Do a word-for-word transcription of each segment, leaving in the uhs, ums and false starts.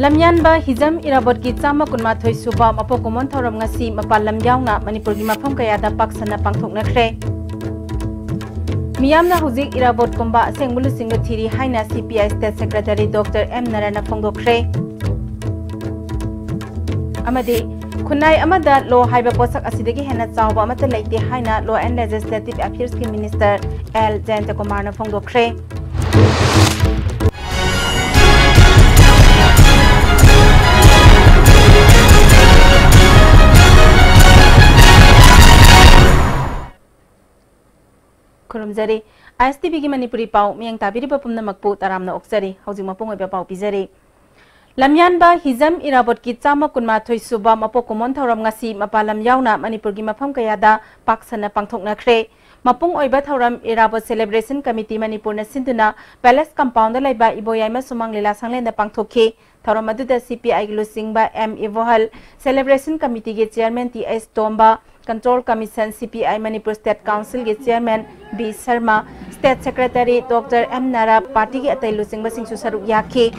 ꯂꯝꯌꯥꯟꯕ ꯍꯤꯖꯝ ꯏꯔꯥꯕꯣꯠꯀꯤ ꯆꯥꯝꯃ ꯀꯨꯟꯃꯥꯊꯣꯏ ꯁꯨꯕ ꯃꯄꯣꯛ ꯀꯨꯝꯑꯣꯟ ꯊꯧꯔꯝ ꯉꯁꯤ ꯃꯄꯥꯟ ꯂꯝ ꯌꯥꯎꯅ ꯃꯅꯤꯄꯨꯔꯒꯤ ꯃꯐꯝ ꯀꯌꯥꯗ ꯄꯥꯛ ꯁꯟꯅ ꯄꯥꯡꯊꯣꯛꯅꯈ꯭ꯔꯦ꯫ ꯃꯤꯌꯥꯝꯅ ꯍꯧꯖꯤꯛ ꯏꯔꯥꯕꯣꯠ ꯀꯨꯝꯕ ꯑꯁꯦꯡꯕ ꯂꯨꯆꯤꯡꯕ ꯊꯤꯔꯤ ꯍꯥꯏꯅ C P I State Secretary Doctor M ꯅꯔꯥꯅ ꯐꯣꯡꯗꯣꯛꯈ꯭ꯔꯦ꯫ ꯑꯃꯗꯤ ꯈꯨꯟꯅꯥꯏ ꯑꯃꯗ law ꯍꯥꯏꯕ ꯄꯣꯠꯁꯛ ꯑꯁꯤꯗꯒꯤ ꯍꯦꯟꯅ ꯆꯥꯎꯕ ꯑꯃꯠꯇ ꯂꯩꯇꯦ ꯍꯥꯏꯅ Law and Legislative Affairs ꯀꯤ Minister L ꯖꯌꯟꯇ ꯀꯨꯃꯥꯔꯅ ꯐꯣꯡꯗꯣꯛꯈ꯭ꯔꯦ꯫ ꯈꯨꯔꯨꯝꯖꯔꯤ꯫ ISTV ꯒꯤ ꯃꯅꯤꯄꯨꯔꯤ ꯄꯥꯎ ꯃꯤꯠꯌꯦꯡ ꯇꯥꯕꯤꯔꯤꯕ ꯄꯨꯝꯅꯃꯛꯄꯨ ꯇꯔꯥꯝꯅ ꯑꯣꯛꯆꯔꯤ꯫ ꯍꯧꯖꯤꯛ ꯃꯄꯨꯡ ꯑꯣꯏꯕ ꯄꯥꯎ ꯄꯤꯖꯔꯤ꯫ ꯂꯝꯌꯥꯟꯕ ꯍꯤꯖꯝ ꯏꯔꯥꯕꯣꯠꯀꯤ ꯆꯥꯝꯃ ꯀꯨꯟꯃꯥꯊꯣꯏ ꯁꯨꯕ ꯃꯄꯣꯛ ꯀꯨꯝꯑꯣꯟ ꯊꯧꯔꯝ ꯉꯁꯤ ꯃꯄꯥꯟ ꯂꯝ ꯌꯥꯎꯅ ꯃꯅꯤꯄꯨꯔꯒꯤ ꯃꯐꯝ ꯀꯌꯥꯗ ꯄꯥꯛ ꯁꯟꯅ ꯄꯥꯡꯊꯣꯛꯅꯈ꯭ꯔꯦ꯫ ꯃꯄꯨꯡ ꯑꯣꯏꯕ ꯊꯧꯔꯝ ꯏꯔꯥꯕꯣꯠ Celebration Committee ꯃꯅꯤꯄꯨꯔꯅ ꯁꯤꯟꯗꯨꯅ Palace Compound ꯗ ꯂꯩꯕ ꯏꯕꯣꯌꯥꯏꯃ ꯁꯨꯃꯥꯡ ꯂꯤꯂꯥ ꯁꯪꯂꯦꯟꯗ ꯄꯥꯡꯊꯣꯛꯈꯤ꯫ ꯊꯧꯔꯝ ꯑꯗꯨꯗ C P I ꯒꯤ ꯂꯨꯆꯤꯡꯕ M ꯏꯕꯣꯍꯜ, Celebration Committee ꯒꯤ Chairman T H Tomba, Control Commission, C P I Manipur State Council ꯒꯤ Chairman B Sharma, State Secretary Doctor M ꯅꯔꯥ, party ꯒꯤ ꯑꯇꯩ ꯂꯨꯆꯤꯡꯕꯁꯤꯡꯁꯨ ꯁꯔꯨꯛ ꯌꯥꯈꯤ꯫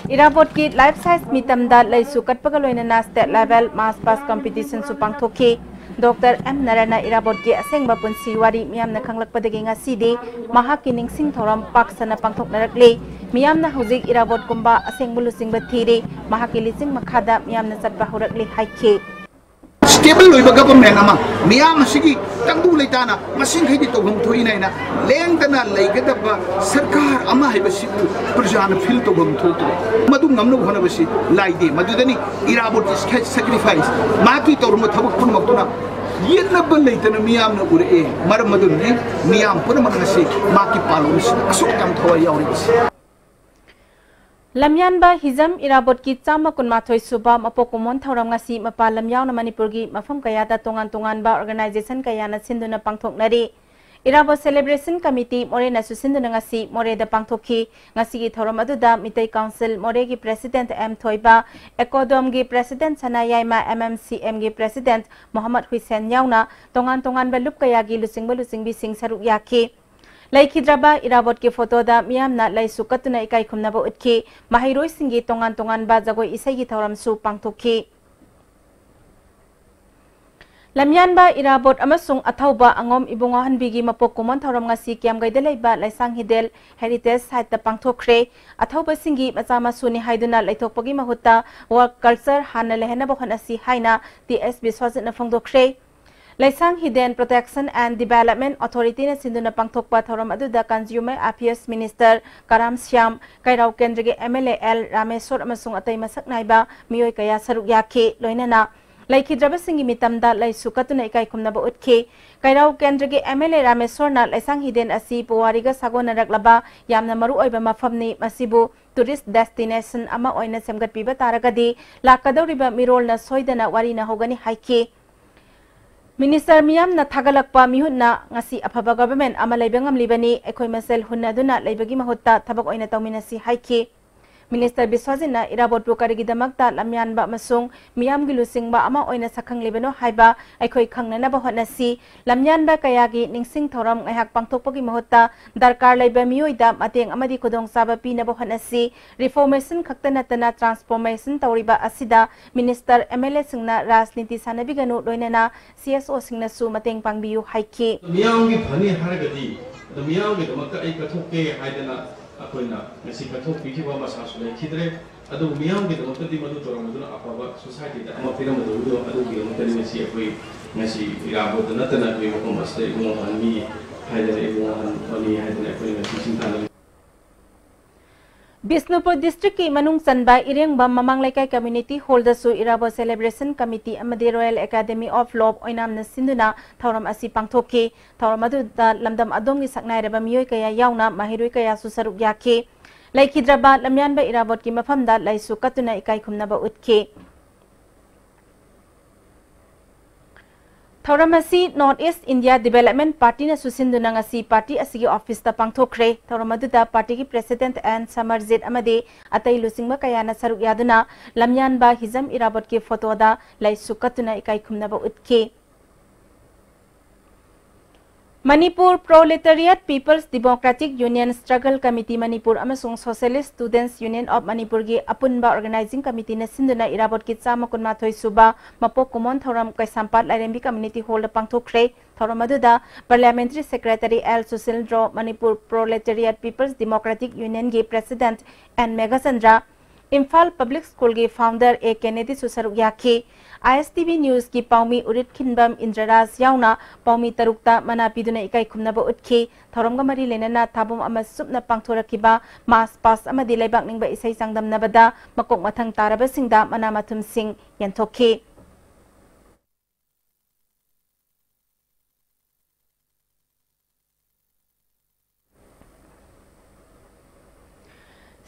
ꯏꯔꯥꯕꯣꯠꯀꯤ life size ꯃꯤꯇꯝꯗ ꯂꯩꯁꯨ ꯀꯠꯄꯒ ꯂꯣꯏꯅꯅ state level march past competition ꯁꯨ ꯄꯥꯡꯊꯣꯛꯈꯤ꯫ Doctor M ꯅꯔꯥꯅ ꯏꯔꯥꯕꯣꯠꯀꯤ ꯑꯁꯦꯡꯕ ꯄꯨꯟꯁꯤ ꯋꯥꯔꯤ ꯃꯤꯌꯥꯝꯅ ꯈꯪꯂꯛꯄꯗꯒꯤ ꯉꯁꯤꯗꯤ ꯃꯍꯥꯛꯀꯤ ꯅꯤꯡꯁꯤꯡ ꯊꯧꯔꯝ ꯄꯥꯛ ꯁꯟꯅ ꯄꯥꯡꯊꯣꯛꯅꯔꯛꯂꯤ꯫ ꯃꯤꯌꯥꯝꯅ ꯍꯧꯖꯤꯛ ꯏꯔꯥꯕꯣꯠ ꯀꯨꯝꯕ ꯑꯁꯦꯡꯕ ꯂꯨꯆꯤꯡꯕ ꯊꯤꯔꯤ꯫ ꯃꯍꯥꯛꯀꯤ ꯂꯤꯆꯤꯡ ꯃꯈꯥꯗ ꯃꯤꯌꯥꯝꯅ ꯆꯠꯄ ꯍꯧꯔꯛꯂꯤ ꯍꯥꯏꯈꯤ꯫ Stable ꯑꯣꯏꯕ government ꯑꯃ, ꯃꯤꯌꯥꯝ ꯑꯁꯤꯒꯤ ꯇꯪꯗꯨ ꯂꯩꯇꯥꯅ ꯃꯁꯤꯡꯈꯩꯗꯤ ꯇꯧꯐꯝ ꯊꯣꯛꯏꯅ ꯍꯥꯏꯅ ꯂꯦꯡꯗꯅ ꯂꯩꯒꯗꯕ ꯁꯔꯀꯥꯔ ꯑꯃ ꯍꯥꯏꯕꯁꯤꯕꯨ ꯄ꯭ꯔꯖꯥꯅ feel ꯇꯧꯐꯝ ꯊꯣꯛꯇ꯭ꯔꯦ꯫ ꯃꯗꯨ ꯉꯝꯅꯕ ꯍꯣꯠꯅꯕꯁꯤ ꯂꯥꯏꯗꯦ꯫ ꯃꯗꯨꯗꯅꯤ ꯏꯔꯥꯕꯣꯠꯀꯤ sacrifice, ꯃꯍꯥꯛꯀꯤ ꯇꯧꯔꯝꯕ ꯊꯕꯛ ꯄꯨꯝꯅꯃꯛꯇꯨꯅ ꯌꯦꯠꯅꯕ ꯂꯩꯇꯅ ꯃꯤꯌꯥꯝꯅ ꯎꯔꯛꯑꯦ꯫ ꯃꯔꯝ ꯑꯗꯨꯅꯅꯤ ꯃꯤꯌꯥꯝ ꯄꯨꯝꯅꯃꯛ ꯉꯁꯤ ꯃꯍꯥꯛꯀꯤ ꯄꯥꯜꯂꯣꯟꯁꯤꯗ ꯑꯁꯨꯛ ꯌꯥꯝ ꯊꯋꯥꯏ ꯌꯥꯎꯔꯤꯕꯁꯤ꯫ ꯂꯝꯌꯥꯟꯕ ꯍꯤꯖꯝ ꯏꯔꯥꯕꯣꯠꯀꯤ ꯆꯥꯝꯃ ꯀꯨꯟꯃꯥꯊꯣꯏ ꯁꯨꯕ ꯃꯄꯣꯛ ꯀꯨꯝꯑꯣꯟ ꯊꯧꯔꯝ ꯉꯁꯤ ꯃꯄꯥꯟ ꯂꯝ ꯌꯥꯎꯅ ꯃꯅꯤꯄꯨꯔꯒꯤ ꯃꯐꯝ ꯀꯌꯥꯗ ꯇꯣꯉꯥꯟ ꯇꯣꯉꯥꯟꯕ organization ꯀꯌꯥꯅ ꯁꯤꯟꯗꯨꯅ ꯄꯥꯡꯊꯣꯛꯅꯔꯤ꯫ ꯏꯔꯥꯕꯣꯠ Celebration Committee ꯃꯣꯔꯦꯅꯁꯨ ꯁꯤꯟꯗꯨꯅ ꯉꯁꯤ ꯃꯣꯔꯦꯗ ꯄꯥꯡꯊꯣꯛꯈꯤ꯫ ꯉꯁꯤꯒꯤ ꯊꯧꯔꯝ ꯑꯗꯨꯗ ꯃꯤꯇꯩ Council ꯃꯣꯔꯦꯒꯤ President M ꯊꯣꯏꯕ, ECODOM ꯒꯤ President ꯁꯅꯥꯌꯥꯏꯃ, M M C M ꯒꯤ President ꯃꯣꯍꯝꯃꯗ ꯍꯨꯏꯁꯦꯟ ꯌꯥꯎꯅ ꯇꯣꯉꯥꯟ ꯇꯣꯉꯥꯟꯕ ꯂꯨꯞ ꯀꯌꯥꯒꯤ ꯂꯨꯆꯤꯡꯕ ꯂꯨꯆꯤꯡꯕꯤꯁꯤꯡ ꯁꯔꯨꯛ ꯌꯥꯈꯤ꯫ ꯂꯩꯈꯤꯗ꯭ꯔꯕ ꯏꯔꯥꯕꯣꯠꯀꯤ ꯐꯣꯇꯣꯗ ꯃꯤꯌꯥꯝꯅ ꯂꯩꯁꯨ ꯀꯠꯇꯨꯅ ꯏꯀꯥꯏ ꯈꯨꯝꯅꯕ ꯎꯠꯈꯤ꯫ ꯃꯍꯩꯔꯣꯏꯁꯤꯡꯒꯤ ꯇꯣꯉꯥꯟ ꯇꯣꯉꯥꯟꯕ ꯖꯒꯣꯏ ꯏꯁꯩꯒꯤ ꯊꯧꯔꯝꯁꯨ ꯄꯥꯡꯊꯣꯛꯈꯤ꯫ ꯂꯝꯌꯥꯟꯕ ꯏꯔꯥꯕꯣꯠ ꯑꯃꯁꯨꯡ ꯑꯊꯧꯕ ꯑꯉꯣꯝ ꯏꯕꯨꯡꯉꯣꯍꯟꯕꯤꯒꯤ ꯃꯄꯣꯛ ꯀꯨꯝꯑꯣꯟ ꯊꯧꯔꯝ ꯉꯁꯤ ꯀꯤꯌꯥꯝꯒꯩꯗ ꯂꯩꯕ ꯂꯩꯁꯥꯡ ꯍꯤꯗꯦꯜ ꯍꯦꯔꯤꯇꯦꯖ ꯁꯥꯏꯠꯇ ꯄꯥꯡꯊꯣꯛꯈ꯭ꯔꯦ꯫ ꯑꯊꯧꯕꯁꯤꯡꯒꯤ ꯃꯆꯥ ꯃꯁꯨꯅꯤ ꯍꯥꯏꯗꯨꯅ ꯂꯩꯊꯣꯛꯄꯒꯤ ꯃꯍꯨꯠꯇ ꯋꯥꯔꯛ ꯀꯜꯆꯔ ꯍꯥꯟꯅ ꯂꯩꯍꯟꯅꯕ ꯍꯣꯠꯅꯁꯤ ꯍꯥꯏꯅ ꯇꯤ ꯑꯦꯁ ꯕꯤꯁ꯭ꯋꯥꯖꯤꯠꯅ ꯐꯣꯡꯗꯣꯛꯈ꯭ꯔꯦ꯫ ꯂꯩꯁꯥꯡ ꯍꯤꯗꯦꯟ Protection and Development Authorityꯅ ꯁꯤꯟꯗꯨꯅ ꯄꯥꯡꯊꯣꯛꯄ ꯊꯧꯔꯝ ꯑꯗꯨꯗ Consumer Affairs Minister ꯀꯔꯥꯝ ꯁ꯭ꯌꯥꯝ, ꯀꯩꯔꯥꯎ ꯀꯦꯟꯗ꯭ꯔꯒꯤ M L A L Rameshwor ꯑꯃꯁꯨꯡ ꯑꯇꯩ ꯃꯁꯛ ꯅꯥꯏꯕ ꯃꯤꯑꯣꯏ ꯀꯌꯥ ꯁꯔꯨꯛ ꯌꯥꯈꯤ꯫ ꯂꯣꯏꯅꯅ ꯂꯩꯈꯤꯗ꯭ꯔꯕꯁꯤꯡꯒꯤ ꯃꯤꯇꯝꯗ ꯂꯩꯁꯨ ꯀꯠꯇꯨꯅ ꯏꯀꯥꯏ ꯈꯨꯝꯅꯕ ꯎꯠꯈꯤ꯫ ꯀꯩꯔꯥꯎ ꯀꯦꯟꯗ꯭ꯔꯒꯤ ꯑꯦꯝ ꯑꯦꯜ ꯑꯦ ꯔꯥꯃꯦꯁꯣꯔꯅ ꯂꯩꯁꯥꯡ ꯍꯤꯗꯦꯟ ꯑꯁꯤ ꯄꯨꯋꯥꯔꯤꯒ ꯁꯥꯒꯣꯟꯅꯔꯛꯂꯕ ꯌꯥꯝꯅ ꯃꯔꯨ ꯑꯣꯏꯕ ꯃꯐꯝꯅꯤ, ꯃꯁꯤꯕꯨ tourist destination ꯑꯃ ꯑꯣꯏꯅ ꯁꯦꯝꯒꯠꯄꯤꯕ ꯇꯥꯔꯒꯗꯤ ꯂꯥꯛꯀꯗꯧꯔꯤꯕ ꯃꯤꯔꯣꯜꯅ ꯁꯣꯏꯗꯅ ꯋꯥꯔꯤ ꯅꯍꯧꯒꯅꯤ ꯍꯥꯏꯈꯤ꯫ ꯃꯤꯅꯤꯁꯇꯔ ꯃꯤꯌꯥꯝꯅ ꯊꯥꯒꯠꯂꯛꯄ ꯃꯤꯍꯨꯠꯅ ꯉꯁꯤ ꯑꯐꯕ ꯒꯚꯔꯟꯃꯦꯟꯠ ꯑꯃ ꯂꯩꯕ ꯉꯝꯂꯤꯕꯅꯤ꯫ ꯑꯩꯈꯣꯏ ꯃꯁꯦꯜ ꯍꯨꯟꯅꯗꯨꯅ ꯂꯩꯕꯒꯤ ꯃꯍꯨꯠꯇ ꯊꯕꯛ ꯑꯣꯏꯅ ꯇꯧꯃꯤꯟꯅꯁꯤ ꯍꯥꯏꯈꯤ꯫ ꯃꯤꯅꯤꯁꯇꯔ ꯕꯤꯁ꯭ꯋꯥꯖꯤꯠꯅ ꯏꯔꯥꯕꯣꯠꯄꯨ ꯀꯔꯤꯒꯤꯗꯃꯛꯇ ꯂꯝꯌꯥꯟꯕ ꯑꯃꯁꯨꯡ ꯃꯤꯌꯥꯝꯒꯤ ꯂꯨꯆꯤꯡꯕ ꯑꯃ ꯑꯣꯏꯅ ꯁꯛꯈꯪꯂꯤꯕꯅꯣ ꯍꯥꯏꯕ ꯑꯩꯈꯣꯏ ꯈꯪꯅꯅꯕ ꯍꯣꯠꯅꯁꯤ꯫ ꯂꯝꯌꯥꯟꯕ ꯀꯌꯥꯒꯤ ꯅꯤꯡꯁꯤꯡ ꯊꯧꯔꯝ ꯉꯥꯏꯍꯥꯛ ꯄꯥꯡꯊꯣꯛꯄꯒꯤ ꯃꯍꯨꯠꯇ ꯗꯔꯀꯥꯔ ꯂꯩꯕ ꯃꯤꯑꯣꯏꯗ ꯃꯇꯦꯡ ꯑꯃꯗꯤ ꯈꯨꯗꯣꯡꯆꯥꯕ ꯄꯤꯅꯕ ꯍꯣꯠꯅꯁꯤ꯫ Reformation ꯈꯛꯇ ꯅꯠꯇꯅ transformation ꯇꯧꯔꯤꯕ ꯑꯁꯤꯗ ꯃꯤꯅꯤꯁꯇꯔ, ꯑꯦꯝ ꯑꯦꯜ ꯑꯦꯁꯤꯡꯅ ꯔꯥꯖꯅꯤꯇꯤ ꯁꯥꯟꯅꯕꯤꯒꯅꯨ, ꯂꯣꯏꯅꯅ ꯁꯤ ꯑꯦꯁ ꯑꯣꯁꯤꯡꯅꯁꯨ ꯃꯇꯦꯡ ꯄꯥꯡꯕꯤꯌꯨ ꯍꯥꯏꯈꯤ꯫ ꯃꯤꯌꯥꯝꯒꯤ ꯐꯅꯤ ꯍꯥꯏꯔꯒꯗꯤ, ꯑꯗꯣ ꯃꯤꯌꯥꯝꯒꯤꯗꯃꯛꯇ ꯑꯩ ꯀꯠꯊꯣꯛꯀꯦ ꯍꯥꯏꯗꯅ ꯑꯩꯈꯣꯏꯅ ꯉꯁꯤ ꯀꯠꯊꯣꯛꯄꯤꯈꯤꯕ ꯃꯁꯥꯁꯨ ꯂꯩꯈꯤꯗ꯭ꯔꯦ꯫ ꯑꯗꯨꯕꯨ ꯃꯤꯌꯥꯝꯒꯤꯗꯃꯛꯇꯗꯤ ꯃꯗꯨ ꯇꯧꯔꯝꯕꯗꯨꯅ ꯑꯐꯕ societyꯗ ꯑꯃ ꯄꯤꯔꯝꯕꯗꯨ, ꯑꯗꯨꯒꯤꯗꯃꯛꯇꯅꯤ ꯉꯁꯤ ꯑꯩꯈꯣꯏ, ꯉꯁꯤ ꯏꯔꯥꯕꯣꯠꯇ ꯅꯠꯇꯅ ꯑꯩꯈꯣꯏ ꯃꯐꯝ ꯑꯁꯤꯗ ꯏꯕꯨꯡꯉꯣ ꯍꯟꯃꯤ ꯍꯥꯏꯗꯅ, ꯏꯕꯨꯡꯉꯣ ꯍꯟ-, ꯍꯟꯃꯤ ꯍꯥꯏꯗꯅ ꯑꯩꯈꯣꯏ ꯉꯁꯤ ꯁꯤꯡꯊꯥꯅꯔꯤ꯫ ꯕꯤꯁꯅꯨꯄꯨꯔ districtꯀꯤ ꯃꯅꯨꯡ ꯆꯟꯕ ꯏꯔꯦꯡꯕꯝ ꯃꯃꯥꯡ ꯂꯩꯀꯥꯏ community hallꯗꯁꯨ ꯏꯔꯥꯕꯣꯠ celebration committee ꯑꯃꯗꯤ Royal Academy of Love ꯑꯣꯏꯅꯥꯝꯅ ꯁꯤꯟꯗꯨꯅ ꯊꯧꯔꯝ ꯑꯁꯤ ꯄꯥꯡꯊꯣꯛꯈꯤ꯫ ꯊꯧꯔꯝ ꯑꯗꯨꯗ ꯂꯝꯗꯝ ꯑꯗꯣꯝꯒꯤ ꯁꯛꯅꯥꯏꯔꯕ ꯃꯤꯑꯣꯏ ꯀꯌꯥ ꯌꯥꯎꯅ ꯃꯍꯩꯔꯣꯏ ꯀꯌꯥꯁꯨ ꯁꯔꯨꯛ ꯌꯥꯈꯤ꯫ ꯂꯩꯈꯤꯗ꯭ꯔꯕ ꯂꯝꯌꯥꯟꯕ ꯏꯔꯥꯕꯣꯠꯀꯤ ꯃꯐꯝꯗ ꯂꯩꯁꯨ ꯀꯠꯇꯨꯅ ꯏꯀꯥꯏ ꯈꯨꯝꯅꯕ ꯎꯠꯈꯤ꯫ ꯊꯧꯔꯝ ꯑꯁꯤ North East India Development Partyꯅꯁꯨ ꯁꯤꯟꯗꯨꯅ ꯉꯁꯤ party ꯑꯁꯤꯒꯤ officeꯇ ꯄꯥꯡꯊꯣꯛꯈ꯭ꯔꯦ꯫ ꯊꯧꯔꯝ ꯑꯗꯨꯗ partyꯒꯤ president ꯑꯦꯟ ꯁꯃꯔꯖꯤꯠ ꯑꯃꯗꯤ ꯑꯇꯩ ꯂꯨꯆꯤꯡꯕ ꯀꯌꯥꯅ ꯁꯔꯨꯛ ꯌꯥꯗꯨꯅ ꯂꯝꯌꯥꯟꯕ ꯍꯤꯖꯝ ꯏꯔꯥꯕꯣꯠꯀꯤ photoꯗ ꯂꯩꯁꯨ ꯀꯠꯇꯨꯅ ꯏꯀꯥꯏ ꯈꯨꯝꯅꯕ ꯎꯠꯈꯤ꯫ Manipur Proletariat People's Democratic Union Struggle Committee Manipur ꯑꯃꯁꯨꯡ Socialist Students Union of Manipurꯒꯤ ꯑꯄꯨꯟꯕ organizing committeeꯅ ꯁꯤꯟꯗꯨꯅ ꯏꯔꯥꯕꯣꯠꯀꯤ ꯆꯥꯝꯃ ꯀꯨꯟꯃꯥꯊꯣꯏ ꯁꯨꯕ ꯃꯄꯣꯛ ꯀꯨꯝꯑꯣꯟ ꯊꯧꯔꯝ ꯀꯩꯁꯥꯝꯄꯥꯠ ꯂꯥꯏꯔꯦꯝꯕꯤ community hallꯗ ꯄꯥꯡꯊꯣꯛꯈ꯭ꯔꯦ꯫ ꯊꯧꯔꯝ ꯑꯗꯨꯗ Parliamentary Secretary L Susindro, Manipur Proletariat People's Democratic Unionꯒꯤ President N Meghachandra, Imphal Public Schoolꯒꯤ founder ꯑꯦ ꯀꯦꯅꯦꯗꯤꯁꯨ ꯁꯔꯨꯛ ꯌꯥꯈꯤ꯫ ꯑꯥꯏ ꯑꯦꯁ ꯇꯤ ꯚꯤ Newsꯀꯤ ꯄꯥꯎꯃꯤ ꯎꯔꯤꯠ ꯈꯤꯟꯕꯝ ꯏꯟꯗ꯭ꯔꯔꯥꯖ ꯌꯥꯎꯅ ꯄꯥꯎꯃꯤ ꯇꯔꯨꯛꯇ ꯃꯅꯥ ꯄꯤꯗꯨꯅ ꯏꯀꯥꯏ ꯈꯨꯝꯅꯕ ꯎꯠꯈꯤ꯫ ꯊꯧꯔꯝꯒ ꯃꯔꯤ ꯂꯩꯅꯅ ꯊꯥꯕꯨꯝ ꯑꯃ ꯆꯨꯞꯅ ꯄꯥꯡꯊꯣꯔꯛꯈꯤꯕ march past ꯑꯃꯗꯤ ꯂꯩꯕꯥꯛ ꯅꯤꯡꯕ ꯏꯁꯩ ꯆꯥꯡꯗꯝꯅꯕꯗ ꯃꯀꯣꯛ ꯃꯊꯪ ꯇꯥꯔꯕꯁꯤꯡꯗ ꯃꯅꯥ ꯃꯊꯨꯝꯁꯤꯡ ꯌꯦꯟꯊꯣꯛꯈꯤ꯫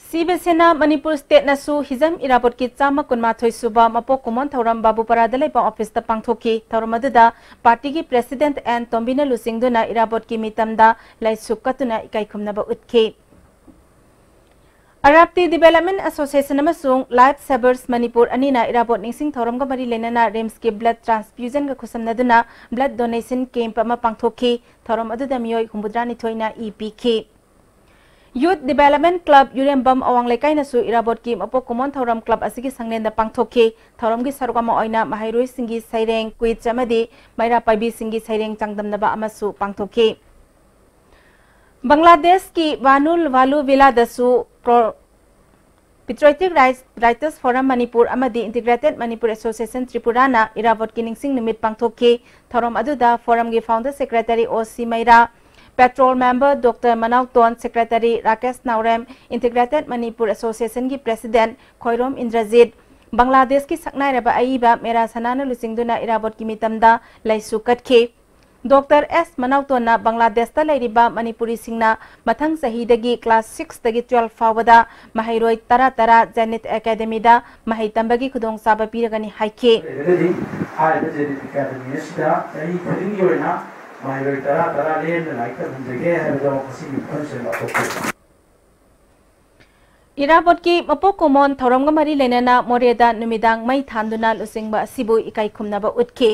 ꯁꯤꯕ ꯁꯦꯅꯥ ꯃꯅꯤꯄꯨꯔ stateꯅꯁꯨ ꯍꯤꯖꯝ ꯏꯔꯥꯕꯣꯠꯀꯤ ꯆꯥꯝꯃ ꯀꯨꯟꯃꯥꯊꯣꯏ ꯁꯨꯕ ꯃꯄꯣꯛ ꯀꯨꯝꯑꯣꯟ ꯊꯧꯔꯝ ꯕꯥꯕꯨꯄꯥꯔꯥꯗ ꯂꯩꯕ officeꯇ ꯄꯥꯡꯊꯣꯛꯈꯤ꯫ ꯊꯧꯔꯝ ꯑꯗꯨꯗ partyꯒꯤ president ꯑꯦꯟ ꯇꯣꯝꯕꯤꯅ ꯂꯨꯆꯤꯡꯗꯨꯅ ꯏꯔꯥꯕꯣꯠꯀꯤ ꯃꯤꯇꯝꯗ ꯂꯥꯏꯁꯨ ꯀꯠꯇꯨꯅ ꯏꯀꯥꯏ ꯈꯨꯝꯅꯕ ꯎꯠꯈꯤ꯫ ꯑꯔꯥꯞꯇꯤ Development Association ꯑꯃꯁꯨꯡ Life Savers ꯃꯅꯤꯄꯨꯔ ꯑꯅꯤꯅ ꯏꯔꯥꯕꯣꯠ ꯅꯤꯡꯁꯤꯡ ꯊꯧꯔꯝꯒ ꯃꯔꯤ ꯂꯩꯅꯅ RIMSꯀꯤ blood transfusionꯒ ꯈꯨꯠꯁꯝꯅꯗꯨꯅ blood donation camp ꯑꯃ ꯄꯥꯡꯊꯣꯛꯈꯤ꯫ ꯊꯧꯔꯝ ꯑꯗꯨꯗ ꯃꯤꯑꯣꯏ ꯍꯨꯝꯐꯨꯇꯔꯥꯅꯤꯊꯣꯏꯅ ꯏ ꯄꯤꯈꯤ꯫ Youth Development Club ꯌꯨꯔꯦꯝꯕꯝ ꯑꯋꯥꯡ ꯂꯩꯀꯥꯏꯅꯁꯨ ꯏꯔꯥꯕꯣꯠꯀꯤ ꯃꯄꯣꯛ ꯀꯨꯝꯑꯣꯟ ꯊꯧꯔꯝ club ꯑꯁꯤꯒꯤ ꯁꯪꯂꯦꯟꯗ ꯄꯥꯡꯊꯣꯛꯈꯤ꯫ ꯊꯧꯔꯝꯒꯤ ꯁꯔꯨꯛ ꯑꯃ ꯑꯣꯏꯅ ꯃꯍꯩꯔꯣꯏꯁꯤꯡꯒꯤ ꯁꯩꯔꯦꯡ, quiz ꯑꯃꯗꯤ ꯃꯩꯔꯥ ꯄꯥꯏꯕꯤꯁꯤꯡꯒꯤ ꯁꯩꯔꯦꯡ ꯆꯥꯡꯗꯝꯅꯕ ꯑꯃꯁꯨ ꯄꯥꯡꯊꯣꯛꯈꯤ꯫ ꯕꯪꯒ꯭ꯂꯥꯗꯦꯁꯀꯤ ꯕꯥꯅꯨꯜ ꯋꯥꯂꯨ ꯚꯤꯂꯥꯗꯁꯨ ꯄ꯭ꯔꯣ-, Patriotic Rights, Writers Forum Manipur ꯑꯃꯗꯤ Integrated Manipur Association ꯇ꯭ꯔꯤꯄꯨꯔꯥꯅ ꯏꯔꯥꯕꯣꯠꯀꯤ ꯅꯤꯡꯁꯤꯡ ꯅꯨꯃꯤꯠ ꯄꯥꯡꯊꯣꯛꯈꯤ꯫ ꯊꯧꯔꯝ ꯑꯗꯨꯗ forumꯒꯤ founder secretary O C Meira, patrol member doctor Manaoton, secretary Rakesh Naorem, Integrated Manipur Associationꯒꯤ president ꯈꯣꯏꯔꯣꯝ ꯏꯟꯗ꯭ꯔꯖꯤꯠ, ꯕꯪꯒ꯭ꯂꯥꯗꯦꯁꯀꯤ ꯁꯛꯅꯥꯏꯔꯕ ꯑꯏꯕ ꯃꯦꯔꯥ ꯁꯅꯥꯅ ꯂꯨꯆꯤꯡꯗꯨꯅ ꯏꯔꯥꯕꯣꯠꯀꯤ ꯃꯤꯇꯝꯗ ꯂꯥꯏꯁꯨ ꯀꯠꯈꯤ꯫ ꯗꯣꯛꯇꯔ ꯑꯦꯁ ꯃꯅꯥꯎꯇꯣꯟꯅ ꯕꯪꯒ꯭ꯂꯥꯗꯦꯁꯇ ꯂꯩꯔꯤꯕ ꯃꯅꯤꯄꯨꯔꯤꯁꯤꯡꯅ ꯃꯊꯪ ꯆꯍꯤꯗꯒꯤ class sixꯇꯒꯤ twelve ꯐꯥꯎꯕꯗ ꯃꯍꯩꯔꯣꯏ ꯇꯔꯥ ꯇꯔꯥ ꯖꯦꯅꯤꯠ ꯑꯦꯀꯥꯗꯃꯤꯗ ꯃꯍꯩ ꯇꯝꯕꯒꯤ ꯈꯨꯗꯣꯡꯆꯥꯕ ꯄꯤꯔꯒꯅꯤ ꯍꯥꯏꯈꯤ꯫ ꯂꯩꯔꯒꯗꯤ ꯍꯥꯏꯔꯤꯕ ꯖꯦꯅꯤꯠ ꯑꯦꯀꯥꯗꯃꯤ ꯑꯁꯤꯗ ꯆꯍꯤ ꯈꯨꯗꯤꯡꯒꯤ ꯑꯣꯏꯅ ꯃꯍꯩꯔꯣꯏ ꯇꯔꯥ ꯇꯔꯥ ꯂꯦꯝꯅ ꯂꯥꯏꯔꯤꯛ ꯇꯝꯍꯟꯖꯒꯦ ꯍꯥꯏꯕꯗꯣ ꯃꯁꯤꯒꯤ ꯃꯐꯝꯁꯤꯗ ꯂꯥꯎꯊꯣꯛꯆꯔꯤ꯫ ꯏꯔꯥꯕꯣꯠꯀꯤ ꯃꯄꯣꯛ ꯀꯨꯝꯑꯣꯟ ꯊꯧꯔꯝꯒ ꯃꯔꯤ ꯂꯩꯅꯅ ꯃꯣꯔꯦꯗ ꯅꯨꯃꯤꯗꯥꯡ ꯃꯩ ꯊꯥꯟꯗꯨꯅ ꯂꯨꯆꯤꯡꯕ ꯑꯁꯤꯕꯨ ꯏꯀꯥꯏ ꯈꯨꯝꯅꯕ ꯎꯠꯈꯤ꯫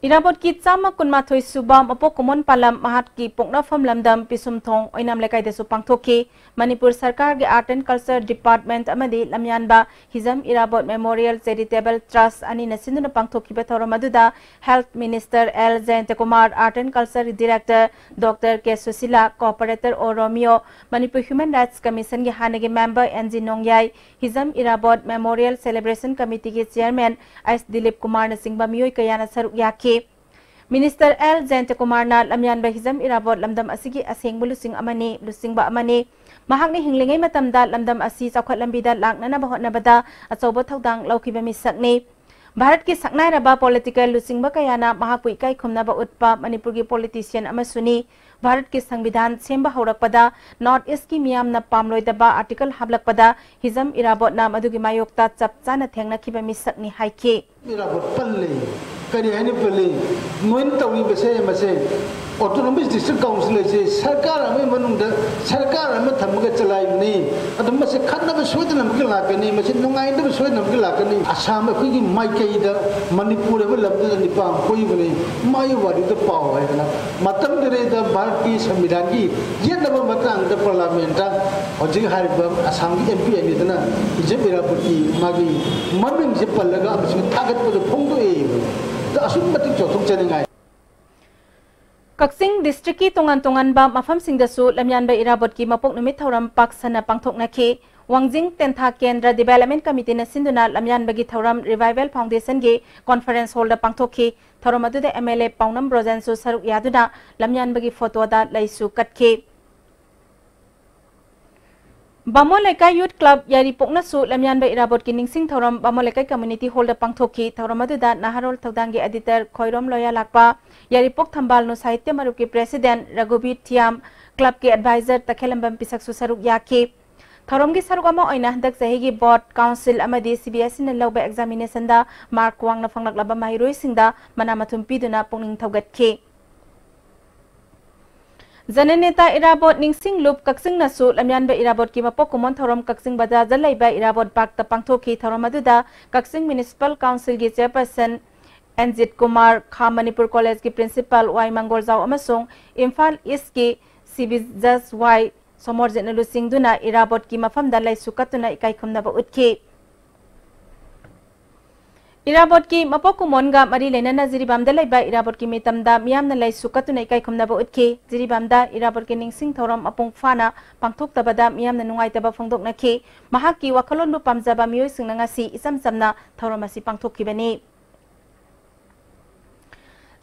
ꯏꯔꯥꯕꯣꯠꯀꯤ ꯆꯥꯝꯃ ꯀꯨꯟꯃꯥꯊꯣꯏ ꯁꯨꯕ ꯃꯄꯣꯛ ꯀꯨꯝꯑꯣꯟ ꯄꯥꯂꯝ ꯃꯍꯥꯛꯀꯤ ꯄꯣꯛꯅꯐꯝ ꯂꯝꯗꯝ ꯄꯤꯁꯨꯝꯊꯣꯡ ꯑꯣꯏꯅꯥꯝ ꯂꯩꯀꯥꯏꯗꯁꯨ ꯄꯥꯡꯊꯣꯛꯈꯤ꯫ ꯃꯅꯤꯄꯨꯔ ꯁꯔꯀꯥꯔꯒꯤ Art and Culture Department ꯑꯃꯗꯤ ꯂꯝꯌꯥꯟꯕ ꯍꯤꯖꯝ ꯏꯔꯥꯕꯣꯠ Memorial Charitable Trust ꯑꯅꯤꯅ ꯁꯤꯟꯗꯨꯅ ꯄꯥꯡꯊꯣꯛꯈꯤꯕ ꯊꯧꯔꯝ ꯑꯗꯨꯗ Health Minister L Jayantakumar, Art and Culture Director doctor K Sushila, Co-operator O Romeo, Manipur Human Rights Commissionꯒꯤ ꯍꯥꯟꯅꯒꯤ member N G Nongyai, Hijam Irabot Memorial Celebration Committeeꯒꯤ Chairman ꯑꯩꯁ ꯗꯤꯂꯤꯞ ꯀꯨꯃꯥꯔꯅ ꯆꯤꯡꯕ ꯃꯤꯑꯣꯏ ꯀꯌꯥꯅ ꯁꯔꯨꯛ ꯌꯥꯈꯤ꯫ ꯃꯤꯅꯤꯁꯇꯔ ꯑꯦꯜ ꯖꯌꯟꯇꯀꯨꯃꯥꯔꯅ ꯂꯝꯌꯥꯟꯕ ꯍꯤꯖꯝ ꯏꯔꯥꯕꯣꯠ ꯂꯝꯗꯝ ꯑꯁꯤꯒꯤ ꯑꯁꯦꯡꯕ ꯂꯨꯆꯤꯡ ꯑꯃꯅꯤ, ꯂꯨꯆꯤꯡꯕ ꯑꯃꯅꯤ꯫ ꯃꯍꯥꯛꯅ ꯍꯤꯡꯂꯤꯉꯩ ꯃꯇꯝꯗ ꯂꯝꯗꯝ ꯑꯁꯤ ꯆꯥꯎꯈꯠ ꯂꯝꯕꯤꯗ ꯂꯥꯛꯅꯅꯕ ꯍꯣꯠꯅꯕꯗ ꯑꯆꯧꯕ ꯊꯧꯗꯥꯡ ꯂꯧꯈꯤꯕ ꯃꯤꯁꯛꯅꯤ꯫ ꯚꯥꯔꯠꯀꯤ ꯁꯛꯅꯥꯏꯔꯕ political ꯂꯨꯆꯤꯡꯕ ꯀꯌꯥꯅ ꯃꯍꯥꯛꯄꯨ ꯏꯀꯥꯏ ꯈꯨꯝꯅꯕ ꯎꯠꯄ ꯃꯅꯤꯄꯨꯔꯒꯤ politician ꯑꯃꯁꯨꯅꯤ꯫ ꯚꯥꯔꯠꯀꯤ ꯁꯪꯕꯤꯙꯥꯟ ꯁꯦꯝꯕ ꯍꯧꯔꯛꯄꯗ North Eastꯀꯤ ꯃꯤꯌꯥꯝꯅ ꯄꯥꯝꯂꯣꯏꯗꯕ article ꯍꯥꯞꯂꯛꯄꯗ ꯍꯤꯖꯝ ꯏꯔꯥꯕꯣꯠꯅ ꯃꯗꯨꯒꯤ ꯃꯥꯌꯣꯛꯇ ꯆꯞ ꯆꯥꯅ ꯊꯦꯡꯅꯈꯤꯕ ꯃꯤꯁꯛꯅꯤ ꯍꯥꯏꯈꯤ꯫ ꯏꯔꯥꯕꯣꯠ ꯄꯜꯂꯤ꯫ ꯀꯔꯤ ꯍꯥꯏꯅ ꯄꯜꯂꯤ? ꯅꯣꯏꯅ ꯇꯧꯔꯤꯕꯁꯦ ꯃꯁꯦ Autonomous District Council ꯍꯥꯏꯁꯦ ꯁꯔꯀꯥꯔ ꯑꯃꯒꯤ ꯃꯅꯨꯡꯗ ꯁꯔꯀꯥꯔ ꯑꯃ ꯊꯝꯃꯒ ꯆꯂꯥꯏꯕꯅꯤ꯫ ꯑꯗꯨ ꯃꯁꯤ ꯈꯠꯅꯕ ꯁꯣꯏꯗꯅꯃꯛꯀꯤ ꯂꯥꯛꯀꯅꯤ, ꯃꯁꯤ ꯅꯨꯡꯉꯥꯏꯅꯗꯕ ꯁꯣꯏꯗꯅꯃꯛꯀꯤ ꯂꯥꯛꯀꯅꯤ꯫ ꯑꯁꯥꯝ ꯑꯩꯈꯣꯏꯒꯤ ꯃꯥꯏꯀꯩꯗ ꯃꯅꯤꯄꯨꯔ ꯍꯥꯏꯕ ꯂꯝꯗꯨꯗ ꯅꯤꯄꯥ ꯑꯃ ꯀꯣꯏꯕꯅꯤ, ꯃꯥꯒꯤ ꯋꯥꯔꯤꯗꯣ ꯄꯥꯎ ꯍꯥꯏꯗꯅ꯫ ꯃꯇꯝꯗꯨꯗꯩꯗ ꯚꯥꯔꯠꯀꯤ ꯁꯪꯕꯤꯙꯥꯟꯒꯤ ꯌꯦꯠꯅꯕ ꯃꯇꯥꯡꯗ parliamentꯇ ꯍꯧꯖꯤꯛ ꯍꯥꯏꯔꯤꯕ ꯑꯁꯥꯝꯒꯤ ꯑꯦꯝ ꯄꯤ ꯑꯅꯤꯗꯨꯅ ꯍꯤꯖꯝ ꯏꯔꯥꯕꯣꯠꯀꯤ ꯃꯥꯒꯤ ꯃꯃꯤꯡꯁꯦ ꯄꯜꯂꯒ ꯑꯃꯁꯨꯡ ꯊꯥꯒꯠꯄꯗꯣ ꯐꯣꯡꯗꯣꯛꯑꯦ꯫ ꯑꯗꯣ ꯑꯁꯨꯛꯀꯤ ꯃꯇꯤꯛ ꯆꯥꯎꯊꯣꯛꯆꯅꯤꯡꯉꯥꯏ꯫ ꯀꯛꯆꯤꯡ districtꯀꯤ ꯇꯣꯉꯥꯟ ꯇꯣꯉꯥꯟꯕ ꯃꯐꯝꯁꯤꯡꯗꯁꯨ ꯂꯝꯌꯥꯟꯕ ꯏꯔꯥꯕꯣꯠꯀꯤ ꯃꯄꯣꯛ ꯅꯨꯃꯤꯠ ꯊꯧꯔꯝ ꯄꯥꯛ ꯁꯟꯅ ꯄꯥꯡꯊꯣꯛꯅꯈꯤ꯫ ꯋꯥꯡꯖꯤꯡ ꯇꯦꯟꯊꯥ ꯀꯦꯟꯗ꯭ꯔ Development Committeeꯅ ꯁꯤꯟꯗꯨꯅ ꯂꯝꯌꯥꯟꯕꯒꯤ ꯊꯧꯔꯝ Revival Foundationꯒꯤ conference hallꯗ ꯄꯥꯡꯊꯣꯛꯈꯤ꯫ ꯊꯧꯔꯝ ꯑꯗꯨꯗ ꯑꯦꯝ ꯑꯦꯜ ꯑꯦ ꯄꯥꯎꯅꯝ ꯕ꯭ꯔꯣꯖꯦꯟꯁꯨ ꯁꯔꯨꯛ ꯌꯥꯗꯨꯅ ꯂꯝꯌꯥꯟꯕꯒꯤ photoꯗ ꯂꯩꯁꯨ ꯀꯠꯈꯤ꯫ ꯕꯥꯃꯣꯟ ꯂꯩꯀꯥꯏ Youth Club ꯌꯥꯏꯔꯤꯄꯣꯛꯅꯁꯨ ꯂꯝꯌꯥꯟꯕ ꯏꯔꯥꯕꯣꯠꯀꯤ ꯅꯤꯡꯁꯤꯡ ꯊꯧꯔꯝ ꯕꯥꯃꯣꯟ ꯂꯩꯀꯥꯏ Community Hallꯗ ꯄꯥꯡꯊꯣꯛꯈꯤ꯫ ꯊꯧꯔꯝ ꯑꯗꯨꯗ ꯅꯍꯥꯔꯣꯜ ꯊꯧꯗꯥꯡꯒꯤ editor ꯈꯣꯏꯔꯣꯝ ꯂꯣꯌꯥꯂꯥꯛꯄ, ꯌꯥꯏꯔꯤꯄꯣꯛ ꯊꯝꯕꯥꯜꯅꯨ ꯁꯥꯍꯤꯇ꯭ꯌ ꯃꯔꯨꯞꯀꯤ president ꯔꯘꯨꯕꯤꯔ ꯊꯤꯌꯥꯝ, clubꯀꯤ advisor ꯇꯈꯦꯜꯂꯝꯕꯝ ꯄꯤꯁꯛꯁꯨ ꯁꯔꯨꯛ ꯌꯥꯈꯤ꯫ ꯊꯧꯔꯝꯒꯤ ꯁꯔꯨꯛ ꯑꯃ ꯑꯣꯏꯅ ꯍꯟꯗꯛ ꯆꯍꯤꯒꯤ board council ꯑꯃꯗꯤ C B S Eꯅ ꯂꯧꯕ examinationꯗ mark ꯋꯥꯡꯅ ꯐꯪꯂꯛꯂꯕ ꯃꯍꯩꯔꯣꯏꯁꯤꯡꯗ ꯃꯅꯥ ꯃꯊꯨꯝ ꯄꯤꯗꯨꯅ ꯄꯨꯛꯅꯤꯡ ꯊꯧꯒꯠꯈꯤ꯫ ꯖꯅꯅꯦꯇꯥ ꯏꯔꯥꯕꯣꯠ ꯅꯤꯡꯁꯤꯡ ꯂꯨꯞ ꯀꯛꯆꯤꯡꯅꯁꯨ ꯂꯝꯌꯥꯟꯕ ꯏꯔꯥꯕꯣꯠꯀꯤ ꯃꯄꯣꯛ ꯀꯨꯝꯑꯣꯟ ꯊꯧꯔꯝ ꯀꯛꯆꯤꯡ ꯕꯖꯥꯔꯗ ꯂꯩꯕ ꯏꯔꯥꯕꯣꯠ ꯄꯥꯔꯛꯇ ꯄꯥꯡꯊꯣꯛꯈꯤ꯫ ꯊꯧꯔꯝ ꯑꯗꯨꯗ ꯀꯛꯆꯤꯡ Municipal Councilꯒꯤ chairperson ꯑꯦꯟꯖꯤꯠ ꯀꯨꯃꯥꯔ, ꯈꯥ ꯃꯅꯤꯄꯨꯔ ꯀꯣꯂꯦꯖꯀꯤ ꯄ꯭ꯔꯤꯟꯁꯤꯄꯥꯜ ꯋꯥꯏ ꯃꯪꯒꯣꯜꯖꯥꯎ ꯑꯃꯁꯨꯡ ꯏꯝꯐꯥꯜ ꯏꯁꯀꯤ ꯁꯤ ꯕꯤ ꯖꯁ ꯋꯥꯏ ꯁꯣꯃꯣꯔꯖꯤꯠꯅ ꯂꯨꯆꯤꯡꯗꯨꯅ ꯏꯔꯥꯕꯣꯠꯀꯤ ꯃꯐꯝꯗ ꯂꯩꯁꯨ ꯀꯠꯇꯨꯅ ꯏꯀꯥꯏ ꯈꯨꯝꯅꯕ ꯎꯠꯈꯤ꯫ ꯏꯔꯥꯕꯣꯠꯀꯤ ꯃꯄꯣꯛ ꯀꯨꯝꯑꯣꯟꯒ ꯃꯔꯤ ꯂꯩꯅꯅ ꯖꯤꯔꯤꯕꯥꯝꯗ ꯂꯩꯕ ꯏꯔꯥꯕꯣꯠꯀꯤ ꯃꯤꯇꯝꯗ ꯃꯤꯌꯥꯝꯅ ꯂꯩꯁꯨ ꯀꯠꯇꯨꯅ ꯏꯀꯥꯏ ꯈꯨꯝꯅꯕ ꯎꯠꯈꯤ꯫ ꯖꯤꯔꯤꯕꯥꯝꯗ ꯏꯔꯥꯕꯣꯠꯀꯤ ꯅꯤꯡꯁꯤꯡ ꯊꯧꯔꯝ ꯃꯄꯨꯡ ꯐꯥꯅ ꯄꯥꯡꯊꯣꯛꯇꯕꯗ ꯃꯤꯌꯥꯝꯅ ꯅꯨꯡꯉꯥꯏꯇꯕ ꯐꯣꯡꯗꯣꯛꯅꯈꯤ꯫ ꯃꯍꯥꯛꯀꯤ ꯋꯥꯈꯜꯂꯣꯟꯕꯨ ꯄꯥꯝꯖꯕ ꯃꯤꯑꯣꯏꯁꯤꯡꯅ ꯉꯁꯤ ꯏꯆꯝ ꯆꯝꯅ ꯊꯧꯔꯝ ꯑꯁꯤ ꯄꯥꯡꯊꯣꯛꯈꯤꯕꯅꯤ꯫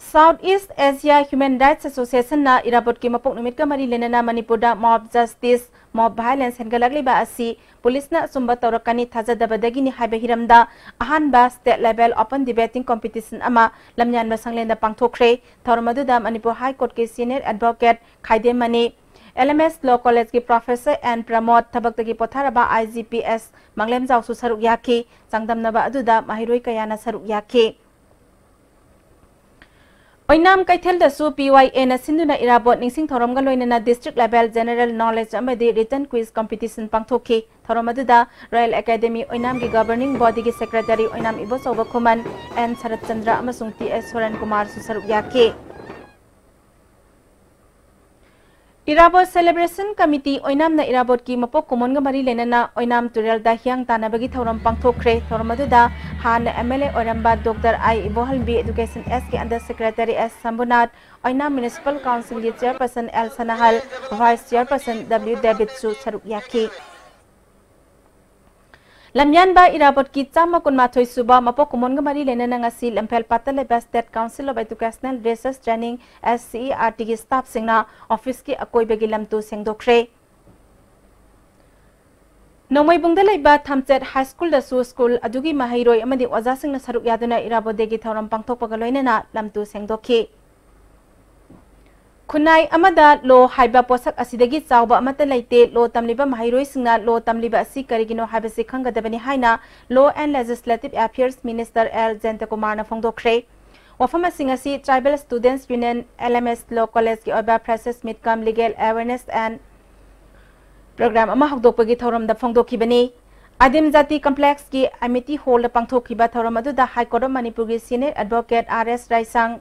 South East Asia Human Rights Association ꯅ ꯏꯔꯥꯕꯣꯠꯀꯤ ꯃꯄꯣꯛ ꯅꯨꯃꯤꯠꯀ ꯃꯔꯤ ꯂꯩꯅꯅ ꯃꯅꯤꯄꯨꯔꯗ mob justice, mob violence ꯍꯦꯟꯒꯠꯂꯛꯂꯤꯕ ꯑꯁꯤ ꯄꯨꯂꯤꯁꯅ ꯑꯆꯨꯝꯕ ꯇꯧꯔꯛꯀꯅꯤ ꯊꯥꯖꯗꯕꯗꯒꯤꯅꯤ ꯍꯥꯏꯕ ꯍꯤꯔꯝꯗ ꯑꯍꯥꯟꯕ state level open debating competition ꯑꯃ ꯂꯝꯌꯥꯟꯕ ꯁꯪꯂꯦꯟꯗ ꯄꯥꯡꯊꯣꯛꯈ꯭ꯔꯦ꯫ ꯊꯧꯔꯝ ꯑꯗꯨꯗ ꯃꯅꯤꯄꯨꯔ High Court ꯀꯤ senior advocate Khaidem Mani, L M S Law College ꯀꯤ professor N ꯄ꯭ꯔꯃꯣꯗ, ꯊꯕꯛꯇꯒꯤ ꯄꯣꯊꯥꯔꯕ I G P S ꯃꯪꯂꯦꯝꯖꯥꯎꯁꯨ ꯁꯔꯨꯛ ꯌꯥꯈꯤ꯫ ꯆꯥꯡꯗꯝꯅꯕ ꯑꯗꯨꯗ ꯃꯍꯩꯔꯣꯏ ꯀꯌꯥꯅ ꯁꯔꯨꯛ ꯌꯥꯈꯤ꯫ ꯑꯣꯏꯅꯥꯝ ꯀꯩꯊꯦꯜꯗꯁꯨ P Y A ꯅ ꯁꯤꯟꯗꯨꯅ ꯏꯔꯥꯕꯣꯠ ꯅꯤꯡꯁꯤꯡ ꯊꯧꯔꯝꯒ ꯂꯣꯏꯅꯅ district level general knowledge ꯑꯃꯗꯤ written quiz competition ꯄꯥꯡꯊꯣꯛꯈꯤ꯫ ꯊꯧꯔꯝ ꯑꯗꯨꯗ Royal Academy ꯑꯣꯏꯅꯥꯝꯒꯤ governing body ꯒꯤ secretary ꯑꯣꯏꯅꯥꯝ ꯏꯕꯣꯆꯧꯕ ꯈꯨꯃꯟ, N ꯁꯔꯠꯆꯟꯗ꯭ꯔ ꯑꯃꯁꯨꯡ T S ꯁꯣꯔꯟ ꯀꯨꯃꯥꯔꯁꯨ ꯁꯔꯨꯛ ꯌꯥꯈꯤ꯫ ꯏꯔꯥꯕꯣꯠ celebration committee ꯑꯣꯏꯅꯥꯝꯅ ꯏꯔꯥꯕꯣꯠꯀꯤ ꯃꯄꯣꯛ ꯀꯨꯝꯑꯣꯟꯒ ꯃꯔꯤ ꯂꯩꯅꯅ ꯑꯣꯏꯅꯥꯝ ꯇꯨꯔꯦꯜꯗ ꯍꯤꯌꯥꯡ ꯇꯥꯟꯅꯕꯒꯤ ꯊꯧꯔꯝ ꯄꯥꯡꯊꯣꯛꯈ꯭ꯔꯦ꯫ ꯊꯧꯔꯝ ꯑꯗꯨꯗ ꯍꯥꯟꯅ M L A ꯑꯣꯏꯔꯝꯕ Doctor I ꯏꯕꯣꯍꯜꯕꯤ, Education S ꯀꯤ under secretary S ꯁꯝꯕꯨꯅꯥꯊ, ꯑꯣꯏꯅꯥꯝ Municipal Council ꯒꯤ chairperson L ꯁꯅꯥꯍꯜ, vice chairperson W ꯗꯦꯕꯤꯠꯁꯨ ꯁꯔꯨꯛ ꯌꯥꯈꯤ꯫ ꯂꯝꯌꯥꯟꯕ ꯏꯔꯥꯕꯣꯠꯀꯤ ꯆꯥꯝꯃ ꯀꯨꯟꯃꯥꯊꯣꯏ ꯁꯨꯕ ꯃꯄꯣꯛ ꯀꯨꯝꯑꯣꯟꯒ ꯃꯔꯤ ꯂꯩꯅꯅ ꯉꯁꯤ ꯂꯝꯐꯦꯜ ꯄꯥꯠꯇ ꯂꯩꯕ State Council of Educational Research Training, S C E R T ꯒꯤ staff ꯁꯤꯡꯅ office ꯀꯤ ꯑꯀꯣꯏꯕꯒꯤ ꯂꯝꯇꯨ ꯁꯦꯡꯗꯣꯛꯈ꯭ꯔꯦ꯫ ꯅꯣꯡꯃꯩꯕꯨꯡꯗ ꯂꯩꯕ ꯊꯝꯆꯦꯠ High School ꯗꯁꯨ school ꯑꯗꯨꯒꯤ ꯃꯍꯩꯔꯣꯏ ꯑꯃꯗꯤ ꯑꯣꯖꯥꯁꯤꯡꯅ ꯁꯔꯨꯛ ꯌꯥꯗꯨꯅ ꯏꯔꯥꯕꯣꯠ ꯗꯦꯒꯤ ꯊꯧꯔꯝ ꯄꯥꯡꯊꯣꯛꯄꯒ ꯂꯣꯏꯅꯅ ꯂꯝꯇꯨ ꯁꯦꯡꯗꯣꯛꯈꯤ꯫ ꯈꯨꯟꯅꯥꯏ ꯑꯃꯗ law ꯍꯥꯏꯕ ꯄꯣꯠꯁꯛ ꯑꯁꯤꯗꯒꯤ ꯆꯥꯎꯕ ꯑꯃꯠꯇ ꯂꯩꯇꯦ꯫ Law ꯇꯝꯂꯤꯕ ꯃꯍꯩꯔꯣꯏꯁꯤꯡꯅ law ꯇꯝꯂꯤꯕ ꯑꯁꯤ ꯀꯔꯤꯒꯤꯅꯣ ꯍꯥꯏꯕꯁꯤ ꯈꯪꯒꯗꯕꯅꯤ ꯍꯥꯏꯅ Law and Legislative Affairs Minister L ꯖꯌꯟꯇꯀꯨꯃꯥꯔꯅ ꯐꯣꯡꯗꯣꯛꯈ꯭ꯔꯦ꯫ ꯋꯥꯐꯝ ꯑꯁꯤꯡ ꯑꯁꯤ Tribal Students Union, L M S Law College ꯀꯤ ꯑꯣꯏꯕ freshers meet cum legal awareness and program ꯑꯃ ꯍꯧꯗꯣꯛꯄꯒꯤ ꯊꯧꯔꯝꯗ ꯐꯣꯡꯗꯣꯛꯈꯤꯕꯅꯤ꯫ ꯑꯗꯤꯝ ꯖꯥꯇꯤ ꯀꯝꯄ꯭ꯂꯦꯛꯁꯀꯤ ꯑꯦꯃꯤꯇꯤ ꯍꯣꯜꯗ ꯄꯥꯡꯊꯣꯛꯈꯤꯕ ꯊꯧꯔꯝ ꯑꯗꯨꯗ ꯍꯥꯏ ꯀꯣꯔꯠ ꯑꯣꯐ ꯃꯅꯤꯄꯨꯔꯒꯤ senior advocate R S Raisang,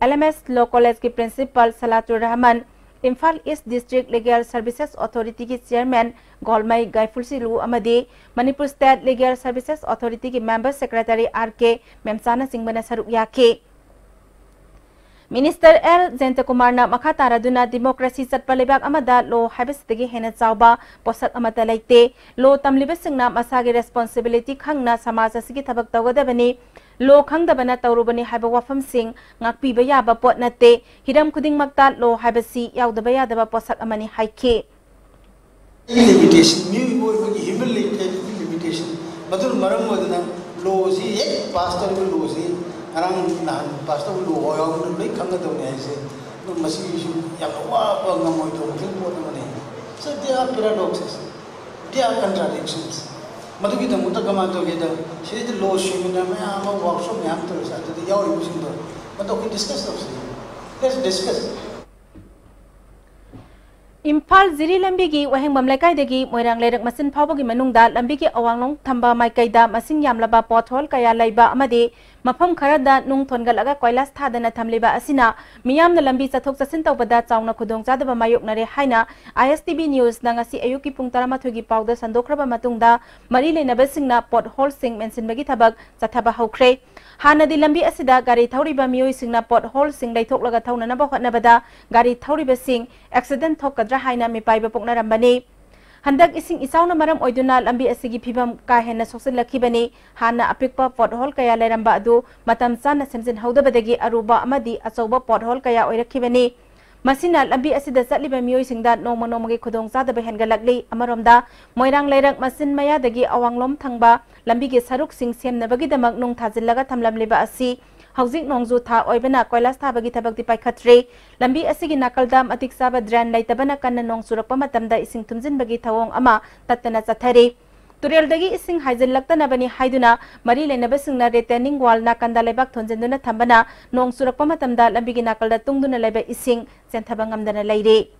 L M S law ꯀꯣꯂꯦꯖꯀꯤ principal Salatur Rahman, Imphal east district legal services ꯑꯣꯊꯣꯔꯤꯇꯤꯒꯤ ꯆꯤꯌꯔꯃꯦꯟ ꯒꯣꯜꯃꯩ ꯒꯥꯏꯐꯨꯜꯁꯤꯂꯨ ꯑꯃꯗꯤ ꯃꯅꯤꯄꯨꯔ ꯁ꯭ꯇꯦꯠ ꯂꯤꯒꯦꯜ ꯁꯔꯚꯤꯁꯦꯁ ꯑꯣꯊꯣꯔꯤꯇꯤꯒꯤ ꯃꯦꯝꯕꯔ ꯁꯦꯀ꯭ꯔꯦꯇꯔꯤ ꯑꯥꯔ ꯀꯦ ꯃꯦꯝꯆꯥꯅꯆꯤꯡꯕꯅ ꯁꯔꯨꯛ ꯌꯥꯈꯤ꯫ ꯃꯤꯅꯤꯁꯇꯔ ꯑꯦꯜ ꯖꯌꯟꯇꯀꯨꯃꯥꯔꯅ ꯃꯈꯥ ꯇꯥꯔꯗꯨꯅ ꯗꯤꯃꯣꯀ꯭ꯔꯦꯁꯤ ꯆꯠꯄ ꯂꯩꯕꯥꯛ ꯑꯃꯗ ꯂꯣ ꯍꯥꯏꯕꯁꯤꯗꯒꯤ ꯍꯦꯟꯅ ꯆꯥꯎꯕ ꯄꯣꯠꯁꯛ ꯑꯃꯠꯇ ꯂꯩꯇꯦ꯫ ꯂꯣ ꯇꯝꯂꯤꯕꯁꯤꯡꯅ ꯃꯁꯥꯒꯤ ꯔꯦꯁꯄꯣꯟꯁꯤꯕꯤꯂꯤꯇꯤ ꯈꯪꯅ ꯁꯃꯥꯖ ꯑꯁꯤꯒꯤ ꯊꯕꯛ ꯇꯧꯒꯗꯕꯅꯤ꯫ ꯂꯣ ꯈꯪꯗꯕꯅ ꯇꯧꯔꯨꯕꯅꯤ ꯍꯥꯏꯕ ꯋꯥꯐꯝꯁꯤꯡ ꯉꯥꯛꯄꯤꯕ ꯌꯥꯕ ꯄꯣꯠ ꯅꯠꯇꯦ꯫ ꯍꯤꯔꯝ ꯈꯨꯗꯤꯡꯃꯛꯇ ꯂꯣ ꯍꯥꯏꯕꯁꯤ ꯌꯥꯎꯗꯕ ꯌꯥꯗꯕ ꯄꯣꯠꯁꯛ ꯑꯃꯅꯤ ꯍꯥꯏꯈꯤ꯫ ꯂꯤꯃꯤꯇꯦꯁꯟ, ꯃꯤꯑꯣꯏꯕ ꯑꯣꯏꯕꯒꯤ ꯍ꯭ꯌꯨꯃꯦꯟ ꯂꯤꯃꯤꯇꯦꯁꯟ, ꯃꯗꯨꯅ ꯃꯔꯝ ꯑꯣꯏꯗꯨꯅ ꯂꯣꯁꯤ ꯍꯦꯛ ꯄꯥꯁ ꯇꯧꯔꯤꯕ ꯂꯣꯁꯤ ꯉꯔꯥꯡ ꯅꯍꯥꯟ ꯄꯥꯁ ꯇꯧꯕ ꯂꯣ ꯌꯥꯎꯕꯅ ꯂꯣꯏ ꯈꯪꯒꯗꯕꯅꯤ ꯍꯥꯏꯁꯦ꯫ ꯑꯗꯨ ꯃꯁꯤꯁꯨ ꯌꯥꯝꯅ ꯋꯥꯕ ꯉꯝꯃꯣꯏꯗꯧꯕ ꯄꯣꯠ ꯑꯃꯅꯤ꯫ So they are paradoxes, they are contradictions. ꯃꯗꯨꯒꯤꯗꯃꯛꯇ ꯀꯃꯥꯏꯅ ꯇꯧꯒꯦꯗ, ꯁꯤꯗꯩꯗ ꯂꯣ ꯁꯦꯃꯤꯅꯥꯔ ꯃꯌꯥꯝ ꯑꯃ, ꯋꯥꯔꯛꯁꯣꯞ ꯃꯌꯥꯝ ꯇꯧꯔꯤꯁꯦ, ꯑꯗꯨꯗ ꯌꯥꯎꯔꯤꯕꯁꯤꯡꯗꯣ ꯃꯗꯨ ꯑꯩꯈꯣꯏ ꯗꯤꯁꯀꯁ ꯇꯧꯁꯤ꯫ Let's discuss. ꯏꯝꯐꯥꯜ ꯖꯤꯔꯤ ꯂꯝꯕꯤꯒꯤ ꯋꯥꯍꯦꯡꯕꯝ ꯂꯩꯀꯥꯏꯗꯒꯤ ꯃꯣꯏꯔꯥꯡ ꯂꯩꯔꯛ ꯃꯆꯤꯟ ꯐꯥꯎꯕꯒꯤ ꯃꯅꯨꯡꯗ ꯂꯝꯕꯤꯒꯤ ꯑꯋꯥꯡꯂꯣꯝ ꯊꯝꯕ ꯃꯥꯏꯀꯩꯗ ꯃꯁꯤꯡ ꯌꯥꯝꯂꯕ ꯄꯣꯠꯍꯣꯜ ꯀꯌꯥ ꯂꯩꯕ ꯑꯃꯗꯤ ꯃꯐꯝ ꯈꯔꯗ ꯅꯨꯡ ꯊꯣꯟꯒꯠꯂꯒ ꯀꯣꯏꯂꯥꯁ ꯊꯥꯗꯅ ꯊꯝꯂꯤꯕ ꯑꯁꯤꯅ ꯃꯤꯌꯥꯝꯅ ꯂꯝꯕꯤ ꯆꯠꯊꯣꯛ ꯆꯠꯁꯤꯟ ꯇꯧꯕꯗ ꯆꯥꯎꯅ ꯈꯨꯗꯣꯡꯆꯥꯗꯕ ꯃꯥꯌꯣꯛꯅꯔꯦ ꯍꯥꯏꯅ ꯑꯥꯏ ꯑꯦꯁ ꯇꯤ ꯚꯤ ꯅ꯭ꯌꯨꯁꯅ ꯉꯁꯤ ꯑꯌꯨꯛꯀꯤ ꯄꯨꯡ ꯇꯔꯥꯃꯥꯊꯣꯏꯒꯤ ꯄꯥꯎꯗ ꯁꯟꯗꯣꯛꯈ꯭ꯔꯕ ꯃꯇꯨꯡꯗ ꯃꯔꯤ ꯂꯩꯅꯕꯁꯤꯡꯅ ꯄꯣꯠꯍꯣꯜꯁꯤꯡ ꯃꯦꯟꯁꯤꯟꯕꯒꯤ ꯊꯕꯛ ꯆꯠꯊꯕ ꯍꯧꯈ꯭ꯔꯦ꯫ ꯍꯥꯟꯅꯗꯤ ꯂꯝꯕꯤ ꯑꯁꯤꯗ ꯒꯥꯔꯤ ꯊꯧꯔꯤꯕ ꯃꯤꯑꯣꯏꯁꯤꯡꯅ ꯄꯣꯠꯍꯣꯜꯁꯤꯡ ꯂꯩꯊꯣꯛꯂꯒ ꯊꯧꯅꯅꯕ ꯍꯣꯠꯅꯕꯗ ꯒꯥꯔꯤ ꯊꯧꯔꯤꯕꯁꯤꯡ ꯑꯦꯛꯁꯤꯗꯦꯟ ꯊꯣꯛꯀꯗ꯭ꯔꯥ ꯍꯥꯏꯅ ꯃꯤꯄꯥꯏꯕ ꯄꯣꯛꯅꯔꯝꯕꯅꯤ꯫ ꯍꯟꯗꯛ ꯏꯁꯤꯡ ꯏꯆꯥꯎꯅ ꯃꯔꯝ ꯑꯣꯏꯗꯨꯅ ꯂꯝꯕꯤ ꯑꯁꯤꯒꯤ ꯐꯤꯕꯝ ꯀꯥ ꯍꯦꯟꯅ ꯁꯣꯛꯆꯤꯜꯂꯛꯈꯤꯕꯅꯤ꯫ ꯍꯥꯟꯅ ꯑꯄꯤꯛꯄ ꯄꯣꯠꯍꯣꯜ ꯀꯌꯥ ꯂꯩꯔꯝꯕ ꯑꯗꯨ ꯃꯇꯝ ꯆꯥꯅ ꯁꯦꯝꯖꯤꯟꯍꯧꯗꯕꯗꯒꯤ ꯑꯔꯨꯕ ꯑꯃꯗꯤ ꯑꯆꯧꯕ ꯄꯣꯠꯍꯣꯜ ꯀꯌꯥ ꯑꯣꯏꯔꯛꯈꯤꯕꯅꯤ꯫ ꯃꯁꯤꯅ ꯂꯝꯕꯤ ꯑꯁꯤꯗ ꯆꯠꯂꯤꯕ ꯃꯤꯑꯣꯏꯁꯤꯡꯗ ꯅꯣꯡꯃ ꯅꯣꯡꯃꯒꯤ ꯈꯨꯗꯣꯡꯆꯥꯗꯕ ꯍꯦꯟꯒꯠꯂꯛꯂꯤ꯫ ꯑꯃꯔꯣꯝꯗ ꯃꯣꯏꯔꯥꯡ ꯂꯩꯔꯛ ꯃꯆꯤꯟ ꯃꯌꯥꯗꯒꯤ ꯑꯋꯥꯡꯂꯣꯝ ꯊꯪꯕ ꯂꯝꯕꯤꯒꯤ ꯁꯔꯨꯛꯁꯤꯡ ꯁꯦꯝꯅꯕꯒꯤꯗꯃꯛ ꯅꯨꯡ ꯊꯥꯖꯤꯜꯂꯒ ꯊꯝꯂꯝꯂꯤꯕ ꯑꯁꯤ ꯍꯧꯖꯤꯛ ꯅꯣꯡꯖꯨ ꯊꯥ ꯑꯣꯏꯕꯅ ꯀꯣꯏꯂꯥꯁ ꯊꯥꯕꯒꯤ ꯊꯕꯛꯇꯤ ꯄꯥꯏꯈꯠꯇ꯭ꯔꯤ꯫ ꯂꯝꯕꯤ ꯑꯁꯤꯒꯤ ꯅꯥꯀꯜꯗ ꯃꯇꯤꯛ ꯆꯥꯕ ꯗ꯭ꯔꯦꯟ ꯂꯩꯇꯕꯅ ꯀꯟꯅ ꯅꯣꯡ ꯆꯨꯔꯛꯄ ꯃꯇꯝꯗ ꯏꯁꯤꯡ ꯊꯨꯝꯖꯤꯟꯕꯒꯤ ꯊꯧꯑꯣꯡ ꯑꯃ ꯇꯠꯇꯅ ꯆꯠꯊꯔꯤ꯫ ꯇꯨꯔꯦꯜꯗꯒꯤ ꯏꯁꯤꯡ ꯍꯥꯏꯖꯤꯜꯂꯛꯇꯅꯕꯅꯤ ꯍꯥꯏꯗꯨꯅ ꯃꯔꯤ ꯂꯩꯅꯕꯁꯤꯡꯅ ꯔꯤꯇꯦꯅꯤꯡ ꯋꯥꯜ ꯅꯥꯀꯟꯗ ꯂꯩꯕꯥꯛ ꯊꯣꯟꯖꯤꯟꯗꯨꯅ ꯊꯝꯕꯅ ꯅꯣꯡ ꯆꯨꯔꯛꯄ ꯃꯇꯝꯗ ꯂꯝꯕꯤꯒꯤ ꯅꯥꯀꯜꯗ ꯇꯨꯡꯗꯨꯅ ꯂꯩꯕ ꯏꯁꯤꯡ ꯆꯦꯟꯊꯕ ꯉꯝꯗꯅ ꯂꯩꯔꯤ꯫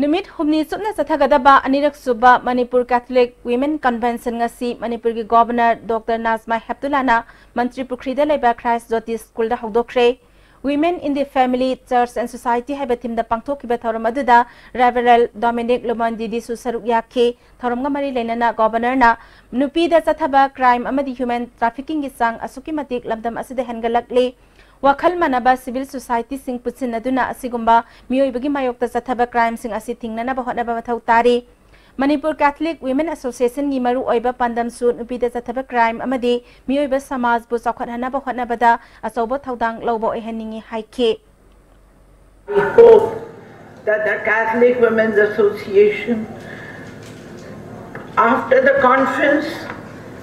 ꯅꯨꯃꯤꯠ ꯍꯨꯝꯅꯤ ꯆꯨꯞꯅ ꯆꯠꯊꯒꯗꯕ ꯑꯅꯤꯔꯛ ꯁꯨꯕ ꯃꯅꯤꯄꯨꯔ ꯀꯦꯊꯣꯂꯤꯛ ꯋꯤꯃꯦꯟ ꯀꯟꯚꯦꯟꯁꯟ ꯉꯁꯤ ꯃꯅꯤꯄꯨꯔꯒꯤ ꯒꯣꯚꯔꯅꯔ ꯗꯣꯛꯇꯔ ꯅꯥꯖꯃꯥ ꯍꯦꯞꯇꯨꯂꯥꯅ ꯃꯟꯇ꯭ꯔꯤ ꯄꯨꯈ꯭ꯔꯤꯗ ꯂꯩꯕ ꯈ꯭ꯔꯥꯏꯁ ꯖꯣꯇꯤ ꯁ꯭ꯀꯨꯜꯗ ꯍꯧꯗꯣꯛꯈ꯭ꯔꯦ꯫ Women in the Family, Church and Society ꯍꯥꯏꯕ ꯊꯤꯝꯗ ꯄꯥꯡꯊꯣꯛꯈꯤꯕ ꯊꯧꯔꯝ ꯑꯗꯨꯗ ꯔꯦꯚꯔꯦꯜ ꯗꯣꯃꯤꯅꯤꯛ ꯂꯨꯃꯟꯗꯤꯗꯤꯁꯨ ꯁꯔꯨꯛ ꯌꯥꯈꯤ꯫ ꯊꯧꯔꯝꯒ ꯃꯔꯤ ꯂꯩꯅꯅ ꯒꯣꯚꯔꯅꯔꯅ ꯅꯨꯄꯤꯗ ꯆꯠꯊꯕ ꯀ꯭ꯔꯥꯏꯝ ꯑꯃꯗꯤ ꯍ꯭ꯌꯨꯃꯦꯟ ꯇ꯭ꯔꯥꯐꯤꯀꯤꯡꯒꯤ ꯆꯥꯡ ꯑꯁꯨꯛꯀꯤ ꯃꯇꯤꯛ ꯂꯝꯗꯝ ꯑꯁꯤꯗ ꯍꯦꯟꯒꯠꯂꯛꯂꯤ꯫ ꯋꯥꯈꯜ ꯃꯥꯟꯅꯕ ꯁꯤꯚꯤꯜ ꯁꯣꯁꯥꯏꯇꯤꯁꯤꯡ ꯄꯨꯟꯁꯤꯟꯅꯗꯨꯅ ꯑꯁꯤꯒꯨꯝꯕ ꯃꯤꯑꯣꯏꯕꯒꯤ ꯃꯥꯌꯣꯛꯇ ꯆꯠꯊꯕ ꯀ꯭ꯔꯥꯏꯝꯁꯤꯡ ꯑꯁꯤ ꯊꯤꯡꯅꯅꯕ ꯍꯣꯠꯅꯕ ꯃꯊꯧ ꯇꯥꯔꯤ꯫ ꯃꯅꯤꯄꯨꯔ ꯀꯦꯊꯣꯂꯤꯛ ꯋꯤꯃꯦꯟ ꯑꯦꯁꯣꯁꯤꯌꯦꯁꯟꯒꯤ ꯃꯔꯨꯑꯣꯏꯕ ꯄꯥꯟꯗꯝꯁꯨ ꯅꯨꯄꯤꯗ ꯆꯠꯊꯕ ꯀ꯭ꯔꯥꯏꯝ ꯑꯃꯗꯤ ꯃꯤꯑꯣꯏꯕ ꯁꯃꯥꯖꯕꯨ ꯆꯥꯎꯈꯠꯍꯟꯅꯕ ꯍꯣꯠꯅꯕꯗ ꯑꯆꯧꯕ ꯊꯧꯗꯥꯡ ꯂꯧꯕ ꯑꯣꯏꯍꯟꯅꯤꯡꯏ ꯍꯥꯏꯈꯤ꯫ I hope that the Catholic Women's Association, after the conference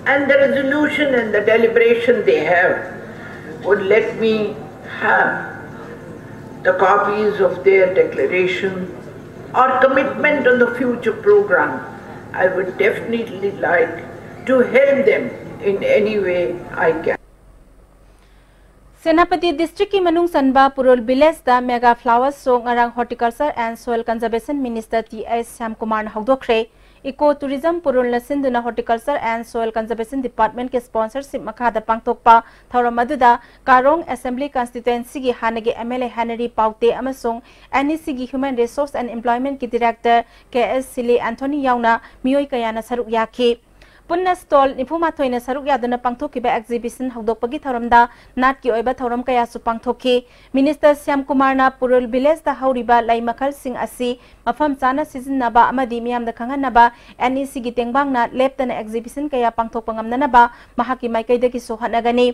and the resolution and the deliberation they have, would let me have the copies of their declaration or commitment on the future program. I would definitely like to help them in any way I can. Senapati ꯗꯤꯁꯇ꯭ꯔꯤꯛꯀꯤ ꯃꯅꯨꯡ ꯆꯟꯕ ꯄꯨꯔꯨꯜ ꯚꯤꯂꯦꯖꯇ mega flower show ꯉꯔꯥꯡ horticulture and soil conservation minister T H ꯁ꯭ꯌꯥꯝꯀꯨꯃꯥꯔꯅ ꯍꯧꯗꯣꯛꯈ꯭ꯔꯦ꯫ Eco tourism ꯄꯨꯔꯨꯜꯅ ꯁꯤꯟꯗꯨꯅ horticulture and soil conservation ꯗꯤꯄꯥꯔꯠꯃꯦꯟꯠꯀꯤ sponsorship ꯃꯈꯥꯗ ꯄꯥꯡꯊꯣꯛꯄ ꯊꯧꯔꯝ ꯑꯗꯨꯗ ꯀꯥꯔꯣꯡ ꯑꯦꯁꯦꯝꯕ꯭ꯂꯤ ꯀꯟꯁꯇꯤꯇ꯭ꯋꯦꯟꯁꯤꯒꯤ ꯍꯥꯟꯅꯒꯤ M L A Henry Paote ꯑꯃꯁꯨꯡ ꯑꯦꯟ ꯏ ꯁꯤꯒꯤ ꯍ꯭ꯌꯨꯃꯦꯟ ꯔꯤꯁꯣꯔꯁ ꯑꯦꯟ ꯑꯦꯝꯄ꯭ꯂꯣꯏꯃꯦꯟꯠꯀꯤ director K S Sili Anthony ꯌꯥꯎꯅ ꯃꯤꯑꯣꯏ ꯀꯌꯥꯅ ꯁꯔꯨꯛ ꯌꯥꯈꯤ꯫ ꯄꯨꯟꯅ ꯁ꯭ꯇꯣꯜ ꯅꯤꯐꯨ ꯃꯥꯊꯣꯏꯅ ꯁꯔꯨꯛ ꯌꯥꯗꯨꯅ ꯄꯥꯡꯊꯣꯛꯈꯤꯕ ꯑꯦꯛꯖꯤꯕꯤꯁꯟ ꯍꯧꯗꯣꯛꯄꯒꯤ ꯊꯧꯔꯝꯗ ꯅꯥꯠꯀꯤ ꯑꯣꯏꯕ ꯊꯧꯔꯝ ꯀꯌꯥꯁꯨ ꯄꯥꯡꯊꯣꯛꯈꯤ꯫ ꯃꯤꯅꯤꯁꯇꯔ ꯁ꯭ꯌꯥꯝꯀꯨꯃꯥꯔꯅ ꯄꯨꯔꯨꯜ ꯚꯤꯂꯦꯖꯇ ꯍꯧꯔꯤꯕ ꯂꯩ ꯃꯈꯜꯁꯤꯡ ꯑꯁꯤ ꯃꯐꯝ ꯆꯥꯅ ꯁꯤꯖꯤꯟꯅꯕ ꯑꯃꯗꯤ ꯃꯤꯌꯥꯝꯗ ꯈꯪꯍꯟꯅꯕ ꯑꯦꯟ ꯏ ꯁꯤꯒꯤ ꯇꯦꯡꯕꯥꯡꯅ ꯂꯦꯞꯇꯅ ꯑꯦꯛꯖꯤꯕꯤꯁꯟ ꯀꯌꯥ ꯄꯥꯡꯊꯣꯛꯄ ꯉꯝꯅꯅꯕ ꯃꯍꯥꯛꯀꯤ ꯃꯥꯏꯀꯩꯗꯒꯤꯁꯨ ꯍꯣꯠꯅꯒꯅꯤ꯫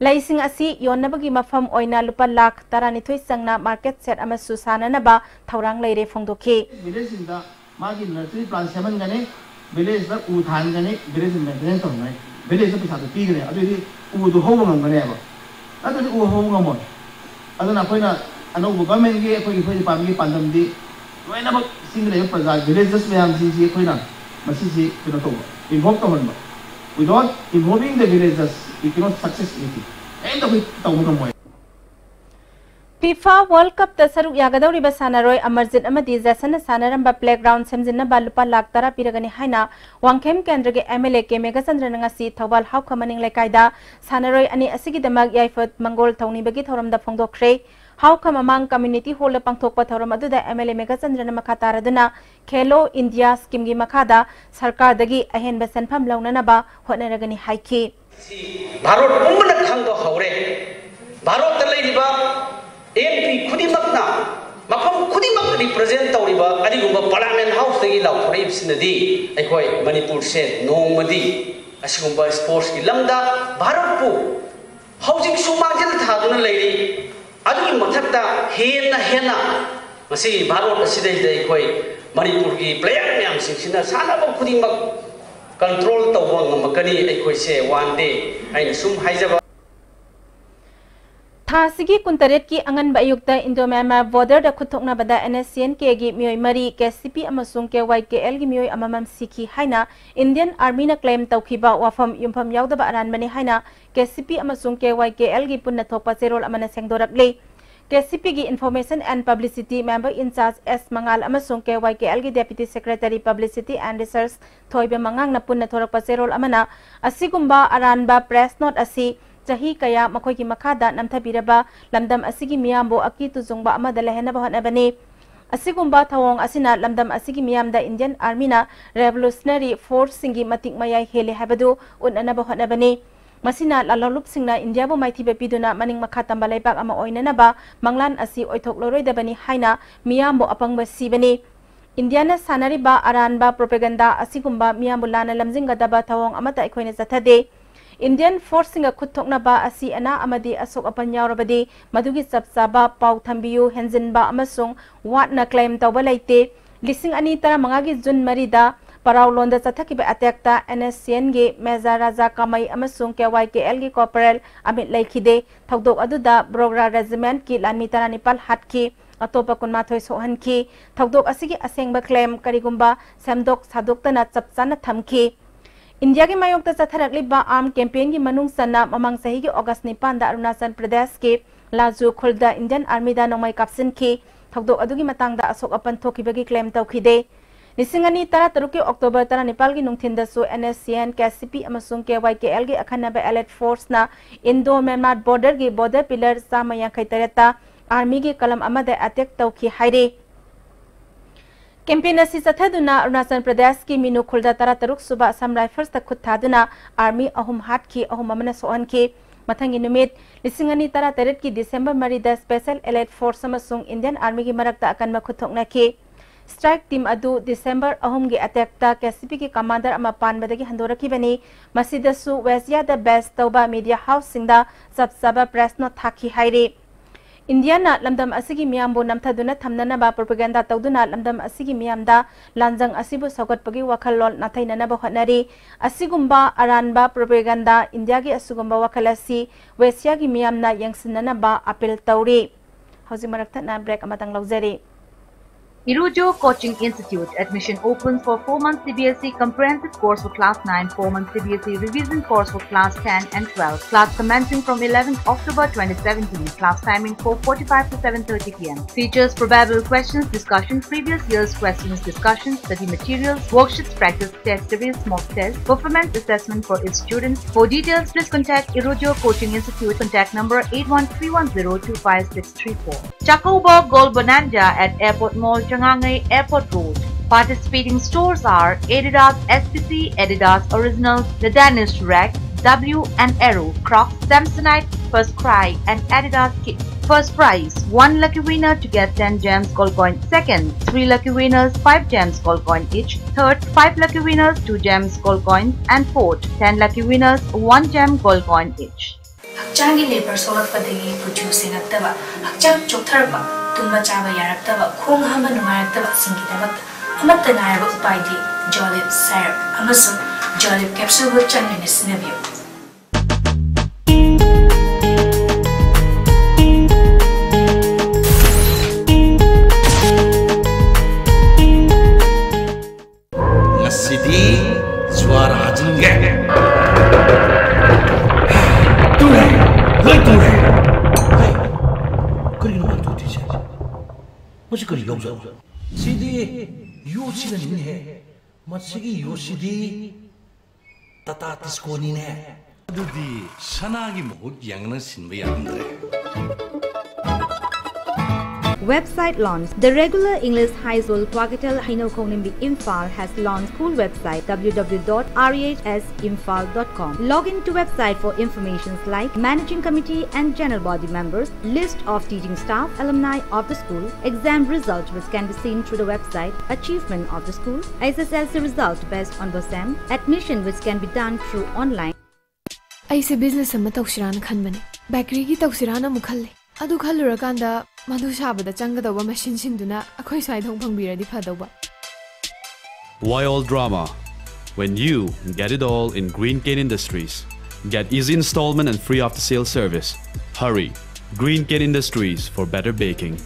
ꯂꯩꯁꯤꯡ ꯑꯁꯤ ꯌꯣꯟꯅꯕꯒꯤ ꯃꯐꯝ ꯑꯣꯏꯅ ꯂꯨꯄꯥ ꯂꯥꯈ ꯇꯔꯥꯅꯤꯊꯣꯏ ꯆꯪꯅ ꯃꯥꯔꯀꯦꯠ ꯁꯦꯠ ꯑꯃꯁꯨ ꯁꯥꯅꯅꯕ ꯊꯧꯔꯥꯡ ꯂꯩꯔꯦ ꯐꯣꯡꯗꯣꯛꯈꯤ꯫ ꯚꯤꯂꯦꯖꯁꯤꯡꯗ ꯃꯥꯒꯤ ꯅꯔꯁꯔꯤ ꯄ꯭ꯂꯥꯟ ꯁꯦꯝꯍꯟꯒꯅꯤ, ꯚꯤꯂꯦꯖꯇ ꯎ ꯊꯥꯍꯟꯒꯅꯤ, ꯚꯤꯂꯦꯖ ꯃꯦꯟꯇꯦꯅꯦꯟꯁ ꯇꯧꯍꯟꯒꯅꯤ, ꯚꯤꯂꯦꯖꯇ ꯄꯩꯁꯥꯗꯣ ꯄꯤꯒꯅꯤ, ꯑꯗꯨꯑꯣꯏꯗꯤ ꯎꯗꯣ ꯍꯧꯕ ꯉꯝꯒꯅꯦꯕ꯫ ꯅꯠꯇ꯭ꯔꯗꯤ ꯎ ꯍꯧꯕ ꯉꯝꯃꯣꯏ꯫ ꯑꯗꯨꯅ ꯑꯩꯈꯣꯏꯅ ꯑꯅꯧꯕ ꯒꯚꯔꯟꯃꯦꯟꯠꯀꯤ ꯑꯩꯈꯣꯏꯒꯤ ꯐꯣꯔꯦꯁ ꯗꯤꯄꯥꯔꯠꯃꯦꯟꯠꯀꯤ ꯄꯥꯟꯗꯝꯗꯤ ꯂꯣꯏꯅꯃꯛ ꯆꯤꯡꯗ ꯂꯩꯕ ꯄ꯭ꯔꯖꯥ, ꯚꯤꯂꯦꯖꯦꯁ ꯃꯌꯥꯝꯁꯤꯡꯁꯤ ꯑꯩꯈꯣꯏꯅ ꯃꯁꯤꯁꯤ ꯀꯩꯅꯣ ꯇꯧꯕ, ꯏꯟꯚꯣꯜꯕ ꯇꯧꯍꯟꯕ꯫ Without involving the villagers, we cannot success anything. ꯀꯔꯤꯝꯇ ꯑꯩꯈꯣꯏ ꯇꯧꯕ ꯉꯝꯃꯣꯏ꯫ FIFA World Cup ꯇ ꯁꯔꯨꯛ ꯌꯥꯒꯗꯧꯔꯤꯕ ꯁꯥꯟꯅꯔꯣꯏ ꯑꯃꯔꯖꯤꯠ ꯑꯃꯗꯤ ꯖꯦꯁꯟꯅ ꯁꯥꯟꯅꯔꯝꯕ playground ꯁꯦꯝꯖꯤꯟꯅꯕ ꯂꯨꯄꯥ ꯂꯥꯈ ꯇꯔꯥ ꯄꯤꯔꯒꯅꯤ ꯍꯥꯏꯅ ꯋꯥꯡꯈꯦꯝ ꯀꯦꯟꯗ꯭ꯔꯒꯤ MLA ꯀꯦ ꯃꯦꯘꯆꯟꯗ꯭ꯔꯅ ꯉꯁꯤ ꯊꯧꯕꯥꯜ ꯍꯥꯎꯈ ꯃꯅꯤꯡ ꯂꯩꯀꯥꯏꯗ ꯁꯥꯟꯅꯔꯣꯏ ꯑꯅꯤ ꯑꯁꯤꯒꯤꯗꯃꯛ ꯌꯥꯏꯐ ꯃꯪꯒꯣꯜ ꯊꯧꯅꯤꯕꯒꯤ ꯊꯧꯔꯝꯗ ꯐꯣꯡꯗꯣꯛꯈ꯭ꯔꯦ꯫ ꯍꯥꯎꯈ ꯃꯃꯥꯡ community hall ꯗ ꯄꯥꯡꯊꯣꯛꯄ ꯊꯧꯔꯝ ꯑꯗꯨꯗ MLA ꯃꯦꯘꯆꯟꯗ꯭ꯔꯅ ꯃꯈꯥ ꯇꯥꯔꯗꯨꯅ ꯈꯦꯂꯣ ꯏꯟꯗꯤꯌꯥ scheme ꯒꯤ ꯃꯈꯥꯗ ꯁꯔꯀꯥꯔꯗꯒꯤ ꯑꯍꯦꯟꯕ ꯁꯦꯟꯐꯝ ꯂꯧꯅꯅꯕ ꯍꯣꯠꯅꯔꯒꯅꯤ ꯍꯥꯏꯈꯤ꯫ ꯚꯥꯔꯠ ꯄꯨꯝꯕꯅ ꯈꯪꯕ ꯍꯧꯔꯦ꯫ ꯚꯥꯔꯠꯇ ꯂꯩꯔꯤꯕ MP ꯈꯨꯗꯤꯡꯃꯛꯅ ꯃꯐꯝ ꯈꯨꯗꯤꯡꯃꯛ represent ꯇꯧꯔꯤꯕ ꯑꯗꯨꯒꯨꯝꯕ Parliament House ꯇꯒꯤ ꯂꯥꯎꯊꯣꯔꯛꯏꯕꯁꯤꯅꯗꯤ ꯑꯩꯈꯣꯏ ꯃꯅꯤꯄꯨꯔꯁꯦ ꯅꯣꯡꯃꯗꯤ ꯑꯁꯤꯒꯨꯝꯕ sports ꯀꯤ ꯂꯝꯗ ꯚꯥꯔꯠꯄꯨ ꯍꯧꯖꯤꯛꯁꯨ ꯃꯥꯡꯖꯤꯜ ꯊꯥꯗꯨꯅ ꯂꯩꯔꯤ꯫ ꯑꯗꯨꯒꯤ ꯃꯊꯛꯇ ꯍꯦꯟꯅ ꯍꯦꯟꯅ ꯉꯁꯤ ꯚꯥꯔꯠ ꯑꯁꯤꯗꯩꯗ ꯑꯩꯈꯣꯏ ꯃꯅꯤꯄꯨꯔꯒꯤ player ꯃꯌꯥꯝꯁꯤꯡꯁꯤꯅ ꯁꯥꯟꯅꯕ ꯈꯨꯗꯤꯡꯃꯛ control ꯇꯧꯕ ꯉꯝꯃꯛꯀꯅꯤ ꯑꯩꯈꯣꯏꯁꯦ one day ꯑꯩꯅ ꯁꯨꯝ ꯍꯥꯏꯖꯕ꯫ ꯊꯥ ꯑꯁꯤꯒꯤ ꯀꯨꯟꯇꯔꯦꯠꯀꯤ ꯑꯉꯟꯕ ꯑꯌꯨꯛꯇ Indo Myanmar border ꯗ ꯈꯨꯠꯊꯣꯛꯅꯕꯗ NSCN K ꯒꯤ ꯃꯤꯑꯣꯏ ꯃꯔꯤ, KCP ꯑꯃꯁꯨꯡ KYKL ꯒꯤ ꯃꯤꯑꯣꯏ ꯑꯃꯃꯝ ꯁꯤꯈꯤ ꯍꯥꯏꯅ Indian Army ꯅ claim ꯇꯧꯈꯤꯕ ꯋꯥꯐꯝ ꯌꯨꯝꯐꯝ ꯌꯥꯎꯗꯕ ꯑꯔꯥꯟꯕꯅꯤ ꯍꯥꯏꯅ KCP ꯑꯃꯁꯨꯡ KYKL ꯒꯤ ꯄꯨꯟꯅ ꯊꯣꯛꯄ ꯆꯦꯔꯣꯜ ꯑꯃꯅ ꯁꯦꯡꯗꯣꯔꯛꯂꯤ꯫ KCP ꯒꯤ Information and Publicity Member in Charge S ꯃꯉꯥꯜ ꯑꯃꯁꯨꯡ KYKL ꯒꯤ Deputy Secretary Publicity and Research ꯊꯣꯏꯕ ꯃꯉꯥꯡꯅ ꯄꯨꯟꯅ ꯊꯣꯔꯛꯄ ꯆꯦꯔꯣꯜ ꯑꯃꯅ ꯑꯁꯤꯒꯨꯝꯕ ꯑꯔꯥꯟꯕ press note ꯑꯁꯤ ꯆꯍꯤ ꯀꯌꯥ ꯃꯈꯣꯏꯒꯤ ꯃꯈꯥꯗ ꯅꯝꯊꯕꯤꯔꯕ ꯂꯝꯗꯝ ꯑꯁꯤꯒꯤ ꯃꯤꯌꯥꯝꯕꯨ ꯑꯀꯤ ꯇꯨꯖꯨꯡꯕ ꯑꯃꯗ ꯂꯩꯍꯟꯅꯕ ꯍꯣꯠꯅꯕꯅꯤ꯫ ꯑꯁꯤꯒꯨꯝꯕ ꯊꯧꯑꯣꯡ ꯑꯁꯤꯅ ꯂꯝꯗꯝ ꯑꯁꯤꯒꯤ ꯃꯤꯌꯥꯝꯗ Indian Army ꯅ revolutionary force ꯁꯤꯡꯒꯤ ꯃꯇꯤꯛ ꯃꯌꯥꯏ ꯍꯦꯜꯂꯤ ꯍꯥꯏꯕꯗꯨ ꯎꯠꯅꯅꯕ ꯍꯣꯠꯅꯕꯅꯤ꯫ ꯃꯁꯤꯅ ꯂꯥꯜꯍꯧꯂꯨꯞꯁꯤꯡꯅ ꯏꯟꯗꯤꯌꯥꯕꯨ ꯃꯥꯏꯊꯤꯕ ꯄꯤꯗꯨꯅ ꯃꯅꯤꯡ ꯃꯈꯥ ꯇꯝꯕ ꯂꯩꯕꯥꯛ ꯑꯃ ꯑꯣꯏꯅꯅꯕ ꯃꯪꯂꯥꯟ ꯑꯁꯤ ꯑꯣꯏꯊꯣꯛꯂꯔꯣꯏꯗꯕꯅꯤ ꯍꯥꯏꯅ ꯃꯤꯌꯥꯝꯕꯨ ꯑꯄꯪꯕ ꯁꯤꯕꯅꯤ꯫ ꯏꯟꯗꯤꯌꯥꯅ ꯁꯥꯟꯅꯔꯤꯕ ꯑꯔꯥꯟꯕ propaganda ꯑꯁꯤꯒꯨꯝꯕ ꯃꯤꯌꯥꯝꯕꯨ ꯂꯥꯟꯅ ꯂꯝꯖꯤꯡꯒꯗꯕ ꯊꯧꯑꯣꯡ ꯑꯃꯠꯇ ꯑꯩꯈꯣꯏꯅ ꯆꯠꯊꯗꯦ꯫ Indian force ꯁꯤꯡꯒ ꯈꯨꯠ ꯊꯣꯛꯅꯕ ꯑꯁꯤ ꯑꯅꯥ ꯑꯃꯗꯤ ꯑꯁꯣꯛ ꯑꯄꯟ ꯌꯥꯎꯔꯕꯗꯤ ꯃꯗꯨꯒꯤ ꯆꯞ ꯆꯥꯕ ꯄꯥꯎ ꯊꯝꯕꯤꯌꯨ, ꯍꯦꯟꯖꯤꯟꯕ ꯑꯃꯁꯨꯡ ꯋꯥꯠꯅ claim ꯇꯧꯕ ꯂꯩꯇꯦ꯫ ꯂꯤꯁꯤꯡ ꯑꯅꯤ ꯇꯔꯥꯃꯉꯥꯒꯤ ꯖꯨꯟ ꯃꯔꯤꯗ ꯄꯔꯥꯎꯂꯣꯟꯗ ꯆꯠꯊꯈꯤꯕ attack ꯇ NSCN ꯒꯤ Major ꯔꯥꯖꯥ ꯀꯥꯃꯩ ꯑꯃꯁꯨꯡ KYKL ꯒꯤ Corporal ꯑꯃꯤꯠ ꯂꯩꯈꯤꯗꯦ꯫ ꯊꯧꯗꯣꯛ ꯑꯗꯨꯗ ꯕ꯭ꯔꯣꯒ꯭ꯔꯥ regiment ꯀꯤ ꯂꯥꯟꯃꯤ ꯇꯔꯥꯅꯤꯄꯥꯜ ꯍꯥꯠꯈꯤ, ꯑꯇꯣꯞꯄ ꯀꯨꯟꯃꯥꯊꯣꯏ ꯁꯣꯛꯍꯟꯈꯤ꯫ ꯊꯧꯗꯣꯛ ꯑꯁꯤꯒꯤ ꯑꯁꯦꯡꯕ claim ꯀꯔꯤꯒꯨꯝꯕ ꯁꯦꯝꯗꯣꯛ ꯁꯥꯗꯣꯛꯇꯅ ꯆꯞ ꯆꯥꯅ ꯊꯝꯈꯤ꯫ ꯏꯟꯗꯤꯌꯥꯒꯤ ꯃꯥꯌꯣꯛꯇ ꯆꯠꯊꯔꯛꯂꯤꯕ arm campaign ꯒꯤ ꯃꯅꯨꯡ ꯆꯟꯅ ꯃꯃꯥꯡ ꯆꯍꯤꯒꯤ August ꯅꯤꯄꯥꯟꯗ ꯑꯔꯨꯅꯥꯆꯜ ꯄ꯭ꯔꯗꯦꯁꯀꯤ ꯂꯥꯖꯨ ꯈꯨꯜꯗ Indian Armyꯗ ꯅꯣꯡꯃꯩ ꯀꯥꯞꯁꯤꯟꯈꯤ꯫ ꯊꯧꯗꯣꯛ ꯑꯗꯨꯒꯤ ꯃꯇꯥꯡꯗ ꯑꯁꯣꯛ ꯑꯄꯟ ꯊꯣꯛꯈꯤꯕꯒꯤ claim ꯇꯧꯈꯤꯗꯦ꯫ ꯂꯤꯁꯤꯡ ꯑꯅꯤ ꯇꯔꯥꯇꯔꯨꯛꯀꯤ October ꯇꯔꯥꯅꯤꯄꯥꯜꯒꯤ ꯅꯨꯡꯊꯤꯟꯗꯁꯨ NSCN, KCP ꯑꯃꯁꯨꯡ KYKLꯒꯤ ꯑꯈꯟꯅꯕ elite forceꯅ Indo-Myanmar borderꯒꯤ border pillar ꯆꯥꯝꯃ ꯌꯥꯡꯈꯩ ꯇꯔꯦꯠꯇ Armyꯒꯤ column ꯑꯃꯗ attack ꯇꯧꯈꯤ ꯍꯥꯏꯔꯤ꯫ Campaign ꯑꯁꯤ ꯆꯠꯊꯗꯨꯅ ꯑꯔꯨꯅꯥꯆꯜ ꯄ꯭ꯔꯗꯦꯁꯀꯤ ꯃꯤꯅꯨ ꯈꯨꯜꯗ ꯇꯔꯥꯇꯔꯨꯛ ꯁꯨꯕ Assam Riflesꯇ ꯈꯨꯠ ꯊꯥꯗꯨꯅ Army ꯑꯍꯨꯝ ꯍꯥꯠꯈꯤ, ꯑꯍꯨꯝ ꯑꯃꯅ ꯁꯣꯛꯍꯟꯈꯤ꯫ ꯃꯊꯪꯒꯤ ꯅꯨꯃꯤꯠ ꯂꯤꯁꯤꯡ ꯑꯅꯤ ꯇꯔꯥꯇꯔꯦꯠꯀꯤ December ꯃꯔꯤꯗ Special Elite Force ꯑꯃꯁꯨꯡ Indian Armyꯒꯤ ꯃꯔꯛꯇ ꯑꯀꯟꯕ ꯈꯨꯠꯊꯣꯛꯅꯈꯤ꯫ Strike team ꯑꯗꯨ December ꯑꯍꯨꯝꯒꯤ attackꯇ KCPꯒꯤ commander ꯑꯃ ꯄꯥꯟꯕꯗꯒꯤ ꯍꯟꯗꯣꯔꯛꯈꯤꯕꯅꯤ꯫ ꯃꯁꯤꯗꯁꯨ ꯋꯦꯁꯤꯌꯥꯗ base ꯇꯧꯕ media houseꯁꯤꯡꯗ ꯆꯞ ꯆꯥꯕ press note ꯊꯥꯈꯤ ꯍꯥꯏꯔꯤ꯫ ꯏꯟꯗꯤꯌꯥꯅ ꯂꯝꯗꯝ ꯑꯁꯤꯒꯤ ꯃꯤꯌꯥꯝꯕꯨ ꯅꯝꯊꯗꯨꯅ ꯊꯝꯅꯅꯕ propaganda ꯇꯧꯗꯨꯅ ꯂꯝꯗꯝ ꯑꯁꯤꯒꯤ ꯃꯤꯌꯥꯝꯗ ꯂꯥꯟꯖꯪ ꯑꯁꯤꯕꯨ ꯁꯧꯒꯠꯄꯒꯤ ꯋꯥꯈꯜꯂꯣꯟ ꯅꯥꯊꯩꯅꯅꯕ ꯍꯣꯠꯅꯔꯤ꯫ ꯑꯁꯤꯒꯨꯝꯕ ꯑꯔꯥꯟꯕ propaganda, ꯏꯟꯗꯤꯌꯥꯒꯤ ꯑꯁꯤꯒꯨꯝꯕ ꯋꯥꯈꯜ ꯑꯁꯤ ꯋꯦꯁꯤꯌꯥꯒꯤ ꯃꯤꯌꯥꯝꯅ ꯌꯦꯡꯁꯤꯟꯅꯅꯕ appeal ꯇꯧꯔꯤ꯫ ꯍꯧꯖꯤꯛ ꯃꯔꯛ ꯊꯠꯅ break ꯑꯃꯇꯪ ꯂꯧꯖꯔꯤ꯫ Irujo Coaching Institute. Admission open for four months C B S E comprehensive course for class nine, four months C B S E revision course for class ten and twelve. Class commencing from eleventh October twenty seventeen. Class timing four forty-five to seven thirty p m. Features: probable questions, discussion, previous year's questions, discussion, study materials, worksheets, practice test series, mock test, performance assessment for its students. For details, please contact Irujo Coaching Institute. Contact number eight one three one zero two five six three four. Chacoba Gold Bonanza at Airport Mall, Changangei, Airport Road. Participating stores are Adidas S P C, Adidas Originals, The Danish Rack, W and Arrow, Crocs, Samsonite, First Cry, and Adidas Kids. First prize, one lucky winner to get ten gems gold coin. Second, three lucky winners, five gems gold coin each. Third, five lucky winners, two gems gold coin. And fourth, ten lucky winners, one gem gold coin each. ꯍꯛꯆꯥꯡꯒꯤ labor ꯁꯣꯛꯂꯛꯄꯗꯒꯤ ꯀꯨꯆꯨ ꯁꯦꯡꯉꯛꯇꯕ, ꯍꯛꯆꯥꯡ ꯆꯣꯛꯊꯔꯛꯄ, ꯇꯨꯝꯕ ꯆꯥꯕ ꯌꯥꯔꯛꯇꯕ, ꯈꯣꯡ ꯍꯥꯝꯕ ꯅꯨꯡꯉꯥꯏꯔꯛꯇꯕꯁꯤꯡꯒꯤꯗꯃꯛꯇ ꯑꯃꯠꯇ ꯉꯥꯏꯔꯕ ꯎꯄꯥꯏꯗꯤ Jolib syrup ꯑꯃꯁꯨꯡ Jolib capsuleꯕꯨ ꯆꯥꯡ ꯅꯥꯏꯅ ꯁꯤꯖꯤꯟꯅꯕꯤꯌꯨ꯫ ꯉꯁꯤꯗꯤ ꯖ꯭ꯋꯥꯔ ꯍꯥꯖꯤꯟꯒꯦ꯫ ꯇꯨꯔꯦ, ꯂꯣꯏ ꯇꯨꯔꯦ꯫ ꯀꯔꯤ ꯌꯣꯠꯁꯤꯅꯅꯤꯅꯦꯍꯦ? ꯃꯁꯤꯒꯤ ꯌꯣꯠꯁꯤꯗꯤ ꯇꯥꯇꯥ ꯇꯤꯁꯀꯣꯅꯤꯅꯦ꯫ ꯑꯗꯨꯗꯤ ꯁꯅꯥꯒꯤ ꯃꯍꯨꯠ ꯌꯥꯡꯅ ꯁꯤꯟꯕ ꯌꯥꯔꯝꯗ꯭ꯔꯦ꯫ Website launch. The regular English high school Kwakitel Hainokongnim Imphal has launched school website w w w dot r h s imphal dot com. Log in to website for informations like managing committee and general body members, list of teaching staff, alumni of the school, exam result which can be seen through the website, achievement of the school, S S L C result based on BOSEM, admission which can be done through online. ꯑꯩꯁꯦ business ꯑꯃ ꯇꯧꯁꯤꯔꯥꯅ ꯈꯟꯕꯅꯦ꯫ ꯕꯦꯀꯔꯤꯒꯤ ꯇꯧꯁꯤꯔꯥꯅ ꯑꯃꯨꯛ ꯈꯜꯂꯦ꯫ ꯑꯗꯨ ꯈꯜꯂꯨꯔꯀꯥꯟꯗ ꯃꯗꯨ ꯁꯥꯕꯗ ꯆꯪꯒꯗꯧꯕ ꯃꯦꯁꯤꯟꯁꯤꯡꯗꯨꯅ ꯑꯩꯈꯣꯏ ꯁ꯭ꯋꯥꯏꯗ ꯑꯃꯨꯛ ꯐꯪꯕꯤꯔꯗꯤ ꯐꯗꯧꯕ꯫ Why all drama when you get it all in Green Cane Industries? Get easy installment and free after sale service. Hurry! Green Cane Industries for better baking.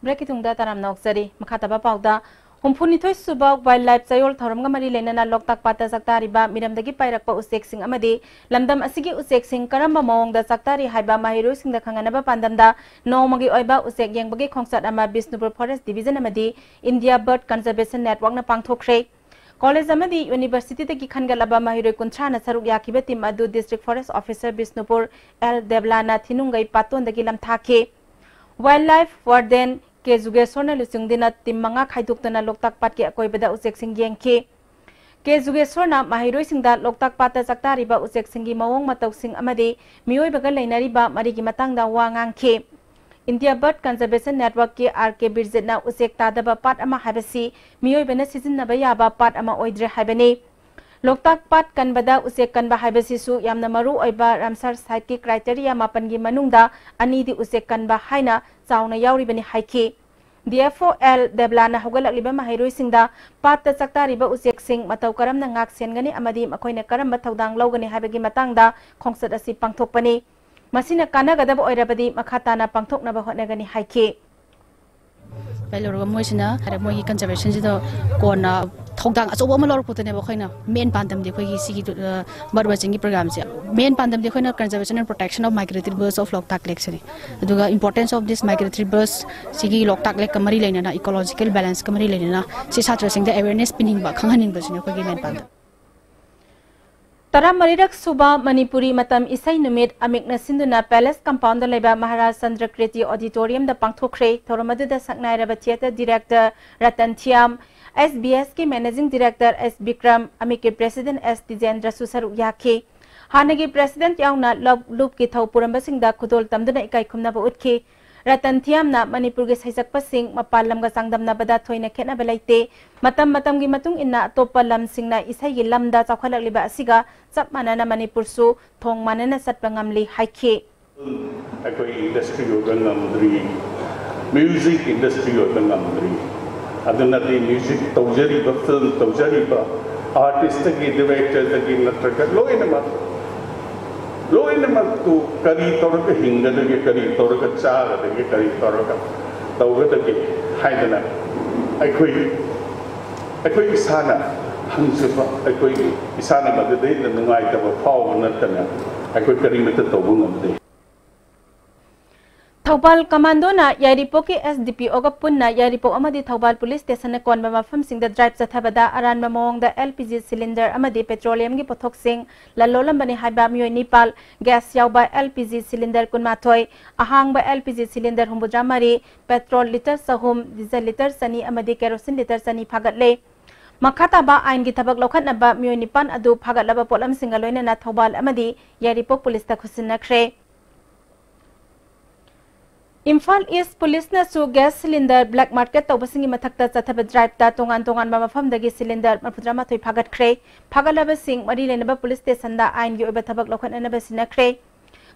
ꯕ꯭ꯔꯦꯛꯀꯤ ꯇꯨꯡꯗ ꯇꯔꯥꯝꯅ ꯑꯣꯛꯆꯔꯤ꯫ ꯃꯈꯥ ꯇꯥꯕ ꯄꯥꯎꯗ, ꯍꯨꯝꯐꯨꯅꯤꯊꯣꯏ ꯁꯨꯕ ꯋꯥꯏꯜꯗ ꯂꯥꯏꯐ ꯆꯌꯣꯜ ꯊꯧꯔꯝꯒ ꯃꯔꯤ ꯂꯩꯅꯅ ꯂꯣꯛꯇꯥꯛ ꯄꯥꯠꯇ ꯆꯥꯛꯇꯥꯔꯤꯕ ꯃꯤꯔꯝꯗꯒꯤ ꯄꯥꯏꯔꯛꯄ ꯎꯆꯦꯛꯁꯤꯡ ꯑꯃꯗꯤ ꯂꯝꯗꯝ ꯑꯁꯤꯒꯤ ꯎꯆꯦꯛꯁꯤꯡ ꯀꯔꯝꯕ ꯃꯑꯣꯡꯗ ꯆꯥꯛꯇꯥꯔꯤ ꯍꯥꯏꯕ ꯃꯍꯩꯔꯣꯏꯁꯤꯡꯗ ꯈꯪꯍꯟꯅꯕ ꯄꯥꯟꯗꯝꯗ ꯅꯣꯡꯃꯒꯤ ꯑꯣꯏꯕ ꯎꯆꯦꯛ ꯌꯦꯡꯕꯒꯤ ꯈꯣꯡꯆꯠ ꯑꯃ ꯕꯤꯁꯅꯨꯄꯨꯔ ꯐꯣꯔꯦꯁ ꯗꯤꯕꯤꯖꯟ ꯑꯃꯗꯤ ꯏꯟꯗꯤꯌꯥ ꯕꯔꯗ ꯀꯟꯖꯔꯕꯦꯁꯟ ꯅꯦꯠꯋꯥꯔꯛꯅ ꯄꯥꯡꯊꯣꯛꯈ꯭ꯔꯦ꯫ ꯀꯣꯂꯦꯖ ꯑꯃꯗꯤ ꯌꯨꯅꯤꯚꯔꯁꯤꯇꯤꯗꯒꯤ ꯈꯟꯒꯠꯂꯕ ꯃꯍꯩꯔꯣꯏ ꯀꯨꯟꯊ꯭ꯔꯥꯅ ꯁꯔꯨꯛ ꯌꯥꯈꯤꯕ ꯇꯤꯝ ꯑꯗꯨ district forest officer Bishnupur L ꯗꯦꯕꯂꯥꯅ ꯊꯤꯅꯨꯡꯒꯩ ꯄꯥꯠꯇꯣꯟꯗꯒꯤ ꯂꯝꯊꯥꯈꯤ꯫ ꯋꯥꯏꯜꯗ ꯂꯥꯏꯐ ꯋꯥꯔꯗꯦꯟ ꯀꯦ ꯖꯨꯒꯦꯁꯣꯔꯅ ꯂꯨꯆꯤꯡꯗꯨꯅ ꯇꯤꯝ ꯃꯉꯥ ꯈꯥꯏꯗꯣꯛꯇꯨꯅ ꯂꯣꯛꯇꯥꯛ ꯄꯥꯠꯀꯤ ꯑꯀꯣꯏꯕꯗ ꯎꯆꯦꯛꯁꯤꯡ ꯌꯦꯡꯈꯤ꯫ ꯀꯦ ꯖꯨꯒꯦꯁꯣꯔꯅ ꯃꯍꯩꯔꯣꯏꯁꯤꯡꯗ ꯂꯣꯛꯇꯥꯛ ꯄꯥꯠꯇ ꯆꯥꯛꯇꯥꯔꯤꯕ ꯎꯆꯦꯛꯁꯤꯡꯒꯤ ꯃꯑꯣꯡ ꯃꯇꯧꯁꯤꯡ ꯑꯃꯗꯤ ꯃꯤꯑꯣꯏꯕꯒ ꯂꯩꯅꯔꯤꯕ ꯃꯔꯤꯒꯤ ꯃꯇꯥꯡꯗ ꯋꯥ ꯉꯥꯡꯈꯤ꯫ ꯏꯟꯗꯤꯌꯥ ꯕꯔꯗ ꯀꯟꯖꯔꯕꯦꯁꯟ ꯅꯦꯠꯋꯥꯔꯛꯀꯤ ꯑꯥꯔ ꯀꯦ ꯕꯤꯔꯖꯤꯠꯅ ꯎꯆꯦꯛ ꯇꯥꯗꯕ ꯄꯥꯠ ꯑꯃ ꯍꯥꯏꯕꯁꯤ ꯃꯤꯑꯣꯏꯕꯅ ꯁꯤꯖꯤꯟꯅꯕ ꯌꯥꯕ ꯄꯥꯠ ꯑꯃ ꯑꯣꯏꯗ꯭ꯔꯦ ꯍꯥꯏꯕꯅꯤ꯫ ꯂꯣꯛꯇꯥꯛ ꯄꯥꯠ ꯀꯟꯕꯗ ꯎꯆꯦꯛ ꯀꯟꯕ ꯍꯥꯏꯕꯁꯤꯁꯨ ꯌꯥꯝꯅ ꯃꯔꯨ ꯑꯣꯏꯕ ꯔꯥꯝꯁꯥꯔ ꯁꯥꯏꯠꯀꯤ ꯀ꯭ꯔꯥꯏꯇꯦꯔꯤꯌꯥ ꯃꯥꯄꯟꯒꯤ ꯃꯅꯨꯡꯗ ꯑꯅꯤꯗꯤ ꯎꯆꯦꯛ ꯀꯟꯕ ꯍꯥꯏꯅ ꯆꯥꯎꯅ ꯌꯥꯎꯔꯤꯕꯅꯤ ꯍꯥꯏꯈꯤ꯫ ꯗꯤ ꯑꯦꯐ ꯑꯣ ꯑꯦꯜ ꯗꯦꯕꯂꯥꯅ ꯍꯧꯒꯠꯂꯛꯂꯤꯕ ꯃꯍꯩꯔꯣꯏꯁꯤꯡꯗ ꯄꯥꯠꯇ ꯆꯥꯛꯇꯥꯔꯤꯕ ꯎꯆꯦꯛꯁꯤꯡ ꯃꯇꯧ ꯀꯔꯝꯅ ꯉꯥꯛ ꯁꯦꯟꯒꯅꯤ ꯑꯃꯗꯤ ꯃꯈꯣꯏꯅ ꯀꯔꯝꯕ ꯊꯧꯗꯥꯡ ꯂꯧꯒꯅꯤ ꯍꯥꯏꯕꯒꯤ ꯃꯇꯥꯡꯗ ꯈꯣꯡꯆꯠ ꯑꯁꯤ ꯄꯥꯡꯊꯣꯛꯄꯅꯤ꯫ ꯃꯁꯤꯅ ꯀꯥꯟꯅꯒꯗꯕ ꯑꯣꯏꯔꯕꯗꯤ ꯃꯈꯥ ꯇꯥꯅ ꯄꯥꯡꯊꯣꯛꯅꯕ ꯍꯣꯠꯅꯒꯅꯤ ꯍꯥꯏꯈꯤ꯫ ꯂꯧꯔꯒ ꯃꯣꯏꯁꯤꯅ ꯍꯥꯏꯗꯤ ꯃꯣꯏꯒꯤ ꯀꯟꯖꯔꯕꯦꯁꯟꯁꯤꯗ ꯀꯣꯟꯅ ꯊꯧꯗꯥꯡ ꯑꯆꯧꯕ ꯑꯃ ꯂꯧꯔꯛꯄꯗꯨꯅꯦꯕ ꯑꯩꯈꯣꯏꯅ ꯃꯦꯟ ꯄꯥꯟꯗꯝꯗꯤ ꯑꯩꯈꯣꯏꯒꯤ ꯁꯤꯒꯤ ꯕꯥꯔꯠ ꯋꯥꯆꯤꯡꯒꯤ ꯄ꯭ꯔꯣꯒ꯭ꯔꯥꯝꯁꯦ ꯃꯦꯟ ꯄꯥꯟꯗꯝꯗꯤ ꯑꯩꯈꯣꯏꯅ conservation and protection of migratory birds of Loktak Lake ꯁꯤꯅꯤ꯫ ꯑꯗꯨꯒ importance of this migratory birds ꯁꯤꯒꯤ ꯂꯣꯛꯇꯥꯛ ꯂꯦꯛꯀ ꯃꯔꯤ ꯂꯩꯅꯅ ꯏꯀꯣꯂꯣꯖꯤꯀꯦꯜ ꯕꯦꯂꯦꯟꯁꯀ ꯃꯔꯤ ꯂꯩꯅꯅ ꯁꯤ ꯁꯥꯇ꯭ꯔꯁꯤꯡꯗ ꯑꯦꯋꯦꯔꯅꯦꯁ ꯄꯤꯅꯤꯡꯕ ꯈꯪꯍꯟꯅꯤꯡꯕꯁꯤꯅꯤ ꯑꯩꯈꯣꯏꯒꯤ ꯃꯦꯟ ꯄꯥꯟꯗꯝ꯫ ꯇꯔꯥꯃꯔꯤꯔꯛ ꯁꯨꯕ ꯃꯅꯤꯄꯨꯔꯤ ꯃꯇꯝ ꯏꯁꯩ ꯅꯨꯃꯤꯠ ꯑꯃꯤꯛꯅ ꯁꯤꯟꯗꯨꯅ ꯄꯦꯂꯦꯁ ꯀꯝꯄꯥꯎꯟꯗ ꯂꯩꯕ ꯃꯍꯥꯔꯥꯖ ꯆꯟꯗ꯭ꯔ ꯀ꯭ꯔꯤꯇꯤ ꯑꯣꯗꯤꯇꯣꯔꯤꯌꯝꯗ ꯄꯥꯡꯊꯣꯛꯈ꯭ꯔꯦ꯫ ꯊꯧꯔꯝ ꯑꯗꯨꯗ ꯁꯛꯅꯥꯏꯔꯕ ꯊꯤꯌꯦꯇꯔ ꯗꯤꯔꯦꯛꯇꯔ ꯔꯇꯟ ꯊꯤꯌꯥꯝ, ꯑꯦꯁ ꯕꯤ ꯑꯦꯁꯀꯤ ꯃꯦꯅꯦꯖꯤꯡ ꯗꯤꯔꯦꯛꯇꯔ ꯑꯦꯁ ꯕꯤꯀ꯭ꯔꯝ, ꯑꯃꯤꯛꯀꯤ ꯄ꯭ꯔꯦꯁꯤꯗꯦꯟ ꯑꯦꯁ ꯇꯤꯖꯦꯟꯗ꯭ꯔꯁꯨ ꯁꯔꯨꯛ ꯌꯥꯈꯤ꯫ ꯍꯥꯟꯅꯒꯤ ꯄ꯭ꯔꯦꯁꯤꯗꯦꯟꯠ ꯌꯥꯎꯅ ꯂꯞ ꯂꯨꯞꯀꯤ ꯊꯧ ꯄꯨꯔꯝꯕꯁꯤꯡꯗ ꯈꯨꯗꯣꯜ ꯇꯝꯗꯨꯅ ꯏꯀꯥꯏ ꯈꯨꯝꯅꯕ ꯎꯠꯈꯤ꯫ ꯔꯇꯟ ꯊꯤꯌꯥꯝꯅ ꯃꯅꯤꯄꯨꯔꯒꯤ ꯁꯩꯁꯛꯄꯁꯤꯡ ꯃꯄꯥꯟ ꯂꯝꯒ ꯆꯥꯡꯗꯝꯅꯕꯗ ꯊꯣꯏꯅ ꯈꯦꯠꯅꯕ ꯂꯩꯇꯦ꯫ ꯃꯇꯝ ꯃꯇꯝꯒꯤ ꯃꯇꯨꯡ ꯏꯟꯅ ꯑꯇꯣꯞꯄ ꯂꯝꯁꯤꯡꯅ ꯏꯁꯩꯒꯤ ꯂꯝꯗ ꯆꯥꯎꯈꯠꯂꯛꯂꯤꯕ ꯑꯁꯤꯒ ꯆꯞ ꯃꯥꯟꯅꯅ ꯃꯅꯤꯄꯨꯔꯁꯨ ꯊꯣꯡ ꯃꯥꯟꯅꯅ ꯆꯠꯄ ꯉꯝꯂꯤ ꯍꯥꯏꯈꯤ꯫ ꯑꯩꯈꯣꯏ ꯏꯟꯗꯁꯇ꯭ꯔꯤ ꯑꯣꯏꯕ ꯉꯝꯗ꯭ꯔꯤ, ꯃ꯭ꯌꯨꯖꯤꯛ ꯏꯟꯗꯁꯇ꯭ꯔꯤ ꯑꯣꯏꯕ ꯉꯝꯗ꯭ꯔꯤ꯫ ꯑꯗꯨꯅꯗꯤ ꯃ꯭ꯌꯨꯖꯤꯛ ꯇꯧꯖꯔꯤꯕ, ꯐꯤꯜꯝ ꯇꯧꯖꯔꯤꯕ ꯑꯥꯔꯇꯤꯁꯇꯒꯤ, ꯗꯤꯔꯦꯛꯇꯔꯗꯒꯤ ꯅꯠꯇ꯭ꯔꯒ ꯂꯣꯏꯅꯃꯛ, ꯂꯣꯏꯅꯃꯛꯇꯨ ꯀꯔꯤ ꯇꯧꯔꯒ ꯍꯤꯡꯒꯗꯒꯦ, ꯀꯔꯤ ꯇꯧꯔꯒ ꯆꯥꯒꯗꯒꯦ, ꯀꯔꯤ ꯇꯧꯔꯒ ꯇꯧꯒꯗꯒꯦ ꯍꯥꯏꯗꯅ ꯑꯩꯈꯣꯏ, ꯑꯩꯈꯣꯏ ꯏꯁꯥꯅ ꯍꯪꯖꯕ, ꯑꯩꯈꯣꯏꯒꯤ ꯏꯁꯥꯅ ꯃꯗꯨꯗꯩꯗ ꯅꯨꯡꯉꯥꯏꯇꯕ ꯐꯥꯎꯕ ꯅꯠꯇꯅ ꯑꯩꯈꯣꯏ ꯀꯔꯤꯃꯠꯇ ꯇꯧꯕ ꯉꯝꯗꯦ꯫ ꯊꯧꯕꯥꯜ ꯀꯃꯥꯟꯗꯣꯅ ꯌꯥꯏꯔꯤꯄꯣꯛꯀꯤ ꯑꯦꯁ ꯗꯤ ꯄꯤ ꯑꯣꯒ ꯄꯨꯟꯅ ꯌꯥꯏꯔꯤꯄꯣꯛ ꯑꯃꯗꯤ ꯊꯧꯕꯥꯜ ꯄꯨꯂꯤꯁ ꯁ꯭ꯇꯦꯁꯟꯅ ꯀꯣꯟꯕ ꯃꯐꯝꯁꯤꯡꯗ ꯗ꯭ꯔꯥꯏꯚ ꯆꯠꯊꯕꯗ ꯑꯔꯥꯟꯕ ꯃꯑꯣꯡꯗ ꯑꯦꯜ ꯄꯤ ꯖꯤ ꯁꯤꯂꯤꯟꯗꯔ ꯑꯃꯗꯤ ꯄꯦꯇ꯭ꯔꯣꯂꯤꯌꯝꯒꯤ ꯄꯣꯠꯊꯣꯛꯁꯤꯡ ꯂꯂꯣꯜꯂꯝꯕꯅꯤ ꯍꯥꯏꯕ ꯃꯤꯑꯣꯏ ꯅꯤꯄꯥꯜ, ꯒ꯭ꯌꯥꯁ ꯌꯥꯎꯕ ꯑꯦꯜ ꯄꯤ ꯖꯤ ꯁꯤꯂꯤꯟꯗꯔ ꯀꯨꯟꯃꯥꯊꯣꯏ, ꯑꯍꯥꯡꯕ ꯑꯦꯜ ꯄꯤ ꯖꯤ ꯁꯤꯂꯤꯟꯗꯔ ꯍꯨꯝꯐꯨꯇꯔꯥ ꯃꯔꯤ, ꯄꯦꯇ꯭ꯔꯣꯜ ꯂꯤꯇꯔ ꯆꯍꯨꯝ, ꯗꯤꯖꯜ ꯂꯤꯇꯔ ꯆꯅꯤ ꯑꯃꯗꯤ ꯀꯦꯔꯣꯁꯤꯟ ꯂꯤꯇꯔ ꯆꯅꯤ ꯐꯥꯒꯠꯂꯦ꯫ ꯃꯈꯥ ꯇꯥꯕ ꯑꯥꯏꯟꯒꯤ ꯊꯕꯛ ꯂꯧꯈꯠꯅꯕ ꯃꯤꯑꯣꯏ ꯅꯤꯄꯥꯟ ꯑꯗꯨ ꯐꯥꯒꯠꯂꯕ ꯄꯣꯠꯂꯝꯁꯤꯡꯒ ꯂꯣꯏꯅꯅ ꯊꯧꯕꯥꯜ ꯑꯃꯗꯤ ꯌꯥꯏꯔꯤꯄꯣꯛ ꯄꯨꯂꯤꯁꯇ ꯈꯨꯠꯁꯤꯟꯅꯈ꯭ꯔꯦ꯫ ꯏꯝꯐꯥꯜ ꯏꯁ ꯄꯨꯂꯤꯁꯅꯁꯨ ꯒ꯭ꯌꯥꯁ ꯁꯤꯂꯤꯟꯗꯔ ꯕ꯭ꯂꯦꯛ ꯃꯥꯔꯀꯦꯠ ꯇꯧꯕꯁꯤꯡꯒꯤ ꯃꯊꯛꯇ ꯆꯠꯊꯕ ꯗ꯭ꯔꯥꯏꯚꯇ ꯇꯣꯉꯥꯟ ꯇꯣꯉꯥꯟꯕ ꯃꯐꯝꯗꯒꯤ ꯁꯤꯂꯤꯟꯗꯔ ꯃꯔꯐꯨꯇꯔꯥꯃꯥꯊꯣꯏ ꯐꯥꯒꯠꯈ꯭ꯔꯦ꯫ ꯐꯥꯒꯠꯂꯕꯁꯤꯡ ꯃꯔꯤ ꯂꯩꯅꯕ ꯄꯨꯂꯤꯁ ꯁ꯭ꯇꯦꯁꯟꯗ ꯑꯥꯏꯟꯒꯤ ꯑꯣꯏꯕ ꯊꯕꯛ ꯂꯧꯈꯠꯅꯅꯕ ꯁꯤꯟꯅꯈ꯭ꯔꯦ꯫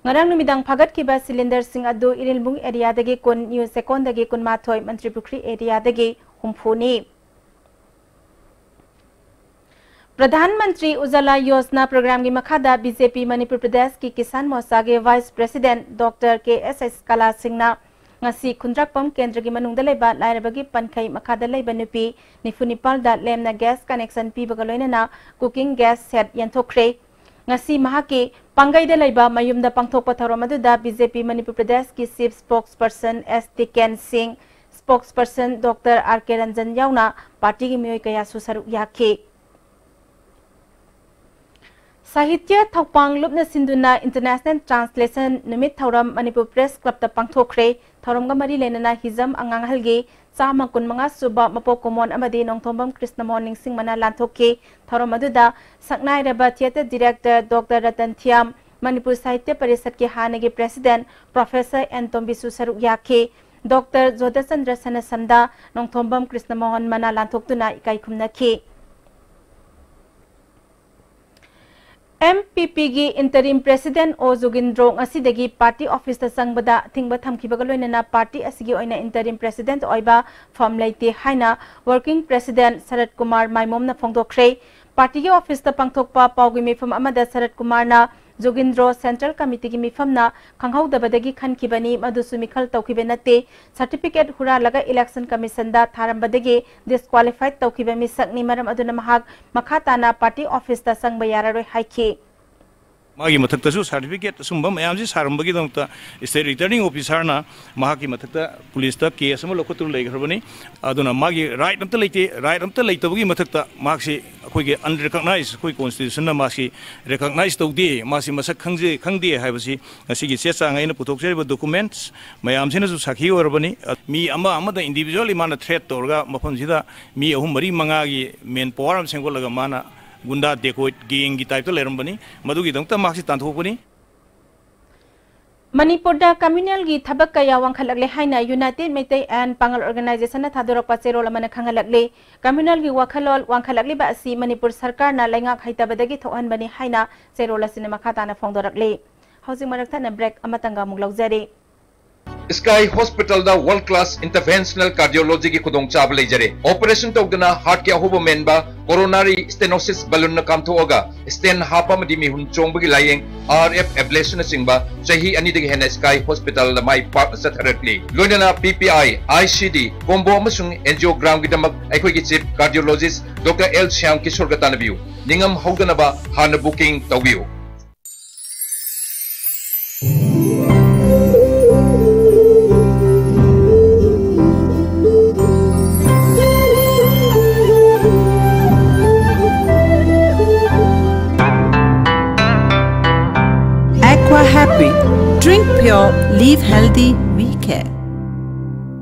ꯉꯔꯥꯡ ꯅꯨꯃꯤꯗꯥꯡ ꯐꯥꯒꯠꯈꯤꯕ ꯁꯤꯂꯤꯟꯗꯔꯁꯤꯡ ꯑꯗꯨ ꯏꯔꯤꯜꯕꯨꯡ ꯑꯦꯔꯤꯌꯥꯗꯒꯤ ꯀꯨꯟ, ꯅ꯭ꯌꯨ ꯆꯦꯛꯀꯣꯟꯗꯒꯤ ꯀꯨꯟꯃꯥꯊꯣꯏ, ꯃꯟꯇ꯭ꯔꯤꯄꯨꯈ꯭ꯔꯤ ꯑꯦꯔꯤꯌꯥꯗꯒꯤ ꯍꯨꯝꯐꯨꯅꯤ꯫ ꯄ꯭ꯔꯙꯥꯟ ꯃꯟꯇ꯭ꯔꯤ ꯎꯖꯥꯂꯥ ꯌꯣꯖꯅꯥ ꯄ꯭ꯔꯣꯒ꯭ꯔꯥꯝꯒꯤ ꯃꯈꯥꯗ ꯕꯤ ꯖꯦ ꯄꯤ ꯃꯅꯤꯄꯨꯔ ꯄ꯭ꯔꯗꯦꯁꯀꯤ ꯀꯤꯁꯥꯟ ꯃꯣꯔꯆꯥꯒꯤ ꯚꯥꯏꯁ ꯄ꯭ꯔꯦꯁꯤꯗꯦꯟꯠ ꯗꯣꯛꯇꯔ ꯀꯦ ꯑꯦꯁ ꯑꯦꯁ ꯀꯂꯥ ꯁꯤꯡꯅ ꯉꯁꯤ ꯈꯨꯟꯗ꯭ꯔꯥꯛꯄꯝ ꯀꯦꯟꯗ꯭ꯔꯒꯤ ꯃꯅꯨꯡꯗ ꯂꯩꯕ ꯂꯥꯏꯔꯕꯒꯤ ꯄꯟꯈꯩ ꯃꯈꯥꯗ ꯂꯩꯕ ꯅꯨꯄꯤ ꯅꯤꯐꯨ ꯅꯤꯄꯥꯜꯗ ꯂꯦꯝꯅ ꯒ꯭ꯌꯥꯁ ꯀꯅꯦꯛꯁꯟ ꯄꯤꯕꯒ ꯂꯣꯏꯅꯅ ꯀꯨꯀꯤꯡ ꯒ꯭ꯌꯥꯁ ꯁꯦꯠ ꯌꯦꯟꯊꯣꯛꯈ꯭ꯔꯦ꯫ ꯉꯁꯤ ꯃꯍꯥꯛꯀꯤ ꯄꯥꯡꯒꯩꯗ ꯂꯩꯕ ꯃꯌꯨꯝꯗ ꯄꯥꯡꯊꯣꯛꯄ ꯊꯧꯔꯝ ꯑꯗꯨꯗ ꯕꯤ ꯖꯦ ꯄꯤ ꯃꯅꯤꯄꯨꯔ ꯄ꯭ꯔꯗꯦꯁꯀꯤ ꯆꯤꯐ ꯁ꯭ꯄꯣꯛꯁꯄꯔꯁꯟ ꯑꯦꯁ ꯇꯤꯀꯦꯟ ꯁꯤꯡ, ꯁ꯭ꯄꯣꯛꯁꯄꯔꯁꯟ ꯗꯣꯛꯇꯔ ꯑꯥꯔ ꯀꯦ ꯔꯟꯖꯟ ꯌꯥꯎꯅ ꯄꯥꯔꯇꯤꯒꯤ ꯃꯤꯑꯣꯏ ꯀꯌꯥꯁꯨ ꯁꯔꯨꯛ ꯌꯥꯈꯤ꯫ ꯁꯥꯍꯤꯇ꯭ꯌ ꯊꯧꯄꯥꯡ ꯂꯨꯞꯅ ꯁꯤꯟꯗꯨꯅ ꯏꯟꯇꯔꯅꯦꯁꯅꯦꯜ ꯇ꯭ꯔꯥꯟꯁꯂꯦꯁꯟ ꯅꯨꯃꯤꯠ ꯊꯧꯔꯝ ꯃꯅꯤꯄꯨꯔ ꯄ꯭ꯔꯦꯁ ꯀ꯭ꯂꯕꯇ ꯄꯥꯡꯊꯣꯛꯈ꯭ꯔꯦ꯫ ꯊꯧꯔꯝꯒ ꯃꯔꯤ ꯂꯩꯅꯅ ꯍꯤꯖꯝ ꯑꯉꯥꯡ ꯑꯍꯜꯒꯤ ꯆꯥꯝꯃ ꯀꯨꯟꯃꯉꯥ ꯁꯨꯕ ꯃꯄꯣꯛ ꯀꯨꯝꯑꯣꯟ ꯑꯃꯗꯤ ꯅꯣꯡꯊꯣꯝꯕꯝ ꯀ꯭ꯔꯤꯁꯅꯃꯣꯍꯟ ꯅꯤꯡꯁꯤꯡꯕꯅ ꯂꯥꯟꯊꯣꯛꯈꯤ꯫ ꯊꯧꯔꯝ ꯑꯗꯨꯗ ꯁꯛꯅꯥꯏꯔꯕ theatre director doctor Ratan Thiyam, Manipur Sahitya ꯄꯔꯤꯁꯠꯀꯤ ꯍꯥꯟꯅꯒꯤ ꯄ꯭ꯔꯦꯁꯤꯗꯦꯟꯠ ꯄ꯭ꯔꯣꯐꯦꯁꯔ ꯑꯦꯟ ꯇꯣꯝꯕꯤꯁꯨ ꯁꯔꯨꯛ ꯌꯥꯈꯤ꯫ ꯗꯣꯛꯇꯔ ꯖꯣꯙꯆꯟꯗ꯭ꯔ ꯁꯅꯥꯁꯝꯗ ꯅꯣꯡꯊꯣꯝꯕꯝ ꯀ꯭ꯔꯤꯁꯅꯃꯣꯍꯟ ꯃꯅꯥ ꯂꯥꯟꯊꯣꯛꯇꯨꯅ ꯏꯀꯥꯏ ꯈꯨꯝꯅꯈꯤ꯫ ꯑꯦꯝ ꯄꯤ ꯄꯤꯒꯤ ꯏꯟꯇꯔꯤꯝ ꯄ꯭ꯔꯦꯁꯤꯗꯦꯟꯠ ꯑꯣ ꯖꯣꯒꯤꯟꯗ꯭ꯔꯣ ꯉꯁꯤꯗꯒꯤ ꯄꯥꯔꯇꯤ ꯑꯣꯐꯤꯁꯇ ꯆꯪꯕꯗ ꯑꯊꯤꯡꯕ ꯊꯝꯈꯤꯕꯒ ꯂꯣꯏꯅꯅ ꯄꯥꯔꯇꯤ ꯑꯁꯤꯒꯤ ꯑꯣꯏꯅ ꯏꯟꯇꯔꯤꯝ ꯄ꯭ꯔꯦꯁꯤꯗꯦꯟꯠ ꯑꯣꯏꯕ ꯐꯝ ꯂꯩꯇꯦ ꯍꯥꯏꯅ ꯋꯥꯔꯀꯤꯡ ꯄ꯭ꯔꯦꯁꯤꯗꯦꯟꯠ ꯁꯔꯠ ꯀꯨꯃꯥꯔ ꯃꯥꯏꯃꯣꯝꯅ ꯐꯣꯡꯗꯣꯛꯈ꯭ꯔꯦ꯫ ꯄꯥꯔꯇꯤꯒꯤ ꯑꯣꯐꯤꯁꯇ ꯄꯥꯡꯊꯣꯛꯄ ꯄꯥꯎꯒꯤ ꯃꯤꯐꯝ ꯑꯃꯗ ꯁꯔꯠ ꯀꯨꯃꯥꯔꯅ ꯖꯣꯒꯤꯟꯗ꯭ꯔꯣ ꯁꯦꯟꯇ꯭ꯔꯦꯜ ꯀꯃꯤꯇꯤꯒꯤ ꯃꯤꯐꯝꯅ ꯈꯪꯍꯧꯗꯕꯗꯒꯤ ꯈꯟꯈꯤꯕꯅꯤ, ꯃꯗꯨꯁꯨ ꯃꯤꯈꯜ ꯇꯧꯈꯤꯕ ꯅꯠꯇꯦ꯫ ꯁꯥꯔꯇꯤꯐꯤꯀꯦꯠ ꯍꯨꯔꯥꯜꯂꯒ ꯏꯂꯦꯛꯁꯟ ꯀꯃꯤꯁꯟꯗ ꯊꯥꯔꯝꯕꯗꯒꯤ ꯗꯤꯁꯀ꯭ꯋꯥꯂꯤꯐꯥꯏꯠ ꯇꯧꯈꯤꯕ ꯃꯤꯁꯛꯅꯤ, ꯃꯔꯝ ꯑꯗꯨꯅ ꯃꯍꯥꯛ ꯃꯈꯥ ꯇꯥꯅ ꯄꯥꯔꯇꯤ ꯑꯣꯐꯤꯁꯇ ꯆꯪꯕ ꯌꯥꯔꯔꯣꯏ ꯍꯥꯏꯈꯤ꯫ ꯃꯥꯒꯤ ꯃꯊꯛꯇꯁꯨ ꯁꯥꯔꯇꯤꯐꯤꯀꯦꯠ ꯑꯁꯨꯝꯕ ꯃꯌꯥꯝꯁꯤ ꯁꯥꯔꯝꯕꯒꯤꯗꯃꯛꯇ ꯁ꯭ꯇꯦꯠ ꯔꯤꯇꯔꯅꯤꯡ ꯑꯣꯐꯤꯁꯥꯔꯅ ꯃꯍꯥꯛꯀꯤ ꯃꯊꯛꯇ ꯄꯨꯂꯤꯁꯇ ꯀꯦꯁ ꯑꯃ ꯂꯧꯈꯠꯇꯨꯅ ꯂꯩꯈ꯭ꯔꯕꯅꯤ꯫ ꯑꯗꯨꯅ ꯃꯥꯒꯤ ꯔꯥꯏꯠ ꯑꯝꯇ ꯂꯩꯇꯦ꯫ ꯔꯥꯏꯠ ꯑꯝꯇ ꯂꯩꯇꯕꯒꯤ ꯃꯊꯛꯇ ꯃꯍꯥꯛꯁꯤ ꯑꯩꯈꯣꯏꯒꯤ ꯑꯟꯔꯤꯀꯣꯛꯅꯥꯏꯖ, ꯑꯩꯈꯣꯏ ꯀꯣꯟꯁꯇꯤꯇ꯭ꯌꯨꯁꯟꯅ ꯃꯥꯁꯤ ꯔꯤꯀꯣꯛꯅꯥꯏꯖ ꯇꯧꯗꯦ, ꯃꯥꯁꯤ ꯃꯁꯛ ꯈꯪꯖꯦ-, ꯈꯪꯗꯦ ꯍꯥꯏꯕꯁꯤ ꯉꯁꯤꯒꯤ ꯆꯦ ꯆꯥꯡ, ꯑꯩꯅ ꯄꯨꯊꯣꯛꯆꯔꯤꯕ ꯗꯣꯀꯨꯃꯦꯟꯠꯁ ꯃꯌꯥꯝꯁꯤꯅꯁꯨ ꯁꯥꯈꯤ ꯑꯣꯏꯔꯕꯅꯤ꯫ ꯃꯤ ꯑꯃ ꯑꯃꯗ ꯏꯟꯗꯤꯕꯤꯖꯨꯋꯦꯜꯂꯤ ꯃꯥꯅ ꯊ꯭ꯔꯦꯠ ꯇꯧꯔꯒ ꯃꯐꯝꯁꯤꯗ ꯃꯤ ꯑꯍꯨꯝ ꯃꯔꯤ ꯃꯉꯥꯒꯤ ꯃꯦꯟ ꯄꯋꯥꯔ ꯑꯃ ꯁꯦꯝꯒꯠꯂꯒ ꯃꯥꯅ ꯒꯨꯟꯗꯥ ꯗꯦꯀꯣꯏꯠ ꯒꯦꯡꯒꯤ ꯇꯥꯏꯞꯇ ꯂꯩꯔꯝꯕꯅꯤ꯫ ꯃꯗꯨꯒꯤꯗꯃꯛꯇ ꯃꯍꯥꯛꯁꯤ ꯇꯥꯟꯊꯣꯛꯄꯅꯤ꯫ ꯃꯅꯤꯄꯨꯔꯗ ꯀꯝꯃ꯭ꯌꯨꯅꯦꯜꯒꯤ ꯊꯕꯛ ꯀꯌꯥ ꯋꯥꯡꯈꯠꯂꯛꯂꯦ ꯍꯥꯏꯅ ꯌꯨꯅꯥꯏꯇꯦꯗ ꯃꯩꯇꯩ ꯑꯦꯟ ꯄꯥꯉꯜ ꯑꯣꯔꯒꯅꯥꯏꯖꯦꯁꯟꯅ ꯊꯥꯗꯣꯔꯛꯄ ꯆꯦꯔꯣꯜ ꯑꯃꯅ ꯈꯪꯍꯜꯂꯛꯂꯤ꯫ ꯀꯝꯃ꯭ꯌꯨꯅꯦꯜꯒꯤ ꯋꯥꯈꯜꯂꯣꯟ ꯋꯥꯡꯈꯠꯂꯛꯂꯤꯕ ꯑꯁꯤ ꯃꯅꯤꯄꯨꯔ ꯁꯔꯀꯥꯔꯅ ꯂꯩꯉꯥꯛ ꯍꯩꯇꯕꯗꯒꯤ ꯊꯣꯛꯍꯟꯕꯅꯤ ꯍꯥꯏꯅ ꯆꯦꯔꯣꯜ ꯑꯁꯤꯅ ꯃꯈꯥ ꯇꯥꯅ ꯐꯣꯡꯗꯣꯔꯛꯂꯤ꯫ ꯍꯧꯖꯤꯛ ꯃꯔꯛ ꯊꯠꯅ break ꯑꯃꯇꯪꯒ ꯑꯃꯨꯛ ꯂꯧꯖꯔꯤ꯫ Sky Hospitalꯗ World Class Interventional Cardiologyꯒꯤ ꯈꯨꯗꯣꯡꯆꯥꯕ ꯂꯩꯖꯔꯦ꯫ Operation ꯇꯧꯗꯅ heartꯀꯤ ꯑꯍꯣꯕ ꯃꯦꯟꯕ, coronary stenosis balloonꯅ ꯀꯥꯝꯊꯣꯛꯑꯒ stent ꯍꯥꯞꯄ ꯑꯃꯗꯤ ꯃꯤꯍꯨꯟ ꯆꯣꯡꯕꯒꯤ ꯂꯥꯌꯦꯡ, RF ablationꯅꯆꯤꯡꯕ ꯆꯍꯤ ꯑꯅꯤꯗꯒꯤ ꯍꯦꯟꯅ Sky Hospitalꯗ ꯃꯥꯏ ꯄꯥꯛꯅ ꯆꯠꯊꯔꯛꯂꯤ꯫ ꯂꯣꯏꯅꯅ PPI, ICD, combo ꯑꯃꯁꯨꯡ angiogramꯒꯤꯗꯃꯛ ꯑꯩꯈꯣꯏꯒꯤ Chief Cardiologist Doctor L Shyam ꯀꯤꯁꯣꯔꯒ ꯇꯥꯟꯅꯕꯤꯌꯨ꯫ ꯅꯤꯡꯉꯝ ꯍꯧꯗꯅꯕ ꯍꯥꯟꯅ booking ꯇꯧꯕꯤꯌꯨ꯫ Aqua Happy. Drink pure, live healthy, we care.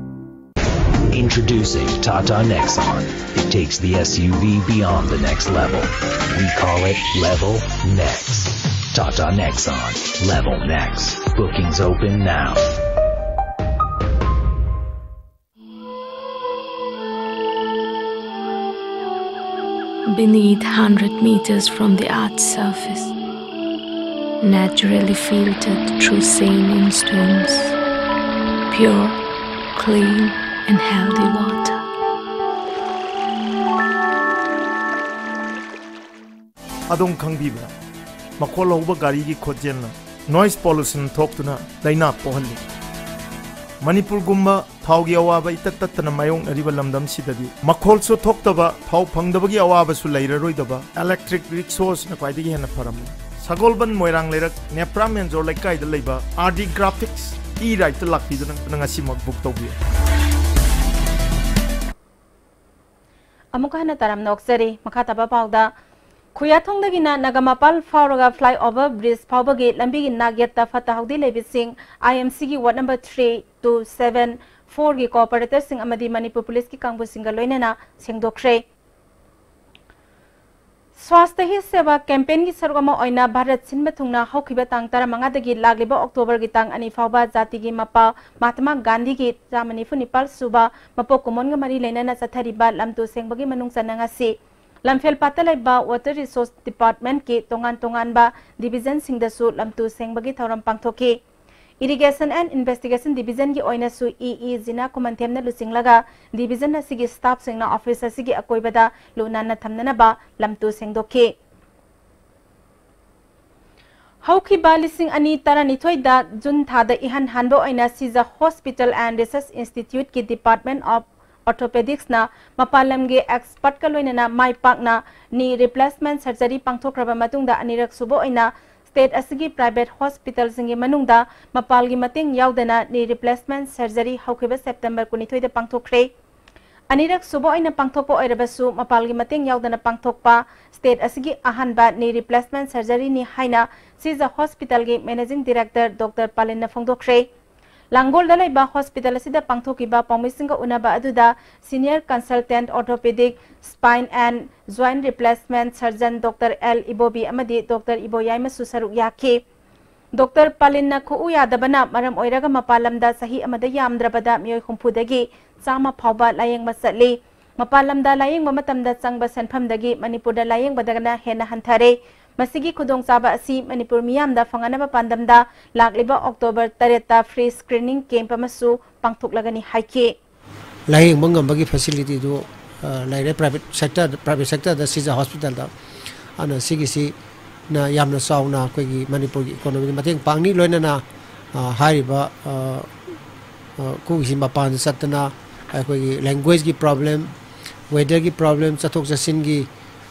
Introducing Tata Nexon. It takes the SUV beyond the next level. We call it Level Next. Tata Nexon. Level Next. Bookings open now. Beneath hundred meters from the earth's surface, naturally filtered through saline stones, pure, clean and healthy water. ꯑꯗꯣꯝ ꯈꯪꯕꯤꯕ꯭ꯔꯥ? ꯃꯈꯣꯜ ꯍꯧꯕ ꯒꯥꯔꯤꯒꯤ ꯈꯣꯟꯖꯦꯜꯅ noise pollution ꯊꯣꯛꯇꯨꯅ ꯂꯥꯏꯅꯥ ꯄꯣꯛꯍꯜꯂꯤ꯫ ꯃꯅꯤꯄꯨꯔꯒꯨꯝꯕ ꯊꯥꯎꯒꯤ ꯑꯋꯥꯕ ꯏꯇꯠ ꯇꯠꯇꯅ ꯃꯥꯌꯣꯛꯅꯔꯤꯕ ꯂꯝꯗꯝꯁꯤꯗꯗꯤ ꯃꯈꯣꯜꯁꯨ ꯊꯣꯛꯇꯕ, ꯊꯥꯎ ꯐꯪꯗꯕꯒꯤ ꯑꯋꯥꯕꯁꯨ ꯂꯩꯔꯔꯣꯏꯗꯕ electric rickshaw ꯁꯤꯅ ꯈ꯭ꯋꯥꯏꯗꯒꯤ ꯍꯦꯟꯅ ꯐꯔꯝꯃꯤ꯫ ꯁꯒꯣꯜꯕꯟ ꯃꯣꯏꯔꯥꯡ ꯂꯩꯔꯛ ꯅꯦꯄ꯭ꯔꯥ ꯃꯦꯟꯖꯣꯔ ꯂꯩꯀꯥꯏꯗ ꯂꯩꯕ RD Graphics E-Ride ꯇ ꯂꯥꯛꯄꯤꯗꯨꯅ ꯉꯁꯤꯃꯛ book ꯇꯧꯕꯤꯌꯨ꯫ ꯑꯃꯨꯛꯀ ꯍꯟꯅ ꯇꯔꯥꯝꯅ ꯑꯣꯛꯆꯔꯤ꯫ ꯃꯈꯥ ꯇꯥꯕ ꯄꯥꯎꯗ, ꯈꯨꯌꯥꯊꯣꯡꯗꯒꯤꯅ ꯅꯒꯥꯃꯄꯥꯜ ꯐꯥꯎꯔꯒ flyover bridge ꯐꯥꯎꯕꯒꯤ ꯂꯝꯕꯤꯒꯤ ꯅꯥꯛꯌꯦꯠꯇ ꯐꯠꯇ ꯍꯥꯎꯗꯤ ꯂꯩꯕꯁꯤꯡ IMCꯒꯤ ward number three, two, seven, fourꯒꯤ corporatorꯁꯤꯡ ꯑꯃꯗꯤ ꯃꯅꯤꯄꯨꯔ ꯄꯨꯂꯤꯁꯀꯤ ꯀꯥꯡꯕꯨꯁꯤꯡꯒ ꯂꯣꯏꯅꯅ ꯁꯦꯡꯗꯣꯛꯈ꯭ꯔꯦ꯫ ꯁ꯭ꯋꯥꯁꯊ ꯍꯤ ꯁꯦꯕꯥ campaignꯒꯤ ꯁꯔꯨꯛ ꯑꯃ ꯑꯣꯏꯅ ꯚꯥꯔꯠ ꯁꯤꯟꯕ ꯊꯨꯡꯅ ꯍꯧꯈꯤꯕ ꯇꯥꯡ ꯇꯔꯥꯃꯉꯥꯗꯒꯤ ꯂꯥꯛꯂꯤꯕ Octoberꯒꯤ ꯇꯥꯡ ꯑꯅꯤ ꯐꯥꯎꯕ ꯖꯥꯇꯤꯒꯤ ꯃꯄꯥ ꯃꯍꯥꯇꯃꯥ ꯒꯥꯟꯙꯤꯒꯤ ꯆꯥꯝꯃ ꯅꯤꯐꯨ ꯅꯤꯄꯥꯜ ꯁꯨꯕ ꯃꯄꯣꯛ ꯀꯨꯝꯑꯣꯟꯒ ꯃꯔꯤ ꯂꯩꯅꯅ ꯆꯠꯊꯔꯤꯕ ꯂꯝꯇꯨ ꯁꯦꯡꯕꯒꯤ ꯃꯅꯨꯡ ꯆꯟꯅ ꯉꯁꯤ ꯂꯝꯐꯦꯜ ꯄꯥꯠꯇ ꯂꯩꯕ Water Resource Department ꯀꯤ ꯇꯣꯉꯥꯟ ꯇꯣꯉꯥꯟꯕ division ꯁꯤꯡꯗꯁꯨ ꯂꯝꯇꯨ ꯁꯦꯡꯕꯒꯤ ꯊꯧꯔꯝ ꯄꯥꯡꯊꯣꯛꯈꯤ꯫ Irrigation and Investigation Division ꯒꯤ ꯑꯣꯏꯅꯁꯨ E E ꯖꯤꯅꯥ ꯈꯨꯃꯟꯊꯦꯝꯅ ꯂꯨꯆꯤꯡꯂꯒ division ꯑꯁꯤꯒꯤ staff ꯁꯤꯡꯅ office ꯑꯁꯤꯒꯤ ꯑꯀꯣꯏꯕꯗ ꯂꯨ ꯅꯥꯟꯅ ꯊꯝꯅꯅꯕ ꯂꯝꯇꯨ ꯁꯦꯡꯗꯣꯛꯈꯤ꯫ ꯍꯧꯈꯤꯕ ꯂꯤꯁꯤꯡ ꯑꯅꯤ ꯇꯔꯥꯅꯤꯊꯣꯏꯗ June ꯊꯥꯗ ꯏꯍꯥꯟ ꯍꯥꯟꯕ ꯑꯣꯏꯅ Sija Hospital and Research Institute ꯀꯤ Department of Orthopedics ꯅ ꯃꯄꯥꯟ ꯂꯝꯒꯤ expert ꯀ ꯂꯣꯏꯅꯅ ꯃꯥꯏ ꯄꯥꯛꯅ knee replacement surgery ꯄꯥꯡꯊꯣꯛꯈ꯭ꯔꯕ ꯃꯇꯨꯡꯗ, ꯑꯅꯤꯔꯛ ꯁꯨꯕ ꯑꯣꯏꯅ state ꯑꯁꯤꯒꯤ private hospital ꯁꯤꯡꯒꯤ ꯃꯅꯨꯡꯗ ꯃꯄꯥꯜꯒꯤ ꯃꯇꯦꯡ ꯌꯥꯎꯗꯅ knee replacement surgery ꯍꯧꯈꯤꯕ September ꯀꯨꯟꯅꯤꯊꯣꯏꯗ ꯄꯥꯡꯊꯣꯛꯈ꯭ꯔꯦ꯫ ꯑꯅꯤꯔꯛ ꯁꯨꯕ ꯑꯣꯏꯅ ꯄꯥꯡꯊꯣꯛꯄ ꯑꯣꯏꯔꯕꯁꯨ, ꯃꯄꯥꯜꯒꯤ ꯃꯇꯦꯡ ꯌꯥꯎꯗꯅ ꯄꯥꯡꯊꯣꯛꯄ state ꯑꯁꯤꯒꯤ ꯑꯍꯥꯟꯕ knee replacement surgery ꯅꯤ ꯍꯥꯏꯅ Sija Hospital ꯒꯤ Managing Director Doctor ꯄꯥꯂꯤꯟꯅ ꯐꯣꯡꯗꯣꯛꯈ꯭ꯔꯦ꯫ ꯂꯥꯡꯒꯣꯜꯗ ꯂꯩꯕ hospital ꯑꯁꯤꯗ ꯄꯥꯡꯊꯣꯛꯈꯤꯕ ꯄꯥꯎꯃꯤꯁꯤꯡꯒ ꯎꯅꯕ ꯑꯗꯨꯗ Senior Consultant Orthopedic, Spine and Joint Replacement Surgeon Doctor L ꯏꯕꯣꯕꯤ ꯑꯃꯗꯤ Doctor ꯏꯕꯣꯌꯥꯏꯃꯁꯨ ꯁꯔꯨꯛ ꯌꯥꯈꯤ꯫ Doctor ꯄꯥꯂꯤꯟꯅ ꯈꯨꯎ ꯌꯥꯗꯕꯅ ꯃꯔꯝ ꯑꯣꯏꯔꯒ ꯃꯄꯥꯟ ꯂꯝꯗ ꯆꯍꯤ ꯑꯃꯗ ꯌꯥꯝꯗ꯭ꯔꯕꯗ ꯃꯤꯑꯣꯏ ꯍꯨꯝꯐꯨꯗꯒꯤ ꯆꯥꯝꯃ ꯐꯥꯎꯕ ꯂꯥꯌꯦꯡꯕ ꯆꯠꯂꯤ꯫ ꯃꯄꯥꯟ ꯂꯝꯗ ꯂꯥꯌꯦꯡꯕ ꯃꯇꯝꯗ ꯆꯪꯕ ꯁꯦꯟꯐꯝꯗꯒꯤ ꯃꯅꯤꯄꯨꯔꯗ ꯂꯥꯌꯦꯡꯕꯗꯒꯅ ꯍꯦꯟꯅ ꯍꯟꯊꯔꯦ꯫ ꯃꯁꯤꯒꯤ ꯈꯨꯗꯣꯡꯆꯥꯕ ꯑꯁꯤ ꯃꯅꯤꯄꯨꯔ ꯃꯤꯌꯥꯝꯗ ꯐꯪꯍꯟꯅꯕ ꯄꯥꯟꯗꯝꯗ ꯂꯥꯛꯂꯤꯕ October ꯇꯔꯦꯠꯇ free screening camp ꯑꯃꯁꯨ ꯄꯥꯡꯊꯣꯛꯂꯒꯅꯤ ꯍꯥꯏꯈꯤ꯫ ꯂꯥꯌꯦꯡꯕ ꯉꯝꯕꯒꯤ facility ꯗꯨ, ꯑ, ꯂꯩꯔꯦ꯫ Private sector, private sector ꯗ Sija Hospital ꯗ꯫ ꯑꯗꯨꯅ ꯁꯤꯒꯤꯁꯤꯅ ꯌꯥꯝꯅ ꯆꯥꯎꯅ ꯑꯩꯈꯣꯏꯒꯤ ꯃꯅꯤꯄꯨꯔꯒꯤ economy ꯗ ꯃꯇꯦꯡ ꯄꯥꯡꯅꯤ꯫ ꯂꯣꯏꯅꯅ, ꯑ, ꯍꯥꯏꯔꯤꯕ, ꯑ, ꯑ, ꯈꯨꯒꯤꯁꯤ ꯃꯄꯥꯟꯗ ꯆꯠꯇꯅ ꯑꯩꯈꯣꯏꯒꯤ language ꯀꯤ problem, weather ꯒꯤ problem, ꯆꯠꯊꯣꯛ ꯆꯠꯁꯤꯟꯒꯤ,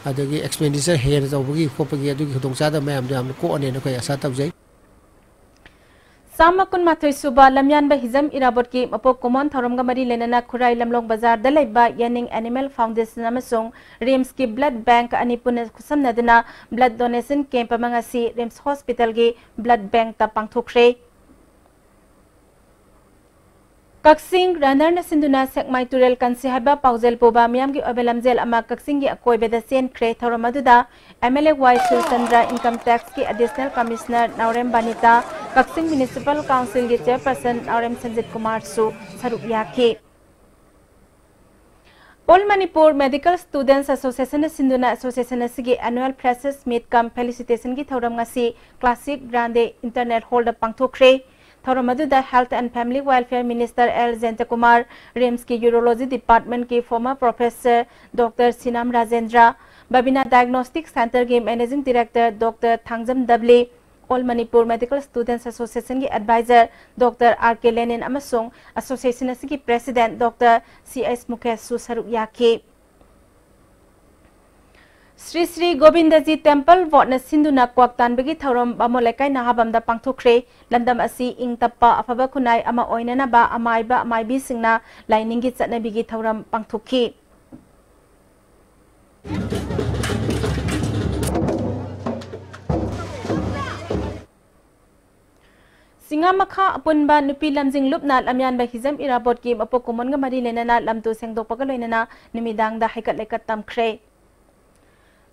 ꯑꯗꯒꯤ expenditure ꯍꯦꯟꯅ ꯇꯧꯕꯒꯤ ꯈꯣꯠꯄꯒꯤ ꯑꯗꯨꯒꯤ ꯈꯨꯗꯣꯡꯆꯥꯗꯕ ꯃꯌꯥꯝꯗꯣ ꯌꯥꯝꯅ ꯀꯣꯛꯑꯅꯦꯅ ꯑꯩꯈꯣꯏ ꯑꯁꯥ ꯇꯧꯖꯩ꯫ ꯆꯥꯝꯃ ꯀꯨꯟꯃꯥꯊꯣꯏ ꯁꯨꯕ ꯂꯝꯌꯥꯟꯕ ꯍꯤꯖꯝ ꯏꯔꯥꯕꯣꯠꯀꯤ ꯃꯄꯣꯛ ꯀꯨꯝꯑꯣꯟ ꯊꯧꯔꯝꯒ ꯃꯔꯤ ꯂꯩꯅꯅ ꯈꯨꯔꯥꯏ ꯂꯝꯂꯣꯡ ꯕꯖꯥꯔꯗ ꯂꯩꯕ ꯌꯥꯅꯤꯡ Animal Foundation ꯑꯃꯁꯨꯡ RIMS ꯀꯤ blood bank ꯑꯅꯤ ꯄꯨꯟꯅ ꯈꯨꯠꯁꯝꯅꯗꯨꯅ blood donation camp ꯑꯃ ꯉꯁꯤ RIMS Hospital ꯒꯤ blood bank ꯇ ꯄꯥꯡꯊꯣꯛꯈ꯭ꯔꯦ꯫ ꯀꯛꯆꯤꯡ runner ꯅ ꯁꯤꯟꯗꯨꯅ ꯁꯦꯛꯃꯥꯏ ꯇꯨꯔꯦꯜ ꯀꯟꯁꯤ ꯍꯥꯏꯕ ꯄꯥꯎꯖꯦꯜ ꯄꯨꯕ ꯃꯤꯌꯥꯝꯒꯤ ꯑꯣꯏꯕ ꯂꯝꯖꯦꯜ ꯑꯃ ꯀꯛꯆꯤꯡꯒꯤ ꯑꯀꯣꯏꯕꯗ ꯆꯦꯟꯈ꯭ꯔꯦ꯫ ꯊꯧꯔꯝ ꯑꯗꯨꯗ M L A Y Surchandra, Income Tax ꯀꯤ Additional Commissioner ꯅꯥꯎꯔꯦꯝ ꯕꯥꯅꯤꯇꯥ, ꯀꯛꯆꯤꯡ Municipal Council ꯒꯤ Chairperson ꯅꯥꯎꯔꯦꯝ ꯁꯟꯖꯤꯠ ꯀꯨꯃꯥꯔꯁꯨ ꯁꯔꯨꯛ ꯌꯥꯈꯤ꯫ All Manipur Medical Students Association ꯅ ꯁꯤꯟꯗꯨꯅ association ꯑꯁꯤꯒꯤ annual freshers meet cum felicitation ꯒꯤ ꯊꯧꯔꯝ ꯉꯁꯤ Classic Grande Internet Hall ꯗ ꯄꯥꯡꯊꯣꯛꯈ꯭ꯔꯦ꯫ ꯊꯧꯔꯝ ꯑꯗꯨꯗ Health and Family Welfare Minister L Jayantakumar, ꯔꯤꯝꯁꯀꯤ Urology Department ꯀꯤ former professor Doctor Sinam Rajendra, Babina Diagnostic Center ꯒꯤ Managing Director Doctor Thangjam Dabli, All Manipur Medical Students Association ꯒꯤ advisor Doctor R K Lenin ꯑꯃꯁꯨꯡ association ꯑꯁꯤꯒꯤ president Doctor C H ꯃꯨꯀꯦꯁꯁꯨ ꯁꯔꯨꯛ ꯌꯥꯈꯤ꯫ Shri Shri Govindaji Temple Board ꯅ ꯁꯤꯟꯗꯨꯅ ꯀ꯭ꯋꯥꯛ ꯇꯥꯟꯕꯒꯤ ꯊꯧꯔꯝ ꯕꯥꯃꯣꯟ ꯂꯩꯀꯥꯏ ꯅꯍꯥꯕꯝꯗ ꯄꯥꯡꯊꯣꯛꯈ꯭ꯔꯦ꯫ ꯂꯝꯗꯝ ꯑꯁꯤ ꯏꯪ ꯇꯞꯄ ꯑꯐꯕ ꯈꯨꯟꯅꯥꯏ ꯑꯃ ꯑꯣꯏꯅꯅꯕ ꯑꯃꯥꯏꯕ ꯑꯃꯥꯏꯕꯤꯁꯤꯡꯅ ꯂꯥꯏꯅꯤꯡꯒꯤ ꯆꯠꯅꯕꯤꯒꯤ ꯊꯧꯔꯝ ꯄꯥꯡꯊꯣꯛꯈꯤ꯫ ꯆꯤꯡꯉꯥꯃꯈꯥ ꯑꯄꯨꯟꯕ ꯅꯨꯄꯤ ꯂꯝꯖꯤꯡ ꯂꯨꯞꯅ ꯂꯝꯌꯥꯟꯕ ꯍꯤꯖꯝ ꯏꯔꯥꯕꯣꯠꯀꯤ ꯃꯄꯣꯛ ꯀꯨꯝꯑꯣꯟꯒ ꯃꯔꯤ ꯂꯩꯅꯅ ꯂꯝꯇꯨ ꯁꯦꯡꯗꯣꯛꯄꯒ ꯂꯣꯏꯅꯅ ꯅꯨꯃꯤꯗꯥꯡꯗ ꯍꯩꯀꯠ ꯂꯩꯀꯠ ꯇꯝꯈ꯭ꯔꯦ꯫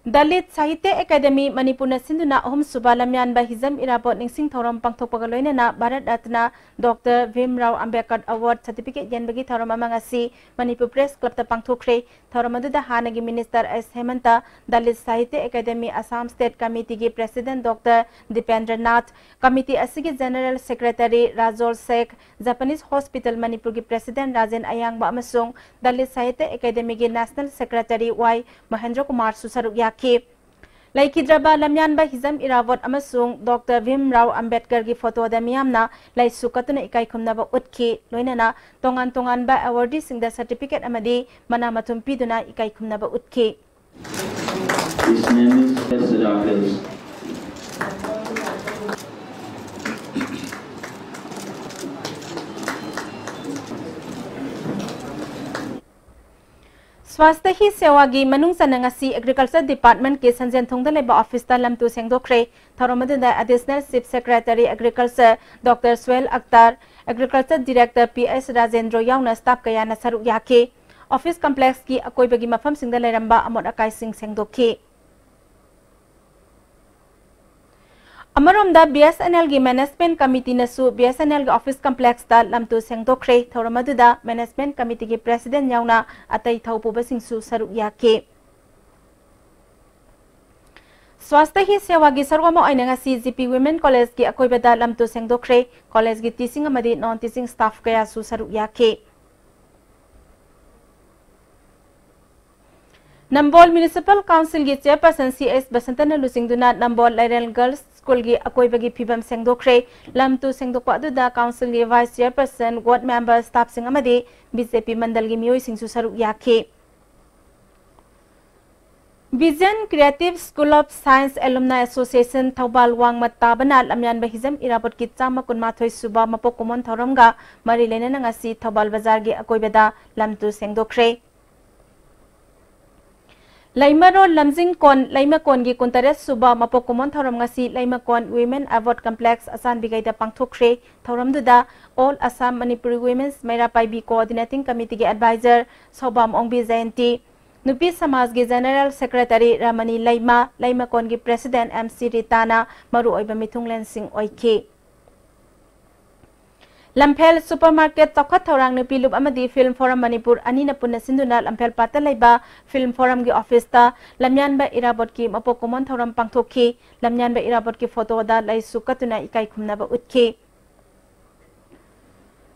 ꯗꯂꯤꯠ ꯁꯥꯍꯤꯇ꯭ꯌ ꯑꯦꯀꯥꯗꯦꯃꯤ ꯃꯅꯤꯄꯨꯔꯅ ꯁꯤꯟꯗꯨꯅ ꯑꯍꯨꯝꯁꯨꯕ ꯂꯝꯌꯥꯟꯕ ꯍꯤꯖꯝ ꯏꯔꯥꯕꯣꯠ ꯅꯤꯡꯁꯤꯡ ꯊꯧꯔꯝ ꯄꯥꯡꯊꯣꯛꯄꯒ ꯂꯣꯏꯅꯅ Bharat Ratna doctor Bhimrao Ambedkar Award certificate ꯌꯦꯟꯕꯒꯤ ꯊꯧꯔꯝ ꯑꯃ ꯉꯁꯤ ꯃꯅꯤꯄꯨꯔ Press Club ꯇ ꯄꯥꯡꯊꯣꯛꯈ꯭ꯔꯦ꯫ ꯊꯧꯔꯝ ꯑꯗꯨꯗ ꯍꯥꯟꯅꯒꯤ Minister ꯑꯦꯁ ꯍꯦꯃꯟꯇ, ꯗꯂꯤꯠ ꯁꯥꯍꯤꯇ꯭ꯌ ꯑꯦꯀꯥꯗꯦꯃꯤ ꯑꯁꯥꯝ State Committee ꯒꯤ President doctor Dipendra Nath, committee ꯑꯁꯤꯒꯤ General Secretary ꯔꯥꯖꯣꯜ ꯁꯦꯈ, Japanese Hospital ꯃꯅꯤꯄꯨꯔꯒꯤ President ꯔꯥꯖꯦꯟ ꯑꯌꯥꯡꯕ ꯑꯃꯁꯨꯡ ꯗꯂꯤꯠ ꯁꯥꯍꯤꯇ꯭ꯌ ꯑꯦꯀꯥꯗꯦꯃꯤꯒꯤ National Secretary ꯋꯥꯏ ꯃꯍꯦꯟꯗ꯭ꯔ ꯀꯨꯃꯥꯔꯁꯨ ꯁꯔꯨꯛ ꯌꯥꯈꯤ꯫ ꯂꯩꯈꯤꯗ꯭ꯔꯕ ꯂꯝꯌꯥꯟꯕ ꯍꯤꯖꯝ ꯏꯔꯥꯕꯣꯠ ꯑꯃꯁꯨꯡ ꯗꯣꯛꯇꯔ ꯚꯤꯝ ꯔꯥꯎ ꯑꯝꯕꯦꯗꯀꯔꯒꯤ ꯐꯣꯇꯣꯗ ꯃꯤꯌꯥꯝꯅ ꯂꯩꯁꯨ ꯀꯠꯇꯨꯅ ꯏꯀꯥꯏ ꯈꯨꯝꯅꯕ ꯎꯠꯈꯤ꯫ ꯂꯣꯏꯅꯅ ꯇꯣꯉꯥꯟ ꯇꯣꯉꯥꯟꯕ awardee ꯁꯤꯡꯗ certificate ꯑꯃꯗꯤ ꯃꯅꯥ ꯃꯊꯨꯝ ꯄꯤꯗꯨꯅ ꯏꯀꯥꯏ ꯈꯨꯝꯅꯕ ꯎꯠꯈꯤ꯫ His name is S. Rakesh. ꯁ꯭ꯋꯥꯁꯇ ꯍꯤ ꯁꯦꯋꯥꯒꯤ ꯃꯅꯨꯡ ꯆꯟꯅ ꯉꯁꯤ Agriculture Department ꯀꯤ ꯁꯟꯖꯦꯟꯊꯣꯡꯗ ꯂꯩꯕ office ꯇ ꯂꯝꯇꯨ ꯁꯦꯡꯗꯣꯛꯈ꯭ꯔꯦ꯫ ꯊꯧꯔꯝ ꯑꯗꯨꯗ Additional Chief Secretary Agriculture doctor Suhel Akhtar, Agriculture Director P S Rajendro ꯌꯥꯎꯅ staff ꯀꯌꯥꯅ ꯁꯔꯨꯛ ꯌꯥꯈꯤ꯫ Office complex ꯀꯤ ꯑꯀꯣꯏꯕꯒꯤ ꯃꯐꯝꯁꯤꯡꯗ ꯂꯩꯔꯝꯕ ꯑꯃꯣꯠ ꯑꯀꯥꯏꯁꯤꯡ ꯁꯦꯡꯗꯣꯛꯈꯤ꯫ ꯑꯃꯔꯣꯝꯗ, BSNLꯒꯤ Management Committeeꯅꯁꯨ BSNLꯒꯤ office complexꯇ ꯂꯝꯇꯨ ꯁꯦꯡꯗꯣꯛꯈ꯭ꯔꯦ꯫ ꯊꯧꯔꯝ ꯑꯗꯨꯗ Management Committeeꯒꯤ President ꯌꯥꯎꯅ ꯑꯇꯩ ꯊꯧꯄꯨꯕꯁꯤꯡꯁꯨ ꯁꯔꯨꯛ ꯌꯥꯈꯤ꯫ ꯁ꯭ꯋꯥꯁꯊ ꯍꯤ ꯁꯦꯋꯥꯒꯤ ꯁꯔꯨꯛ ꯑꯃ ꯑꯣꯏꯅ ꯉꯁꯤ GP Women Collegeꯀꯤ ꯑꯀꯣꯏꯕꯗ ꯂꯝꯇꯨ ꯁꯦꯡꯗꯣꯛꯈ꯭ꯔꯦ꯫ Collegeꯀꯤ teaching ꯑꯃꯗꯤ non teaching staff ꯀꯌꯥꯁꯨ ꯁꯔꯨꯛ ꯌꯥꯈꯤ꯫ ꯅꯝꯕꯣꯜ Municipal Councilꯒꯤ Chairperson C H ꯕꯁꯟꯇꯅ ꯂꯨꯆꯤꯡꯗꯨꯅ ꯅꯝꯕꯣꯜ ꯂꯥꯏꯔꯦꯜ Girls Schoolꯒꯤ ꯑꯀꯣꯏꯕꯒꯤ ꯐꯤꯕꯝ ꯁꯦꯡꯗꯣꯛꯈ꯭ꯔꯦ꯫ ꯂꯝꯇꯨ ꯁꯦꯡꯗꯣꯛꯄ ꯑꯗꯨꯗ Councilꯒꯤ Vice Chairperson, Ward Member, staffꯁꯤꯡ ꯑꯃꯗꯤ BJP ꯃꯟꯗꯜꯒꯤ ꯃꯤꯑꯣꯏꯁꯤꯡꯁꯨ ꯁꯔꯨꯛ ꯌꯥꯈꯤ꯫ Vision Creative School of Science Alumni Association Thoubal ꯋꯥꯡꯃ ꯇꯥꯕꯅ ꯂꯝꯌꯥꯟꯕ ꯍꯤꯖꯝ ꯏꯔꯥꯕꯣꯠꯀꯤ ꯆꯥꯝꯃ ꯀꯨꯟꯃꯥꯊꯣꯏ ꯁꯨꯕ ꯃꯄꯣꯛ ꯀꯨꯝꯑꯣꯟ ꯊꯧꯔꯝꯒ ꯃꯔꯤ ꯂꯩꯅꯅ ꯉꯁꯤ ꯊꯧꯕꯥꯜ ꯕꯖꯥꯔꯒꯤ ꯑꯀꯣꯏꯕꯗ ꯂꯝꯇꯨ ꯁꯦꯡꯗꯣꯛꯈ꯭ꯔꯦ꯫ ꯂꯩꯃꯔꯣꯜ ꯂꯝꯖꯤꯡꯀꯣꯟ ꯂꯩꯃꯀꯣꯟꯒꯤ ꯀꯨꯟꯇꯔꯦꯠ ꯁꯨꯕ ꯃꯄꯣꯛ ꯀꯨꯝꯑꯣꯟ ꯊꯧꯔꯝ ꯉꯁꯤ ꯂꯩꯃꯀꯣꯟ Women Award Complex ꯑꯆꯥꯟꯕꯤꯒꯩꯗ ꯄꯥꯡꯊꯣꯛꯈ꯭ꯔꯦ꯫ ꯊꯧꯔꯝꯗꯨꯗ All Assam Manipuri Women's ꯃꯩꯔꯥ ꯄꯥꯏꯕꯤ Coordinating Committeeꯒꯤ advisor ꯁꯧꯕꯥꯝ ꯑꯣꯡꯕꯤ ꯖꯌꯟꯇꯤ, ꯅꯨꯄꯤ ꯁꯃꯥꯖꯒꯤ General Secretary ꯔꯃꯅꯤ ꯂꯩꯃ, ꯂꯩꯃꯀꯣꯟꯒꯤ President M C ꯔꯤꯇꯥꯅ ꯃꯔꯨꯑꯣꯏꯕ ꯃꯤꯊꯨꯡꯂꯦꯟꯁꯤꯡ ꯑꯣꯏꯈꯤ꯫ ꯂꯝꯐꯦꯜ Supermarket ꯆꯥꯎꯈꯠ ꯊꯧꯔꯥꯡ ꯅꯨꯄꯤ ꯂꯨꯞ ꯑꯃꯗꯤ Film Forum ꯃꯅꯤꯄꯨꯔ ꯑꯅꯤꯅ ꯄꯨꯟꯅ ꯁꯤꯟꯗꯨꯅ ꯂꯝꯐꯦꯜ ꯄꯥꯠꯇ ꯂꯩꯕ Film Forumꯒꯤ officeꯇ ꯂꯝꯌꯥꯟꯕ ꯏꯔꯥꯕꯣꯠꯀꯤ ꯃꯄꯣꯛ ꯀꯨꯝꯑꯣꯟ ꯊꯧꯔꯝ ꯄꯥꯡꯊꯣꯛꯈꯤ꯫ ꯂꯝꯌꯥꯟꯕ ꯏꯔꯥꯕꯣꯠꯀꯤ photoꯗ ꯂꯩꯁꯨ ꯀꯠꯇꯨꯅ ꯏꯀꯥꯏ ꯈꯨꯝꯅꯕ ꯎꯠꯈꯤ꯫